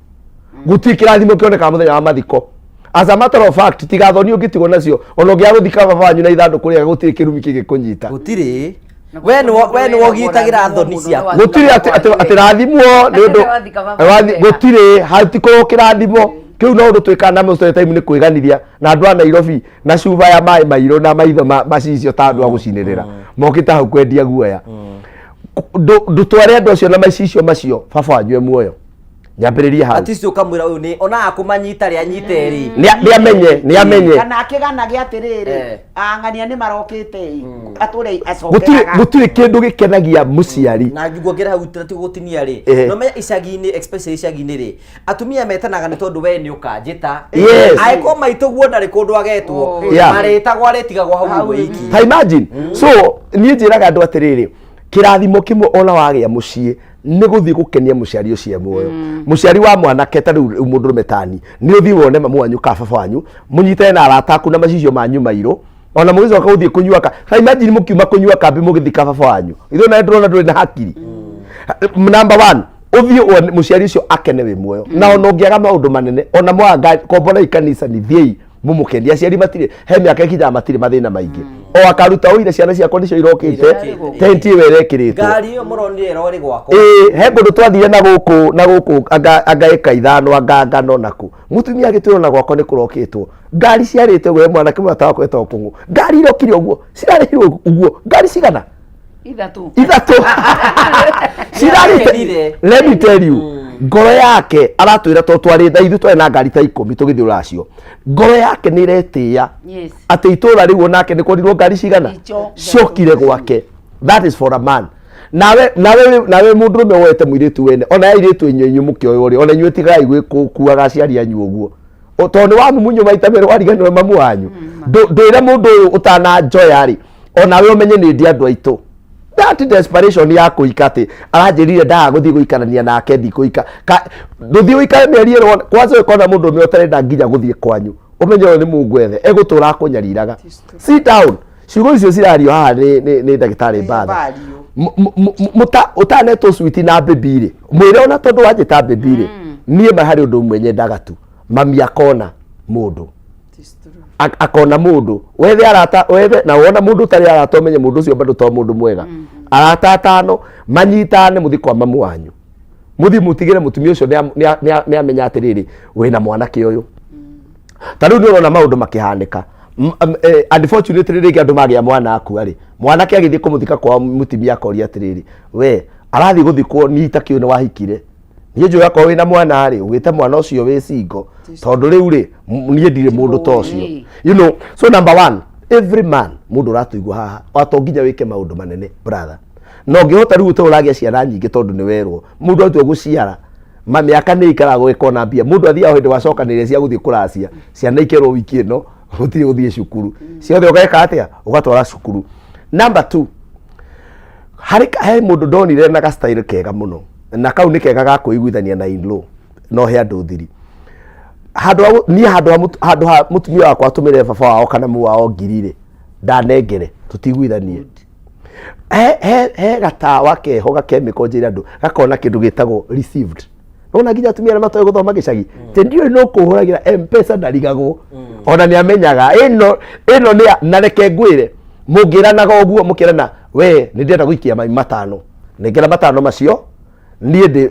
Gũtirĩ kĩrathimo kĩonekaga mũthenya wa mathiko. As a matter of fact, tiga thoni ũngĩtigwo nacio, ona ũngĩaga gũthika baba wanyu na ithandũkũ rĩega, gũtirĩ kĩrumi kĩngĩkũnyita. Gũtirĩ. We nĩwe ũgitagĩra thoni ciaku. Gũtirĩ atĩ rathimwo nĩ ũndũ gũtirĩ, hatikorwo kĩrathimo kĩu. No ũndũ twĩkaga na most of the time nĩ kwĩganithia na andũ a Nairobi na cuba ya maĩ mairũ na maitho macicio ta andũ a gũcinĩrĩra mokĩte hau kwendia guoya. Ndũtware andũ acio na macicio macio baba wanyu e muoyo. Nyambĩrĩrie hau. At least ũkamwĩra ũyũ nĩ ona akũmanyita rĩ anyite rĩ. Nĩ amenye, nĩ amenye. Kana akĩganage atĩrĩrĩ, ang'ania nĩ marokĩte ĩ, atũre Gũtirĩ acokeraga. Gũtirĩ kĩndũ gĩkenagia mũciari. Na nguongerera hau ti gũtinia rĩ, no menya icagi-inĩ, especially icagi-inĩ rĩ, atumia metanaga nĩ tondũ we nĩ ũkanjĩta. Angĩkorwo maitũ guo ndarĩ kũndũ agetwo, marĩtagwo arĩtigagwo hau ũguo iki. Ta imagine. So niĩ njĩraga andũ atĩrĩrĩ, kĩrathimo kĩmwe ona wagĩa mũciĩ nĩ gũthiĩ gũkenia mũciari ũcio e muoyo, mũciari wa mwanake. Ta rĩu mũndũrũme tani nĩ ũthiĩ wone mamu wanyu ka baba wanyu, mũnyitane na arata aku na macicio manyu mairũ, ona mũgĩcoka gũthiĩ kũnyua ka ta imagine mũkiuma kũnyua kambĩ mũgĩthika baba wanyu. Ithuĩ nawe ndĩrona ndũrĩ na hakiri. Number one, ũthiĩ wone mũciari ũcio akene wĩ muoyo. Na ona ũngĩaga maũndũ manene, ona mwaga komborai kanitha, nĩ thiĩi mumũkenie. Aciari matirĩ he mĩaka ĩkinyaga matirĩ mathĩna maingĩ, o akaruta ũire ciana ciakwa nĩcio irokĩte, tenti ĩyo ĩrekĩrĩtwo. Ngari ĩyo mũronire ĩrorĩ gwakwa. Ĩĩ, he kũndũ twathire na gũkũ na gũkũ, anga ĩka 5, anga ngano naku mũtumia agĩtwĩra ona gwakwa nĩ kũrokĩtwo ngari ciarĩte ũguo. He mwanake mũrata wakwa etagwo Kũng'ũ, ngari irokire ũguo, cirarĩhirwo ũguo, ngari cigana? 3. 3 cirarĩte. Akenire. Let me tell you, ngoro yake aratwĩra to twarĩ na ithuĩ twarĩ na ngari ta 10 tũgĩthiĩ rũracio, ngoro yake nĩ ĩretĩĩa atĩ itũra rĩu onake nĩ kworirwo ngari cigana Icho. ciokire gwake. That is for a man. Nawe mũndũrũme woete mũirĩtu wene, ona airĩtu inyuĩ inyuĩ mũkĩoywo rĩ, ona inyuĩ tigai gwĩkuaga aciari anyu ũguo. Tondũ nĩ wamumunywo maita merĩ wariganĩrwo mamu wanyu. Ndwĩre mũndũ ũyũ ũtananjoya rĩ, onawe ũmenye nĩ ndi andũ aitũ. That desperation ya kũika atĩ aranjĩrire ndaga gũthiĩ gũikarania nake, ndikũika. Ndũthiĩ ũikare mĩeri 2 kwanza ũkona mũndũ ũmwe ũtarenda nginya gũthiĩ kwanyu, ũmenye ũyũ nĩ mũngwethe egũtũra akũnyariraga. Sit down. Ciugo icio cirario haha nĩ ndagĩtarĩ Mbatha. Ũtanetwo switi na baby rĩ, mwĩre ona tondũ wanjĩta baby rĩ, niĩ ma harĩ ũndũ ũmwe nyendaga tu, mami akona mũndũ, akona mũndũ wethe arata, wethe na wona mũndũ ũtarĩ arata, ũmenye mũndũ ũcio bado to mũndũ mwega. Arata atano manyitane, mũthiĩ kwa mamu wanyu, mũthiĩ mũtigĩre mũtumia ũcio nĩ amenya atĩrĩrĩ, wĩna mwanake ũyũ. Ta rĩu nĩ ũrona maũndũ makĩhanĩka. Unfortunately rĩngĩ andũ magĩa mwana akua rĩ, mwanake agĩthiĩ kũmũthika kwa mũtumia akoria atĩrĩrĩ, we arathiĩ gũthikwo niĩ itakĩũĩ nĩ wahikire, niĩ njũĩ akorwo wĩna mwana rĩ, ũgĩte mwana ũcio wĩ single, tondũ rĩu rĩ, niĩ ndirĩ mũndũ ta ũcio. So number one, every man, mũndũ ũratũigua haha, to nginya wĩke maũndũ manene, brother, na ũngĩhota rĩu ũtarĩ ũragĩa ciana nyingĩ, tondũ nĩ werwo mũndũ atua gũciara ma mĩaka nĩ ikaraga gũgĩkona mbia. Mũndũ athiaga hĩndĩ wacokanĩrĩria cia gũthiĩ kũracia ciana, ikerwo wiki ĩno gũtirĩ gũthiĩ cukuru, ciothe ũgeka atĩa? Ũgatwara cukuru. Number two, harĩ he mũndũ ndonire na ga style kega mũno, na kau nĩ kega ga kwĩiguithania na in-law. No he andũ thiri handũ ha niĩ handũ ha mũtumia wakwa atũmĩre baba wao kana mu wao ngiri rĩ, ndanengere tũtiguithanie. He gatawa keho gakemĩko, njĩre andũ gakona kĩndũ gĩtagwo received. Nona nginya atumia arĩa matoĩ gũthoma gĩcagi tĩ ndiũĩ no kũhũragĩra Mpesa ndarigagwo, ona nĩ amenyaga ĩno nĩ na reke ngwĩre, mũngĩranaga ũguo mũkĩrana, we nĩ ndĩrenda gũikia mai 5, nengera 5 macio, niĩ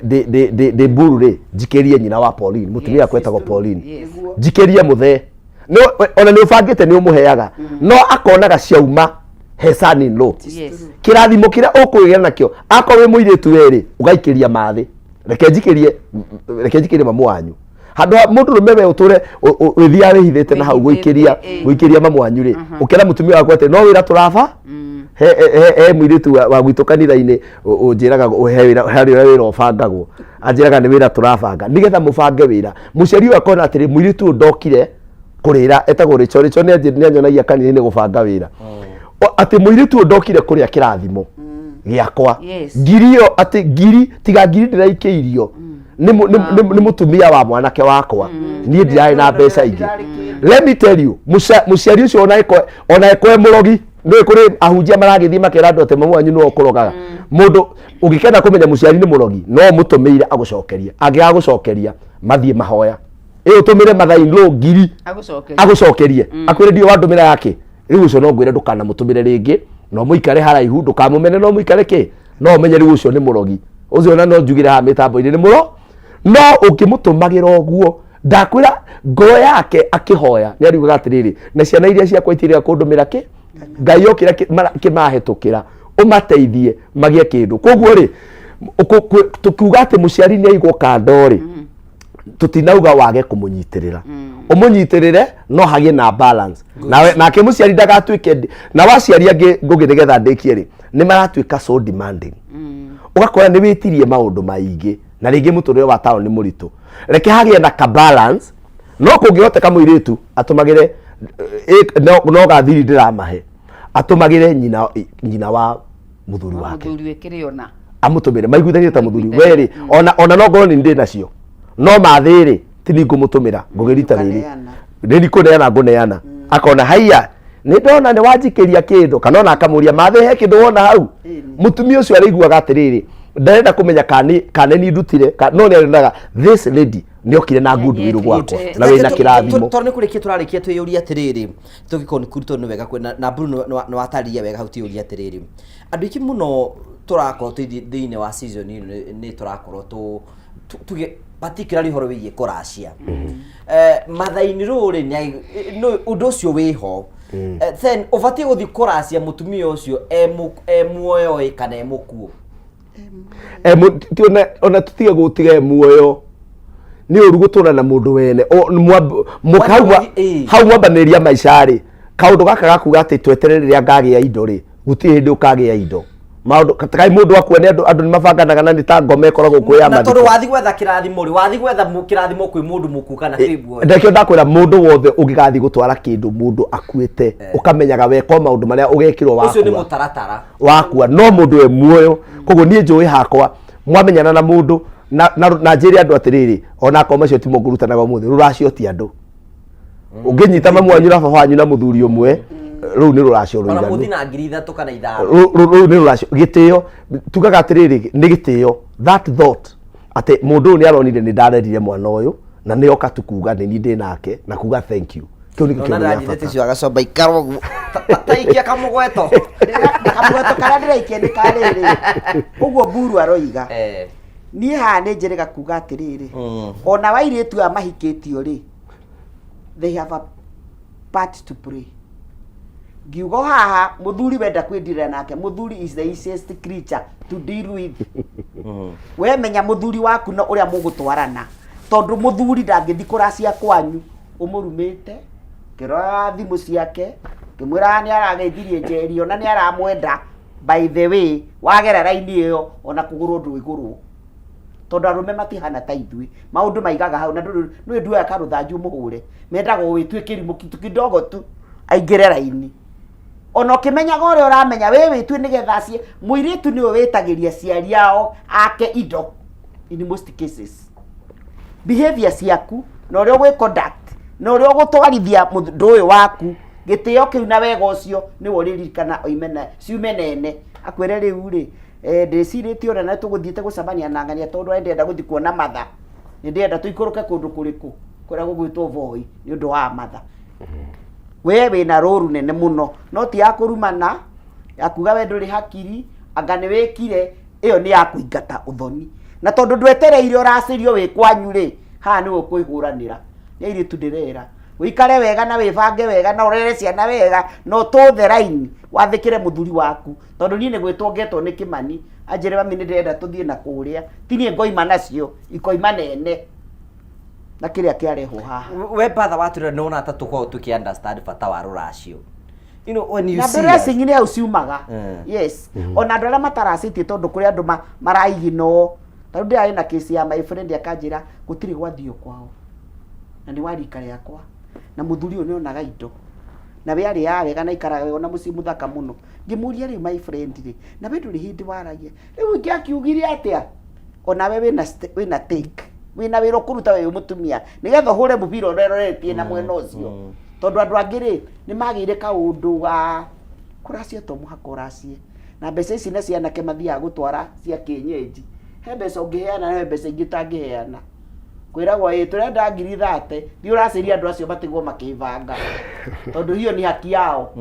ndĩ mburu rĩ, njikĩrie nyina wa Pauline, mũtumia wakwa etagwo Pauline, njikĩrie mũthee. Ona nĩ ũbangĩte nĩ ũmũheaga, no akonaga ciauma he son in law. Kĩrathimo kĩrĩa ũkũgĩa nakĩo, akorwo wĩ mũirĩtu werĩ ũgaikĩria mathĩ, reke njikĩrie mamu wanyu, handũ ha mũndũ rũme we ũtũre wĩthiaga wĩhithĩte na hau gũikĩria gũikĩria mamu wanyu rĩ, ũkĩra mũtumia waku atĩ no wĩra tũraba. He mũirĩtu wa gwitũ kanitha-inĩ ũnjĩraga he wĩra, harĩ ũrĩa wĩra ũbangagwo, anjĩraga nĩ wĩra tũrabanga nĩgetha mũbange wĩra. Mũciari ũyũ akona atĩrĩ, mũirĩtu ũyũ ndokire kũrĩra, etagwo Rĩcho. Rĩcho nĩ anyonagia kanitha-inĩ gũbanga wĩra. Atĩ mũirĩtu ũyũ ndokire kũrĩa kĩrathimo gĩakwa. Ngiri ĩyo atĩ ngiri tiga ngiri ndĩraikĩirio nĩ mũtumia wa mwanake wakwa, niĩ ndirarĩ na mbeca ingĩ. Let me tell you, mũciari ũcio ona ĩko e mũrogi. Nĩ kũrĩ ahunjia maragĩthiĩ makera andũ atĩ mamu wanyu nĩwe ũkũrogaga. Mũndũ ũngĩkenda kũmenya mũciari nĩ mũrogi, no ũmũtũmĩire agũcokerie. Angĩaga gũcokeria, mathiĩ mahoya. Ĩ ũtũmĩre mother-in-law ngiri Agũcokerie. Agũcokerie, akwĩre ndiũ wandũmĩra yake. Rĩu ũcio no ngwĩre ndũkanamũtũmĩre rĩngĩ, no mũikare haraihu, ndũkamũmene, no mũikare kĩ, no ũmenye rĩu ũcio nĩ mũrogi ũcio. Na no njugire haha mĩtambo-inĩ nĩ mũro, no ũngĩmũtũmagĩra ũguo, ndakwĩra ngoro yake akĩhoya nĩ ariugaga atĩrĩrĩ, na ciana iria ciakwa itirĩga kũndũmĩra kĩ, Ngai o kĩrĩa kĩmahĩtũkĩra ũmateithie magĩe kĩndũ. Koguo rĩ, tũkiuga atĩ mũciari nĩ aigwo kando rĩ, tũtinauga wage kũmũnyitĩrĩra. Ũmũnyitĩrĩre, no hagĩe na balance. Nawe nake mũciari ndagatuĩke na waciari angĩ ngũgĩ nĩgetha ndĩkie rĩ, nĩ maratuĩka so demanding, ũgakora nĩ wĩtirie maũndũ maingĩ, na rĩngĩ mũtũrĩre wa taũni nĩ mũritũ. Reke hagĩe na ka balance. No kũngĩhoteka mũirĩtu atũmagĩre no gathiri ndĩramahe, atũmagĩre nyina wa mũthuri wake. Mũthuri wĩkĩrĩ ona. Amũtũmĩre maiguithanie ta mũthuri werĩ, ona no ngorwo nĩ ndĩ nacio, no mathĩ rĩ, ti ni ngũmũtũmĩra ngũgĩrita rĩrĩ. Ũkaneana. Nĩ ndikũneana, ngũneana akona haiya nĩ ndona nĩ wanjikĩria kĩndũ, kana ona akamũria mathĩ he kĩndũ wona hau. Mũtumia ũcio arĩiguaga atĩrĩrĩ, ndarenda kũmenya kana nĩ ndutire no nĩ arendaga this lady nĩ okire na goodwill gwakwa na wĩna kĩrathimo. Tondũ nĩ kũrĩkia tũrarĩkia, twĩyũria atĩrĩrĩ, tũgĩkonkuru, tondũ nĩ wega na Bruno nĩ watarĩria wega hau. Twĩyũria atĩrĩrĩ, andũ aingĩ mũno tũrakorwo twĩ thĩinĩ wa season ĩno nĩ tũrakorwo tuge particularly ũhoro wĩgiĩ kũracia. Mathaini rũ rĩ, ũndũ ũcio wĩho. Then ũbatiĩ gũthiĩ kũracia mũtumia ũcio e muoyo ĩ kana e mũkuũ? Ona tutige gũtiga e muoyo, nĩ ũru gũtũra na mũndũ wene. Hau mwambanĩria maica rĩ, kaũndũ gaka gakuga atĩ tweterere rĩrĩa ngagĩa indo rĩ, gũtirĩ hĩndĩ ũkagĩa indo. Maũndũ kaĩ mũndũ akua nĩ andũ nĩ mabanganaga na nĩ ta ngoma ĩkoragwo kuo ya Na tondũ mathiko. Wathi gwetha kĩrathimo rĩ, wathi gwetha kĩrathimo kwĩ mũndũ mũkuũ kana kwĩ muoyo? Ndekio ndakwĩra, mũndũ wothe ũngĩgathiĩ gũtwara kĩndũ mũndũ akuĩte, ũkamenyaga weka o maũndũ marĩa ũgekĩrwo Ũcio nĩ wakua. Mũtaratara. Wakua no mũndũ e muoyo. Koguo niĩ njũĩ hakwa mwamenyana na mũndũ na njĩre andũ atĩrĩrĩ, ona akorwo macio timo ngũrutanaga ũmũthĩ, rũracio ti andũ ũngĩnyita mamu wanyu na baba wanyu na mũthuri ũmwe, rũu nĩ rũracio Ona rũiganu. mũthi na 3000 kana 5. Rũu nĩ rũracio. Gĩtĩo tugaga atĩrĩrĩ, nĩ gĩtĩo, that thought atĩ mũndũ ũyũ nĩ aronire nĩ ndarerire mwana ũyũ na nĩ oka tu kuga nĩ niĩ ndĩ nake na kuga thank you, kĩu nĩkĩo Ona kĩndũ gĩa ndĩranjĩte bata. Ũcio agacomba ikara ũguo. Ta ikia kamũgweto. Kamũgweto karĩa ndĩraikia nĩ karĩrĩ ũguo mburu aroiga. Niĩ haha nĩ njĩrĩga kuga atĩrĩrĩ, ona wairĩtu aya mahikĩtio rĩ, they have a part to play. Ngiuga o haha, mũthuri wenda kwĩndirĩra nake, mũthuri is the easiest creature to deal with. We menya mũthuri waku na ũrĩa mũgũtwarana, tondũ mũthuri ndangĩthi kũracia kwanyu ũmũrumĩte, kĩrora thimũ ciake, kĩmwĩraga nĩ arageithirie njeri, ona nĩ aramwenda. By the way, wagera raini ĩyo, ona kũgũrwo ndwĩgũrwo, tondũ arũme matihana ta ithuĩ. Maũndũ maigaga hau na ndũrĩ nĩ nduoya karũthanju mũhũre, mendaga ũwĩtue kĩrimũ kitu kidogo tu aingĩre raini, ona ũkĩmenyaga ũrĩa ũramenya wĩ wĩtue nĩgetha acie. Mũirĩtu nĩwe wĩtagĩria ciari ao ake indo. In most cases, behavior ciaku na ũrĩa ũgwĩ conduct na ũrĩa ũgũtwarithia mũndũ ũyũ waku, gĩtĩo kĩu na wega ũcio nĩwe ũrĩririkana oime na ciume nene akwĩre rĩu rĩ, ndĩcirĩtie ũrĩa na tũgũthiĩte gũcemania na ng'ania, tondũ ndĩrenda gũthiĩ kuona matha, nĩ ndĩrenda tũikũrũke kũndũ kũrĩkũ kũrĩa gũgwĩtwo Voi nĩ ũndũ wa matha. We wĩna rũru nene mũno, no ti ya kũrumana, ya kuga we ndũrĩ hakiri, anga nĩ wĩkire ĩyo nĩ ya kũingata ũthoni. Na tondũ ndwetereire ũracĩrio wĩ kwanyu rĩ, haha nĩwe ũkwĩhũranĩra. Nĩ airĩtu ndĩrera wĩikare wega na wĩbange wega na ũrere ciana wega na ũtũthe raini, wathĩkĩre mũthuri waku, tondũ niĩ nĩ gwĩtwo ngetwo nĩ Kĩmani anjĩre, "Mami, nĩ ndĩrenda tũthiĩ na kũrĩa." Ti niĩ ngoima nacio, ikoima nene na kĩrĩa kĩarehwo haha. We batha watwĩra nĩ wona ta tũkoragwo tũkĩ understand bata wa rũracio, you know, when you na see us. Blessing nĩ hau ciumaga. Yes, ona andũ arĩa mataracĩtie, tondũ kũrĩ andũ maraiginwo. Tarĩu ndĩrarĩ na kesi ya my friend, akanjĩra gũtirĩ gwathio kwao na nĩ wa rika rĩakwa, na mũthuri ũyũ nĩonaga indo na we arĩaga wega na ikaraga wega na mũciĩ mũthaka mũno. Ngĩmũria, "Rĩu my friend rĩ, na we ndũrĩ hĩndĩ waragia?" Rĩu ingĩ akiugire atĩa, onawe wĩna take, wĩna wĩra ũkũruta wĩ mũtumia nĩgetha ũhũre mũbira ũrĩa ũroretie na mwena ũcio, tondũ andũ angĩ rĩ, nĩ magĩire kaũndũ ga Kũracia to mũhaka ũracie. Na mbeca ici na cia anake mathiaga gũtwara cia kĩenyenji. He mbeca ũngĩheana he mbeca ingĩ ũtangĩheana. Kwĩragwo ĩ tũrenda ngiri 30, thiĩ ũracĩrie andũ acio matigwo makĩbanga. Tondũ hiyo ni haki yao.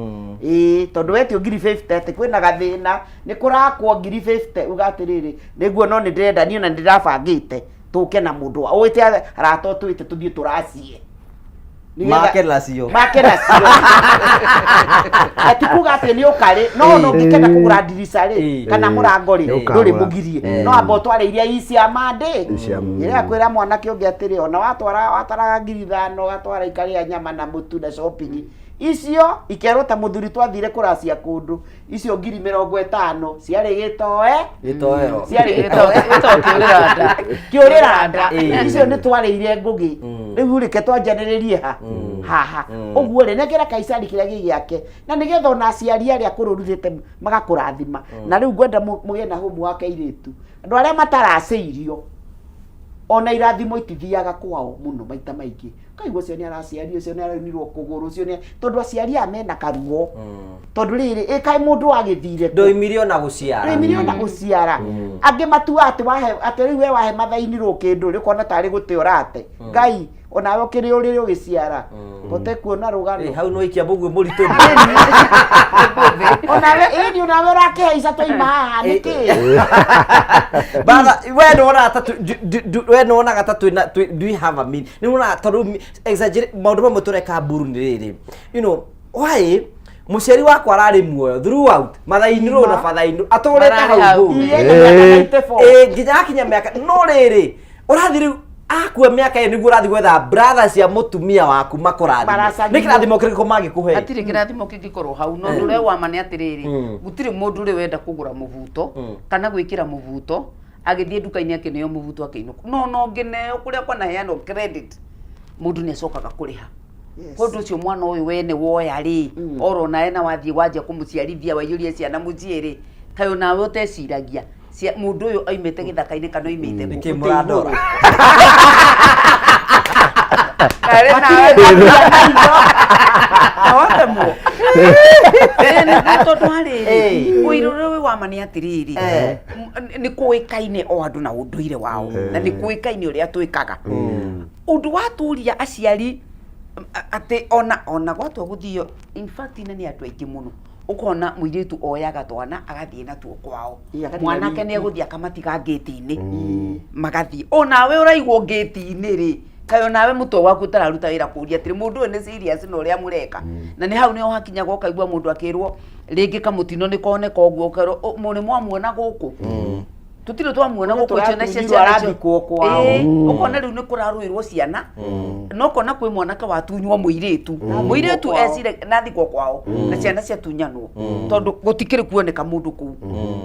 Ĩĩ, tondũ wetio ngiri 50 atĩ kwĩna gathĩna, nĩ kũrakwo ngiri 50, uga atĩrĩrĩ, nĩguo no nĩ ndĩrenda niĩ ona nĩ ndĩrabangĩte tũke na mũndũ wa, ũĩte arata ũtwĩte tũthiĩ tũracie. Make nacio. Make nacio. Na ti kuga atĩ nĩ ũkarĩ, no ona ũngĩkenda kũgũra ndirica rĩ, kana mũrango rĩ, Nĩ ndũrĩ ũkagũra. mũgirie. No amba ũtware iria i cia mandĩ. Cia Ĩrĩa kwĩra mwanake ũngĩ atĩrĩ, ona watwara wataraga 5000 ũgatwara ikarĩa nyama na mũtu na shopping. Icio ikerwo ta mũthuri twathire kũracia kũndũ, icio 50,000 ciarĩ gĩtoe Gĩtoero. ciarĩ gĩtoe Gĩtoe kĩũrĩra nda. kĩũrĩra nda Ĩĩ. icio nĩ twarĩire ngũgĩ rĩu reke twanjanĩrĩrie ha haha ũguo rĩ nengera kaisari kĩrĩa gĩ gĩake na nĩgetha ona aciari arĩa akũrũ ũrutĩte magakũrathima na rĩu ngwenda mũgĩe na hũmũ wa kairĩtu andũ arĩa mataracĩirio ona irathimo itithiaga kwao mũno maita maingĩ kaigua ũcio nĩ araciari ũcio nĩ araunirwo kũgũrũ ũcio nĩ tondũ aciari aya mena karuo tondũ rĩrĩ ĩ kaĩ mũndũ agĩthire kũ? Ndoimire ona gũciara. Ndoimire ona gũciara angĩ matua atĩ wahe atĩ rĩu we wahe mathainirwo kĩndũ rĩ ũkona tarĩ gũte ũrate ngai onawe ũkĩrĩ ũrĩrĩ ũgĩciara hote kuona rũgano Ĩ, hau no ikia mũguĩ mũritũ onawe ĩni onawe ũrakĩhaica twaima haha nĩkĩ Bara, we nĩwonaga ta we nĩwonaga ta twĩna do we have a mean nĩwonaga ta rĩu exaggerate maũndũ mamwe tũreka mburu nĩ rĩrĩ you know why mũciari wakwa ararĩ muoyo throughout mathainirwo na bathainirwo atũrĩte Mararĩ hau hau. ngũgĩ. Iye na mĩaka 94. Ĩ, nginya akinya mĩaka no rĩrĩ ũrathiĩ rĩu akua mĩaka ĩyo nĩguo ũrathiĩ gwetha brother cia mũtumia waku makũrathime Maracagithio. nĩ kĩrathimo kĩrĩkũ mangĩkũhe hatirĩ kĩrathimo kĩngĩkorwo hau no ũndũ ũrĩa wa ma nĩ atĩrĩrĩ gũtirĩ mũndũ ũrĩ wenda kũgũra mũbuto kana gwĩkĩra mũbuto agĩthiĩ nduka-inĩ akĩneo mũbuto akĩinũka no no ngĩneo kũrĩa kwanaheanwo credit mũndũ nĩ acokaga kũrĩha Yes. Ũndũ ũcio mwana ũyũ wene woya rĩ oro nawe na wathiĩ wanjia kũmũciarithia waiyũria ciana mũciĩ rĩ kaĩ onawe ũteciragia mũndũ ũyũ aimĩte gĩthaka-inĩ kana oimĩte kũ? Nĩkĩ mũrandora? Karĩ nawe Awatemwo. Ĩ, nĩguo tondũ harĩrĩ ũira ũrĩa wĩ wa ma nĩ atĩrĩrĩ nĩ kũĩkaine o andũ na ũndũire wao na nĩ kũĩkaine ũrĩa twĩkaga ũndũ watũria aciari atĩ ona gwatua gũthio in fact na nĩ andũ aingĩ mũno ũkona mũirĩtu oyaga twana agathiĩ natuo kwao Ĩ, agathiĩ na mwanake nĩ wiki. egũthiĩ akamatiga ngĩti-inĩ magathiĩ onawe ũraigwo ngĩti-inĩ rĩ kaĩ onawe mũtwe waku ũtararuta wĩra kũria atĩrĩ mũndũ ũyũ nĩ serious na ũrĩa mũreka na nĩ hau nĩho hakinyaga ũkaigua mũndũ akĩrwo rĩngĩ kamũtino nĩ koneka ũguo ũkerwo "Ũ, mũrĩ mwamuona gũkũ tũtirĩ twamuona Kũrĩa gũkũ icio nacio tũratunyirwo ciana icio." arathikwo kwao. Ĩĩ, ũkona rĩu nĩ kũrarũĩrwo ciana na ũkona kwĩ mwanake watunywo mũirĩtu mũirĩtu kwao. ecire nathikwo kwao na ciana ciatunyanwo tondũ gũtikĩrĩ kuoneka mũndũ kũu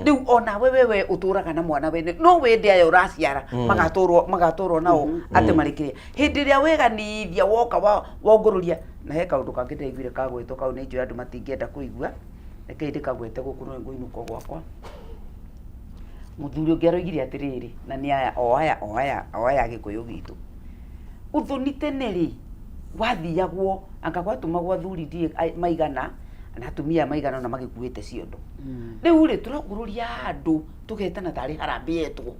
rĩu onawe wewe ũtũraga na mwana wene no wende aya ũraciara magatũrwo nao atĩ marĩ kĩrĩa hĩndĩ ĩrĩa weganithia woka wongũrũria na he kaũndũ kangĩ ndĩraiguire kagwetwo kau nĩ njũĩ andũ matingĩenda kũigua rekei ndĩkagwete gũkũ no ngũinũka gwakwa mũthuri ũngĩ aroigire atĩrĩrĩ na nĩ aya o aya o aya o aya gĩkũyũ gitũ ũthoni tene rĩ wathiagwo anga gwatũmagwo athuri ndiĩ maigana na atumia maigana ona magĩkuĩte ciondo rĩu rĩ tũrongũrũria andũ tũgetana tarĩ harambĩ yetwo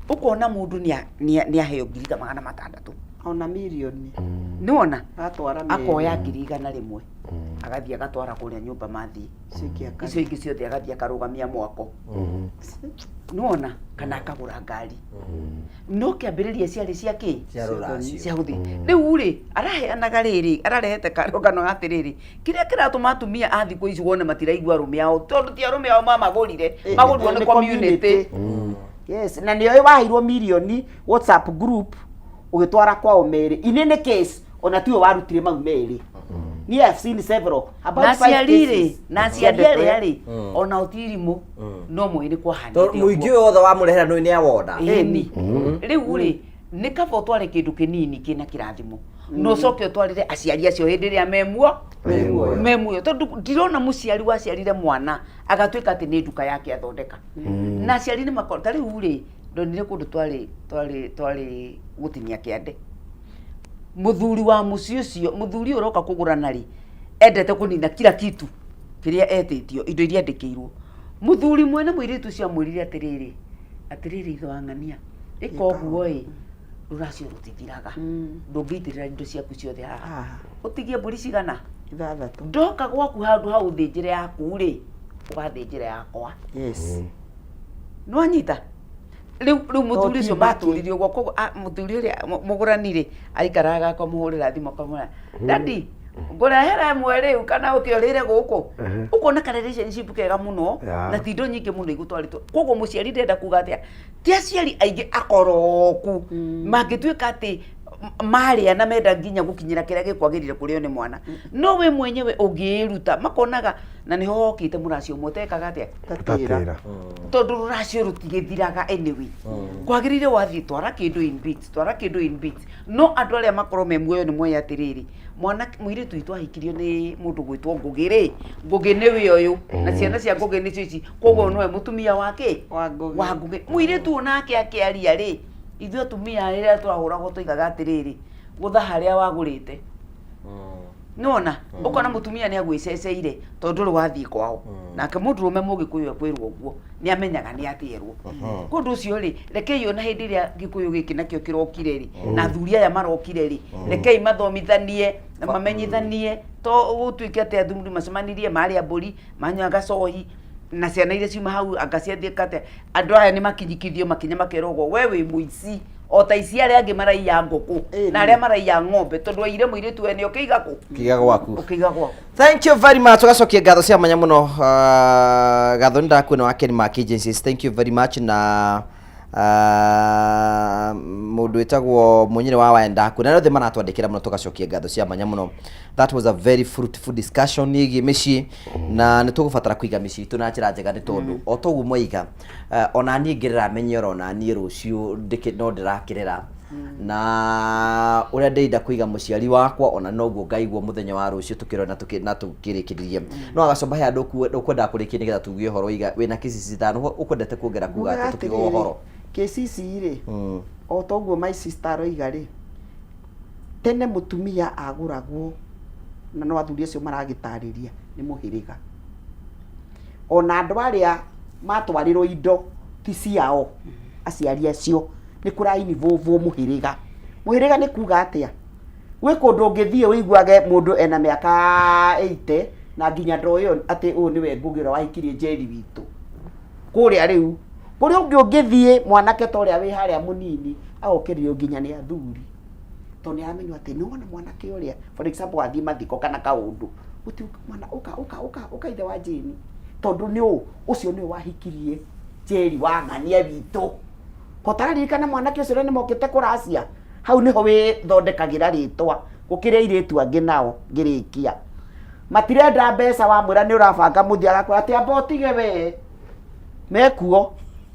ũkona mũndũ nĩ aheo ngiri ta 600 ona mirioni nĩwona atwara akoya 100,000 agathiĩ agatwara kũrĩa nyũmba mathiĩ icio ingĩ ciothe agathiĩ akarũgamia mwako nĩwona kana akagũra ngari no kĩambĩrĩria ciarĩ cia kĩ Cia rũracio. cia gũthiĩ rĩu rĩ araheanaga rĩrĩ ararehete karũgano atĩrĩrĩ kĩrĩa kĩratũma atumia a thikũ ici wone matiraigua arũme ao tondũ ti arũme ao mamagũrire magũrirwo nĩ community Yes, na nĩoĩ waheirwo mirioni WhatsApp group ũgĩtwara kwao merĩ in any case ona tiwe warutire mau merĩ niĩ I've seen several about na five aciari rĩ cases na aciari cia ndeto arĩa ĩyo. rĩ ona o ti irimũ no moĩ nĩ kwahanĩte Tondũ mũingĩ ũyũ wothe wamũrehera nĩ nĩ awona ĩni rĩu rĩ nĩ kaba ũtware kĩndũ kĩnini kĩna kĩrathimo na ũcoke ũtwarĩre aciari acio hĩndĩ ĩrĩa memuo me muoyo tondũ ndirona mũciari waciarire mwana agatuĩka atĩ nĩ nduka yake athondeka na aciari nĩ makoro ta rĩu rĩ ndonire kũndũ twarĩ gũtinia kĩande mũthuri wa mũciĩ ũcio mũthuri ũyũ ũroka kũgũrana rĩ endete kũnina kila kitu. Kĩrĩa etĩtio, indo iria andĩkĩirwo. Mũthuri mwene mũirĩtu ũcio amwĩrire atĩrĩrĩ, atĩrĩrĩ ithe wa ng'ania, ĩka ũguo ĩ, rũracio rũtithiraga. Ndũngĩitĩrĩra indo ciaku ciothe haha. Ũtigie mbũri cigana? Ithathatũ. Ndoka gwaku handũ ha ũthĩnjĩre yaku rĩ, ũgathĩnjĩra yakwa. Yes. Nĩwanyita? Rĩu rĩu mũthuri ti ũcio mbakĩ. matũrire ũguo koguo mũthuri ũrĩa mũgũrani rĩ, aikaraga akamũhũrĩra thimũ akamwĩra, daddy, ngũrehera ĩmwe rĩu kana ũke ũrĩre gũkũ. Ũkona ka relationship kega mũno na ti indo nyingĩ mũno igũtwarĩtwo. Koguo mũciari ndĩrenda kuga atĩa, ti aciari aingĩ akoroku mangĩtuĩka atĩ marĩa na menda nginya gũkinyĩra kĩrĩa gĩkwagĩrĩire kũrĩo nĩ mwana. No we mwenyewe ũngĩĩruta, makonaga na nĩho hokĩte mũracio ũmwe ũtekaga atĩa? Ũtatĩra. Tondũ rũracio rũtigĩthiraga anyway. Kwagĩrĩire wathiĩ twara kĩndũ in bits, twara kĩndũ in bits. No andũ arĩa makorwo me muoyo nĩ moĩ atĩrĩrĩ, mwana mũirĩtu witũ ahikirio nĩ mũndũ gwĩtwo Ngũgĩ rĩ, Ngũgĩ nĩwe ũyũ, na ciana cia Ngũgĩ nĩcio ici, koguo nĩwe mũtumia wa kĩ? Wa Ngũgĩ. Wa Ngũgĩ. Mũirĩtu ũyũ nake akĩaria rĩ, ithuĩ atumia rĩrĩa twahũragwo twoigaga atĩrĩrĩ, gũtha harĩa wagũrĩte. Nĩwona? Ũkona mũtumia nĩ agwĩceceire tondũ ndũrĩ wathiĩ kwao. Nake mũndũrũme mũgĩkũyũ ekwĩrwo ũguo nĩ amenyaga nĩ atĩerwo. Kwa ũndũ ũcio rĩ, rekei ona hĩndĩ ĩrĩa gĩkũyũ gĩkĩ nakĩo kĩrokire rĩ, na athuri aya marokire rĩ, rekei mathomithanie na mamenyithanie to gũtuĩke atĩ athuri macemanirie marĩa mbũri, manyua gacohi, na ciana iria ciuma hau anga ciathiĩ atĩa, andũ aya nĩ makinyikithio makinya makerwo ũguo, we wĩ mũici o ta ici arĩa angĩ maraiya ngũkũ na arĩa maraiya ng'ombe tondũ waire mũirĩtu wene ũkĩiga kũ? Ũkĩiga gwaku. Ũkĩiga gwaku. Thank you very much. Tugacokia ngatho cia mwanya mũno ngatho nĩ ndakuona wa Ken Mark Agencies. Thank you very much na mũndũ wĩtagwo Mũnyĩrĩ wa Waya ndakuona arĩa othe maratwandĩkĩra mũno tũgacokia ngatho cia mwanya mũno. That was a very fruitful discussion ĩgiĩ mĩciĩ na nĩ tũgũbatara kũiga mĩciĩ itũ na njĩra njega nĩ tondũ o toguo mwaiga ona niĩ ngĩrera menye oro na niĩ rũciũ no ndĩrakĩrera na ũrĩa ndĩrenda kũiga mũciari wakwa ona noguo ngaigua mũthenya wa rũciũ tũkĩrora na na tũkĩrĩkĩrĩria no agacomba he andũ ũkwendaga kũrĩkia nĩgetha tuge ũhoro iga wĩna kĩcici ithano ũkwendete kuongera kuga atĩ tũkiuga ũhoro kĩcici rĩ o toguo my sister aroiga rĩ tene mũtumia agũragwo na no athuri acio maragĩtarĩria nĩ mũhĩrĩga ona andũ arĩa matwarĩrwo indo ti ciao aciari acio nĩ kũra involve mũhĩrĩga. Mũhĩrĩga nĩ kuga atĩa? Gwĩ kũndũ ũngĩthiĩ ũiguage mũndũ ena mĩaka 80 na nginya ndoĩ atĩ ũyũ nĩwe Ngũgĩ ũrĩa wahikirie Njeri witũ. Kũrĩa rĩu, kũrĩ ũngĩ ũngĩthiĩ mwanake ta ũrĩa wĩ harĩa mũnini agokĩrĩrio nginya nĩ athuri tondũ nĩ aramenywo atĩ nĩ wona mwanake ũrĩa, for example wathiĩ mathiko kana kaũndũ, gũtirĩ mwana ũka ũka ũka ũka ithe wa Jane tondũ nĩ ũũ ũcio nĩwe wahikirie Njeri wa ng'ania witũ. Kotararirikana mwanake ũcio ũrĩa nĩmokĩte kũracia hau nĩho wĩthondekagĩra rĩtwa gũkĩra airĩtu angĩ nao ngĩrĩkia matirenda mbeca wamwĩra nĩ ũrabanga mũthiĩ agakwĩra atĩ amba ũtige we mekuo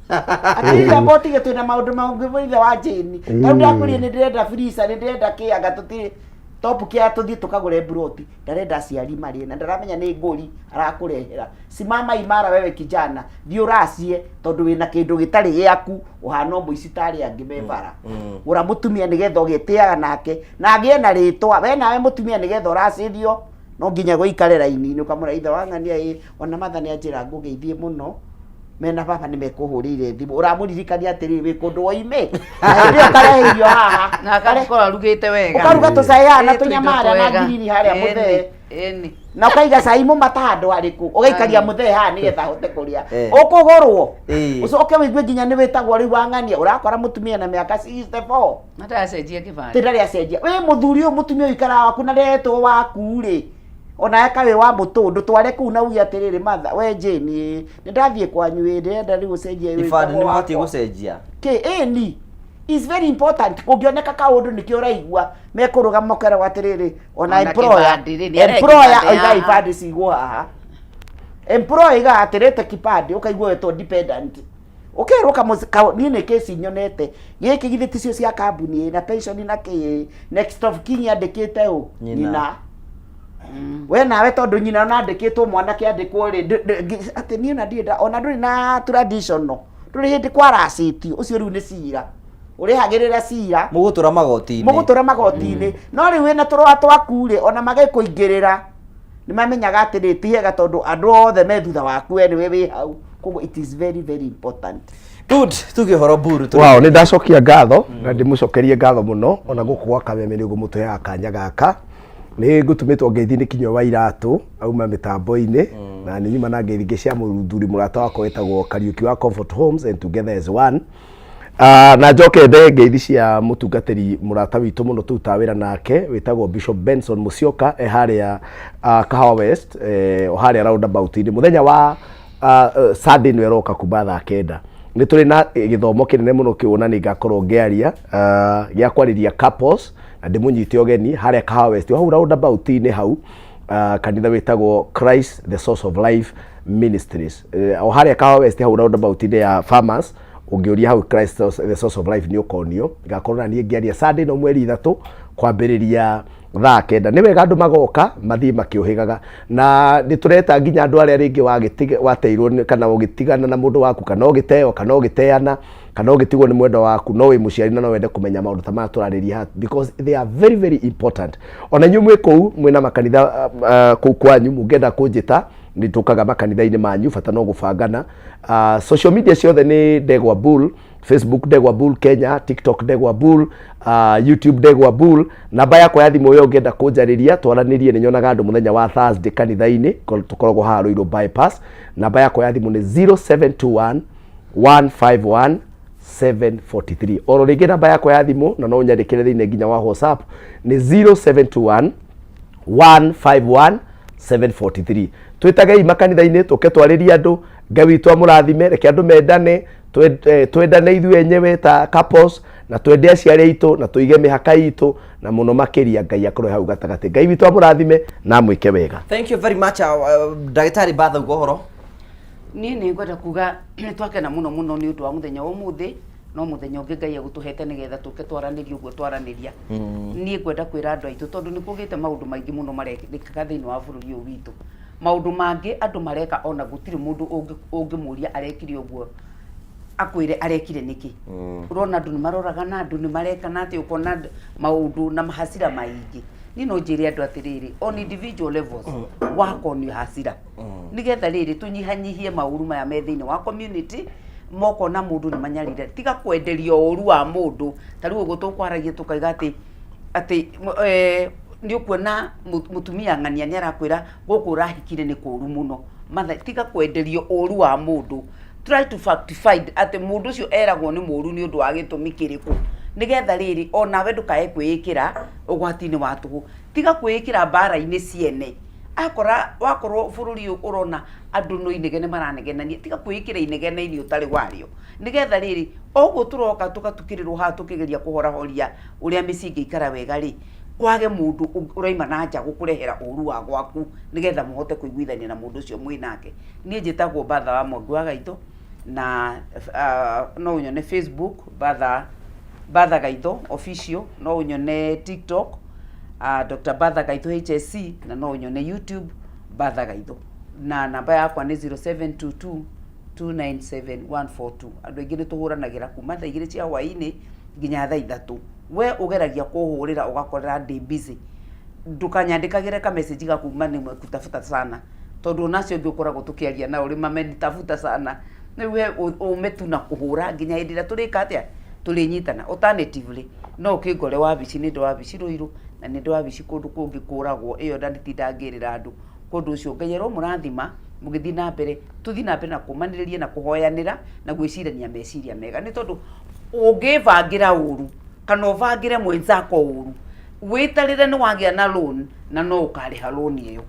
atĩ amba ũtige twĩna maũndũ mangĩ ithe wa Jane tondũ ndakwĩrire nĩ ndĩrenda freezer nĩ ndĩrenda kĩ anga tũtirĩ top kĩa tũthiĩ tũkagũre mburoti ndarenda aciari marĩe na ndaramenya nĩ ngũri arakũrehera simama imara wewe kijana thiĩ ũracie tondũ wĩna kĩndũ gĩtarĩ gĩaku ũhana o mũici ta arĩa angĩ me bara gũra mũtumia nĩgetha ũgĩtĩaga nake na agĩe na rĩtwa we nawe mũtumia nĩgetha ũracĩrio no nginya gũikare raini-inĩ ũkamũra ithe wa ng'ania ĩ ona matha nĩ anjĩra ngũgeithie mũno mena baba nĩ mekũhũrĩire thimũ ũramũririkania atĩrĩrĩ wĩ kũndũ woime na hĩndĩ ĩyo karehe irio haha na agakorwo arugĩte wega ũkaruga tũcai haha na Ĩ, tũindo tũnyama harĩa na twega. ngirini harĩa Ĩni, mũthee ĩni. na ũkaiga cai mũmata handũ harĩkũ ũgaikaria mũthee haha nĩgetha ahote kũrĩa Eh. ũkũgũrwo Ĩĩ. ũcoke wĩigue nginya nĩ wĩtagwo rĩu wang'ania ũrakora mũtumia na mĩaka 64 Na ndaracenjia kĩbandĩ. ti ndarĩ acenjia wĩ mũthuri ũyũ mũtumia ũyũ ikaraga waku na ndetwo waku rĩ ona eka wĩ wa mũtũndũ tware kũu na uge atĩrĩrĩ matha we Jane ĩ, nĩ ndathiĩ kwanyu ĩ ndĩrenda rĩu ũcenjie ibandĩ wĩtagwo nĩ mabatiĩ wakwa. gũcenjia Kĩ ĩni is very important kũngĩoneka kaũndũ nĩkĩo ũraigua mekũrũgama ũkeragwo atĩrĩrĩ ona Ona employer kĩbandĩ rĩ, nĩ arehe employer kĩbandĩ oiga haha. ibandĩ cigwo haha employer oigaga atĩrĩte kibandĩ ũkaigua wetwo dependent ũkerwo niĩ nĩ kesi nyonete gĩkĩ githĩ ticio cia kambuni ĩ na pension na kĩ next of kin yandĩkĩte ũ Nyina. nyina we nawe tondũ nyina ona andĩkĩtwo mwanake andĩkwo rĩ atĩ niĩ ona ndirĩ ona ndũrĩ na traditional ndũrĩ hĩndĩ kwaracĩtio ũcio rĩu nĩ cira ũrĩhagĩrĩra cira mũgũtũra magoti-inĩ mũgũtũra magoti-inĩ no rĩu wĩna tũrũa twaku rĩ ona magĩkũingĩrĩra Nĩ mamenyaga atĩrĩ ti hega tondũ andũ othe me thutha waku we nĩwe wĩ hau. Koguo it is very very important. Good, tuge ũhoro mburu. Wow, nĩ ndacokia ngatho na ndĩmũcokerie ngatho mũno ona gũkũ gwa Kameme nĩ ũguo mũtũheaga kanya gaka. Nĩ ngũtũmĩtwo ngeithi nĩ Kinyua wa Iratũ auma mĩtambo-inĩ na nĩ nyuma na ngeithi ingĩ cia mũthuri mũrata wakwa wĩtagwo Kariũki wa Comfort Homes and Together as One. Ah, na njoke nde ngeithi cia mũtungatĩri mũrata witũ mũno tũrutaga wĩra nake wĩtagwo Bishop Benson Musyoka e harĩa Kahawa West o harĩa roundabout-inĩ mũthenya wa Sunday nĩ ĩroka kuma thaa kenda nĩ tũrĩ na gĩthomo kĩnene mũno kĩu na nĩ ngakorwo ngĩaria gĩa kwarĩria couples na ndĩmũnyite ũgeni harĩa Kahawa West hau roundabout-inĩ hau kanitha wĩtagwo Christ the Source of Life Ministries. O harĩa Kahawa West hau roundabout-inĩ ya Farmers ũngĩũria hau Christ the Source of Life nĩ ũkonio. Ngakorwo na niĩ ngĩaria Sunday no mweri 3 kwambĩrĩria thaa 9. Nĩ wega andũ magoka mathiĩ makĩũhĩgaga, na nĩ tũreta nginya andũ arĩa rĩngĩ wateirwo kana ũgĩtigana na mũndũ waku, kana ũgĩteo, kana ũgĩteana, kana ũgĩtigwo nĩ mwendwa waku, no wĩ mũciari na no wende kũmenya maũndũ ta maya tũrarĩria haha, because they are very very important. Ona inyuĩ mwĩ kũu mwĩna makanitha kũu kwanyu, mũngĩenda kũnjĩta nĩ tũkaga makanitha-inĩ manyu, bata no gũbangana. Social media ciothe nĩ Ndegwa Bull, Facebook Ndegwa Bull Kenya, TikTok Ndegwa Bull, YouTube Ndegwa Bull. Namba yakwa ya thimũ ĩyo ũngĩenda kũnjarĩria twaranĩrie, nĩ nyonaga andũ mũthenya wa Thursday kanitha-inĩ, tũkoragwo haha Ruiru bypass. Namba yakwa ya thimũ nĩ 0721 151 743. Oro rĩngĩ namba yakwa ya thimũ, na no ũnyandĩkĩre thĩinĩ nginya wa WhatsApp, nĩ 0721 151 743. Twĩtagei makanitha-inĩ tũke twarĩrie andũ. Ngai witũ amũrathime, reke andũ mendane, twendane ithuĩ enyewe ta couples, na twende aciari aitũ, na tũige mĩhaka itũ, na mũno makĩria Ngai akorwo hau gatagatĩ. Ngai witũ amũrathime na amwĩke wega. Thank you very much, ndagĩtarĩ Batha, uga ũhoro. Niĩ nĩ ngwenda kuga nĩ twakena mũno mũno nĩ ũndũ wa mũthenya wa ũmũthĩ, no mũthenya ũngĩ Ngai egũtũhete nĩgetha tũke twaranĩrie ũguo twaranĩria. Niĩ ngwenda kwĩra andũ aitũ, tondũ nĩ kũgĩte maũndũ maingĩ mũno marekĩka thĩinĩ wa bũrũri ũyũ witũ. Maũndũ mangĩ andũ mareka ona gũtirĩ mũndũ ũngĩmũria arekire ũguo akwĩre arekire nĩkĩ. Ũrona andũ nĩ maroragana, andũ nĩ marekana atĩ ũkona maũndũ na mahasira maingĩ. Niĩ no njĩre andũ atĩrĩrĩ, on individual levels, wakonio hasira. Nĩgetha rĩrĩ tũnyihanyihie maũru maya me thĩinĩ wa community, mokona mũndũ nĩ manyarire. Tiga kwenderio ũru wa mũndũ. Ta rĩu ũguo tũkwaragia tũkaiga atĩ nĩ ũkuona mũtumia ng'ania nĩ arakwĩra gũkũ ũrahikire nĩ kũru mũno. Matha, tiga kwenderio ũru wa mũndũ. Try to fact find atĩ mũndũ ũcio eragwo nĩ mũru nĩ ũndũ wa gĩtũmi kĩrĩkũ. Nĩgetha rĩrĩ onawe ndũkae kwĩĩkĩra ũgwati-inĩ wa tũhũ. Tiga kwĩĩkĩra mbara-inĩ ciene. Akora wakorwo bũrũri ũyũ ũrona andũ no inegene maranegenania, tiga kwĩĩkĩra inegene-inĩ ũtarĩ warĩo. Nĩgetha rĩrĩ, o ũguo tũroka tũgatukĩrĩrwo haha tũkĩgeria kũhorahoria ũrĩa mĩciĩ ĩngĩikara wega rĩ, kwage mũndũ ũraima na nja gũkũrehera ũru wa gwaku nĩgetha mũhote kũiguithania na mũndũ ũcio mwĩ nake. Niĩ njĩtagwo Batha wa Mwangi wa Gaitho, na no ũnyone Facebook Batha Gaitho official, no ũnyone TikTok Dr. Batha Gaitho HSC, na no ũnyone YouTube Batha Gaitho. Na namba yakwa nĩ 0722 297 142. Andũ aingĩ nĩ tũhũranagĩra kuma thaa 2 cia hwaĩ-inĩ nginya thaa 3. We ũgeragia kũhũrĩra ũgakorera ndĩ busy. Ndũkanyandĩkagĩre ka message ga kuma nĩ kutafuta sana, tondũ ona acio angĩ ũkoragwo tũkĩaria nao rĩ mamenitafuta sana. Rĩu we ũme tu na kũhũra nginya hĩndĩ ĩrĩa tũrĩka atĩa, tũrĩnyitana. Alternatively, no ũkĩngore wabici, nĩ ndĩ wabici Ruiru na nĩ ndĩ wabici kũndũ kũngĩ kũragwo ĩyo na nditindaga ngĩrĩra andũ. Kũndũ ũcio Ngai aromũrathima mũgĩthiĩ na mbere, tũthiĩ na mbere na kũmanĩrĩria na kũhoyanĩra na gwĩcirania meciria mega, nĩ tondũ ũngĩbangĩra ũru kana ũbangĩre mwenzako ũru, wĩtarĩre nĩ wagĩa na loan na no ũkarĩha loan ĩyo.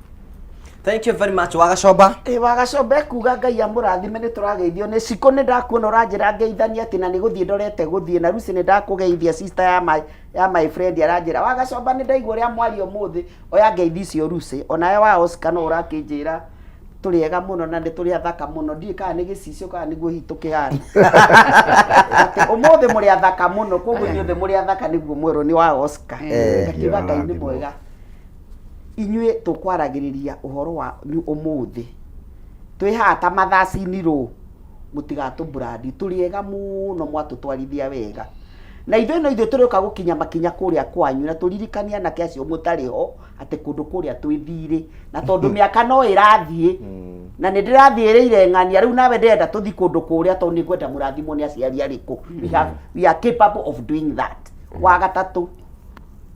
Thank you very much. Wagacomba. Wagacomba ekuga Ngai amũrathime, nĩ tũrageithio nĩ Cikũ, nĩ ndakuona ũranjĩra ngeithanie atĩ na nĩ gũthiĩ ndorete gũthiĩ na Lucy, nĩ ndakũgeithia sister ya my friend aranjĩra Wagacomba nĩ ndaigua ũrĩa mwaria ũmũthĩ, oya ngeithi icio Lucy, onawe wa Oscar no ũrakĩnjĩra tũrĩ ega mũno na nĩ tũrĩ athaka mũno, ndiũĩ kana nĩ gĩcicio kana nĩguo hihi tũkĩhana. Atĩ ũmũthĩ mũrĩ athaka mũno, koguo inyuothe mũrĩ athaka nĩguo mwerwo nĩ wa Oscar. Ngakiuga Ngai nĩ mwega. Inyuĩ tũkwaragĩrĩria ũhoro wanyu ũmũthĩ, twĩ haha ta mathacinĩ rũ, mũtigatũ brand, tũrĩ ega mũno mwatũtwarithia wega. Na ithuĩ no ithuĩ tũrĩũka gũkinya makinya kũrĩa kwanyu na tũririkanie anake acio mũtarĩ ho atĩ kũndũ kũrĩa twĩ thirĩ, na tondũ mĩaka no ĩrathiĩ na nĩ ndĩrathiĩrĩire ng'ania rĩu, nawe ndĩrenda tũthiĩ kũndũ kũrĩa tondũ nĩ ngwenda mũrathimwo nĩ aciari arĩkũ. We are capable of doing that. Wa gatatũ,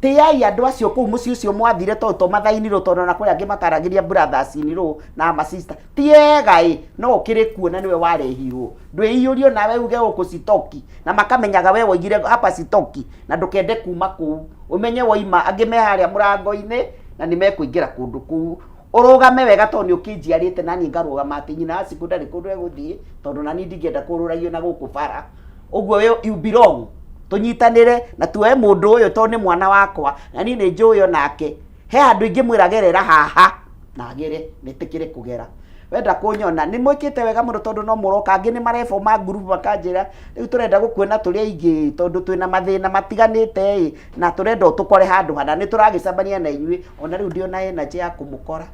tĩai andũ acio kũu mũciĩ ũcio mwathire, tondũ to mathainirwo, tondũ ona kũrĩ angĩ mataragĩria brothers in law na ma sister ti ega ĩ, no ũkĩrĩ kuo na nĩwe warehirwo, ndwĩiyũrio nawe uge gũkũ sitoki, na makamenyaga we woigire hapa sitoki, na ndũkende kuma kũu, ũmenye woima angĩ me harĩa mũrango-inĩ na nĩ mekũingĩra kũndũ kũu. Ũrũgame wega tondũ nĩ ũkĩnjiarĩte, na niĩ ngarũgama atĩ nyina wa Cikũ ndarĩ kũndũ egũthiĩ, tondũ na niĩ ndingĩenda kũrũragio na gũkũ bara ũguo. You belong, tũnyitanĩre na tuoe mũndũ ũyũ tondũ nĩ mwana wakwa na niĩ nĩ njũĩ onake he handũ ingĩmwĩra gerera haha na agere metĩkĩre kũgera. Wenda kũnyona nĩ mwĩkĩte wega mũno tondũ no mũroka, angĩ nĩ mareboma ngurubu makanjĩra rĩu tũrenda gũkuona tũrĩ aingĩ tondũ twĩna mathĩna matiganĩte ĩ, na tũrenda ũtũkore handũ hana nĩ tũragĩcemania na inyuĩ. Ona rĩu ndĩ ona energy ya kũmũkora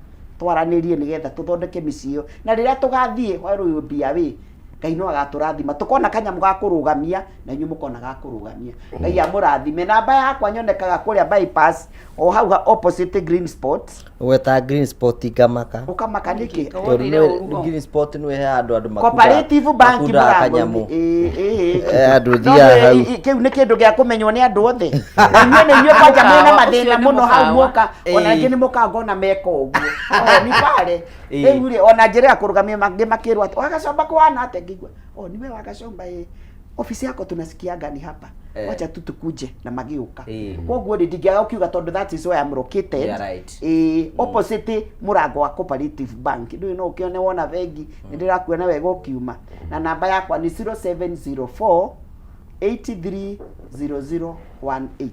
twaranĩrie nĩgetha tũthondeke mĩciĩ ĩyo, na rĩrĩa tũgathiĩ while we will be away, Ngai no agatũrathima tũkona kanyamũ ga kũrũgamia na inyuĩ mũkona ga kũrũgamia. Ngai amũrathime. Namba yakwa nyonekaga kũrĩa bypass o hau opposite Green Spot. Gweta Green Spot ngamaka. Ũkamaka nĩkĩ? Tondũ Green Spot nĩ he handũ andũ Cooperative Bank makundaga mũrango-inĩ. kanyamũ. Ĩĩ, ĩĩ. Andũ No, thiaga hau. Kĩu nĩ kĩndũ gĩa kũmenywo nĩ andũ othe, na inyuĩ nĩ inyuĩ kwanja mwĩna Mũkawa, mathĩna ũcio nĩ mũno hau mũkawa. muoka ona Ĩĩ. angĩ nĩ mokaga ngona meka ũguo. Oh, ni pale. Ĩĩ. Rĩu rĩ, ona njĩra ya kũrũgamia mangĩ makĩrwo atĩ Wagacomba kwana atĩa, ngĩigua oh, niwe Wagacomba, ĩ ofisi yako tunasikianga ni hapa. Wacha tu tukuje na magĩũka. Koguo rĩ, ndingĩaga gũkiuga tondũ that is where I'm located. Yeah, right. Ĩĩ, opposite mũrango wa Cooperative Bank. Ndũĩ no ũkĩone wona bengi nĩ ndĩrakuona wega ũkiuma, na namba yakwa nĩ 0704 830018.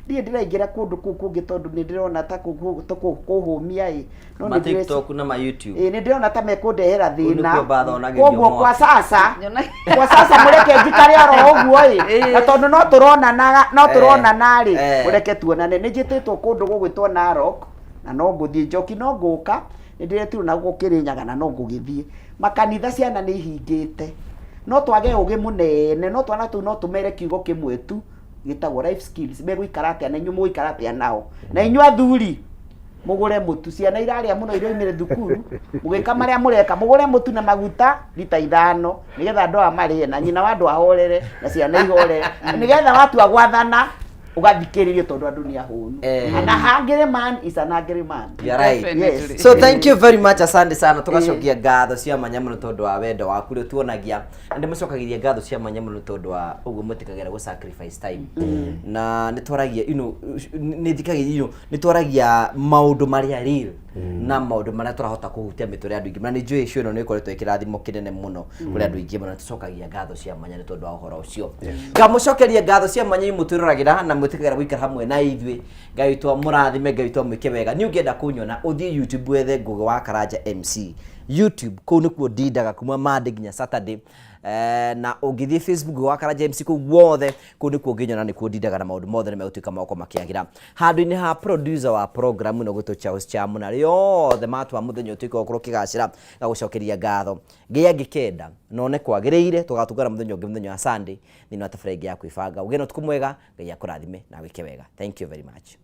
Ndiĩ ndĩraingĩra kũndũ kũu kũngĩ tondũ nĩ ndĩrona ta kũhũmia ĩ, no Ma nĩ ndĩreci- TikTok na ma YouTube. Ĩĩ, nĩ ndĩrona ta mekũndehera Kũu thĩna. nĩkuo mbathonagĩrio Koguo kwa mwaki. sasa, kwa sasa mũreke njikare oro ũguo ĩ, na tondũ no tũronanaga, no tũronana rĩ, mũreke tuonane. Nĩ njĩtĩtwo kũndũ gũgwĩtwo Narok na no ngũthiĩ njoki, no ngũka, nĩ ndĩretirwo na gũkũ Kĩrĩnyaga na no ngũgĩthiĩ makanitha. Ciana nĩ ihingĩte, no twage ũgĩ mũnene, no twana tũu no tũmere kiugo kĩmwe tu gĩtagwo life skills. Megũikara atĩa na inyuĩ, mũgũikara atĩa nao, na inyuĩ athuri mũgũre mũtu, ciana irarĩa mũno iria oimire thukuru, mũgĩka marĩa mũreka, mũgũre mũtu na maguta rita 5 nĩgetha andũ aya marĩe na nyina wa andũ ahorere na ciana ihorere, nĩgetha watua gwathana ũgathikĩrĩrio tondũ andũ nĩ ahũnu. And a hungry man is an angry man. You're right. Yes. So thank you very much, asante sana, tugacokia ngatho cia mwanya mũno tondũ wa wendo waku ũrĩa tuonagia, na ndĩmũcokagĩria ngatho cia mwanya mũno tondũ wa ũguo mũtĩkagĩra gũ sacrifice time, na nĩ twaragia, nĩ thikagĩria, nĩ twaragia maũndũ marĩa real na maũndũ marĩa tũrahota kũhutia mĩtũrĩre ya andũ aingĩ, na nĩ njũĩ show ĩno nĩ ĩkoretwo ĩkĩrathimo kĩnene mũno kũrĩ andũ aingĩ mũno, na tũcokagia ngatho cia mwanya nĩ tondũ wa ũhoro ũcio. Ngamũcokeria ngatho cia mwanya inyuĩ mũtwĩroragĩra na mwĩtĩkagĩra gũikara hamwe na ithuĩ. Ngai witũ amũrathime, Ngai witũ amwĩke wega. Niĩ ũngĩenda kũnyona, ũthiĩ YouTube wethe Ngũgĩ wa Karanja MC YouTube, kũu nĩkuo ndindaga kuma Monday nginya Saturday. Na ũngĩthiĩ Facebook, Ngũgĩ wa Karanja MC, kũu guothe kũu nĩkuo ũngĩnyona, nĩkuo ndindaga, na maũndũ mothe nĩ megũtuĩka moko makĩagĩra. Handũ-inĩ ha producer wa program ĩno gwĩtwo Charles Chamu na arĩa othe matwa mũthenya ũtuĩke wa gũkorwo ũkĩgacĩra, gagũcokeria ngatho. Ngai angĩkenda none kwagĩrĩire, tũgatũngana mũthenya ũngĩ, mũthenya wa Sunday, thĩinĩ wa tabarĩra ĩngĩ ya kwĩbanga. Ũgĩe na ũtukũ mwega, Ngai akũrathime na wĩke wega. Thank you very much.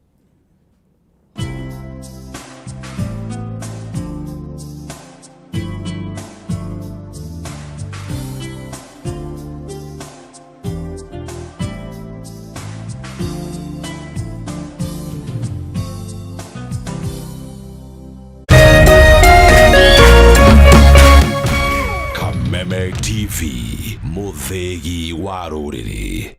Kameme TV, mũthĩgi wa rũrĩrĩ.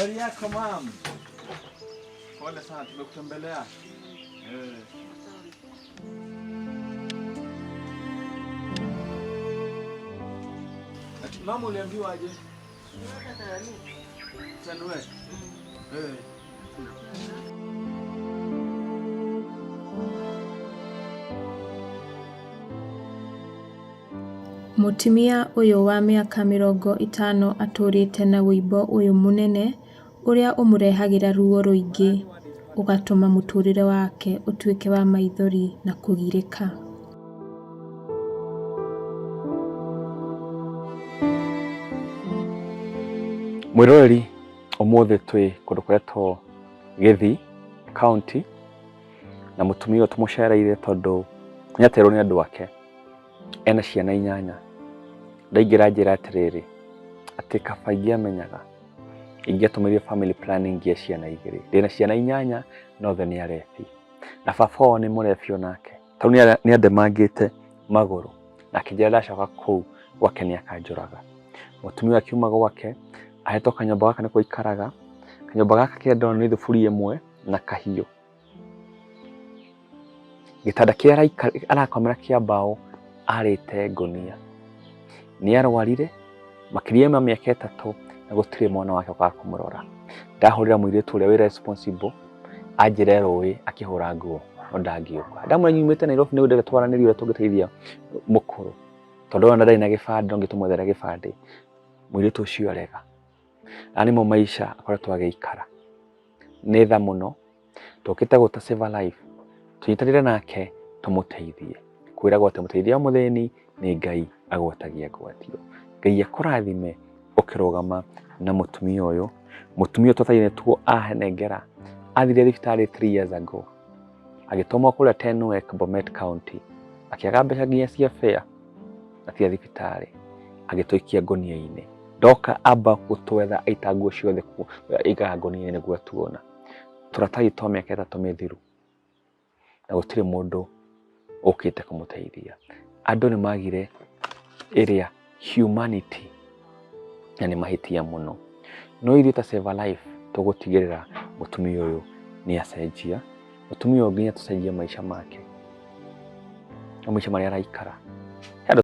Habari yako mam? Pole sana tumekutembelea. Ati mama uliambiwa aje? Tanwe. Mũtumia ũyũ wa mĩaka 50 atũrĩte na wũimbo ũyũ mũnene ũrĩa ũmũrehagĩra ruo rũingĩ ũgatũma mũtũrĩre wake ũtuĩke wa maithori na kũgirĩka. Mwiroreri umuthi twi kundu kuretwo Githii County na mutumia uyu tumucereire tondu nĩateirwo nĩ andũ ake ena ciana 8. Ndaingĩra njĩra atĩrĩrĩ atĩ kaba ingĩamenyaga ingĩatũmĩrire family planning ya ciana 2. Ndĩna ciana 8 na othe nĩ arebi na baba wao nĩ mũrebi onake tondũ nĩ andemangĩte magũrũ na akĩnjĩra ndacoka kũu gwake nĩ akanjũraga. Mũtumia akiuma gwake ahetwo kanyũmba gaka nĩko aikaraga. Kanyũmba gaka kĩrĩa ndĩrona nĩ thuburia ĩmwe na kahiũ. Gĩtanda kĩrĩa arakomera kĩa mbaũ arĩte ngũnia. Nĩ arwarire makĩria ma mĩaka 3 na gũtirĩ mwana wake ũkaga kũmũrora. Ndahũrĩra mũirĩtu ũrĩa wĩ responsible anjĩre rũĩ akĩhũra nguo no ndangĩũka. Ndamwĩra nyumĩte Nairobi nĩguo ndĩrenda twaranĩrie ũrĩa tũngĩteithia mũkũrũ tondũ ona ndarĩ na gĩbandĩ no ngĩtũmwethere gĩbandĩ. Mũirĩtu ũcio arega. Na nĩmo maisha akoretwo agĩikara. Nĩ tha mũno tũkĩte gũta Save a Life tũnyitanĩre nake tũmũteithie. Kwĩragwo atĩ mũteithia wa mũthĩni nĩ Ngai agwatagia ngwatio. Ngai akũrathime ũkĩrũgama na mũtumia ũyũ. Mũtumia ũyũ twataire tuo ahenengera athire thibitarĩ 3 years ago agĩtũmwo kũrĩa Tenwek Bomet County akĩaga mbeca nginya cia fare na cia thibitarĩ agĩtũikia ngũnia-inĩ. Ndoka amba gũtwetha aita nguo ciothe aigaga ngũnia-inĩ nĩguo atuona. Tũratathi twa mĩaka 3 mĩthiru na gũtirĩ mũndũ ũkĩte kũmũteithia. Andũ nĩ magire ĩrĩa humanity na nĩ mahĩtia mũno. No ithuĩ ta Save a Life tũgũtigĩrĩra mũtumia ũyũ nĩ acenjia. Mũtumia ũyũ nginya tũcenjie maica make na maica marĩa araikara.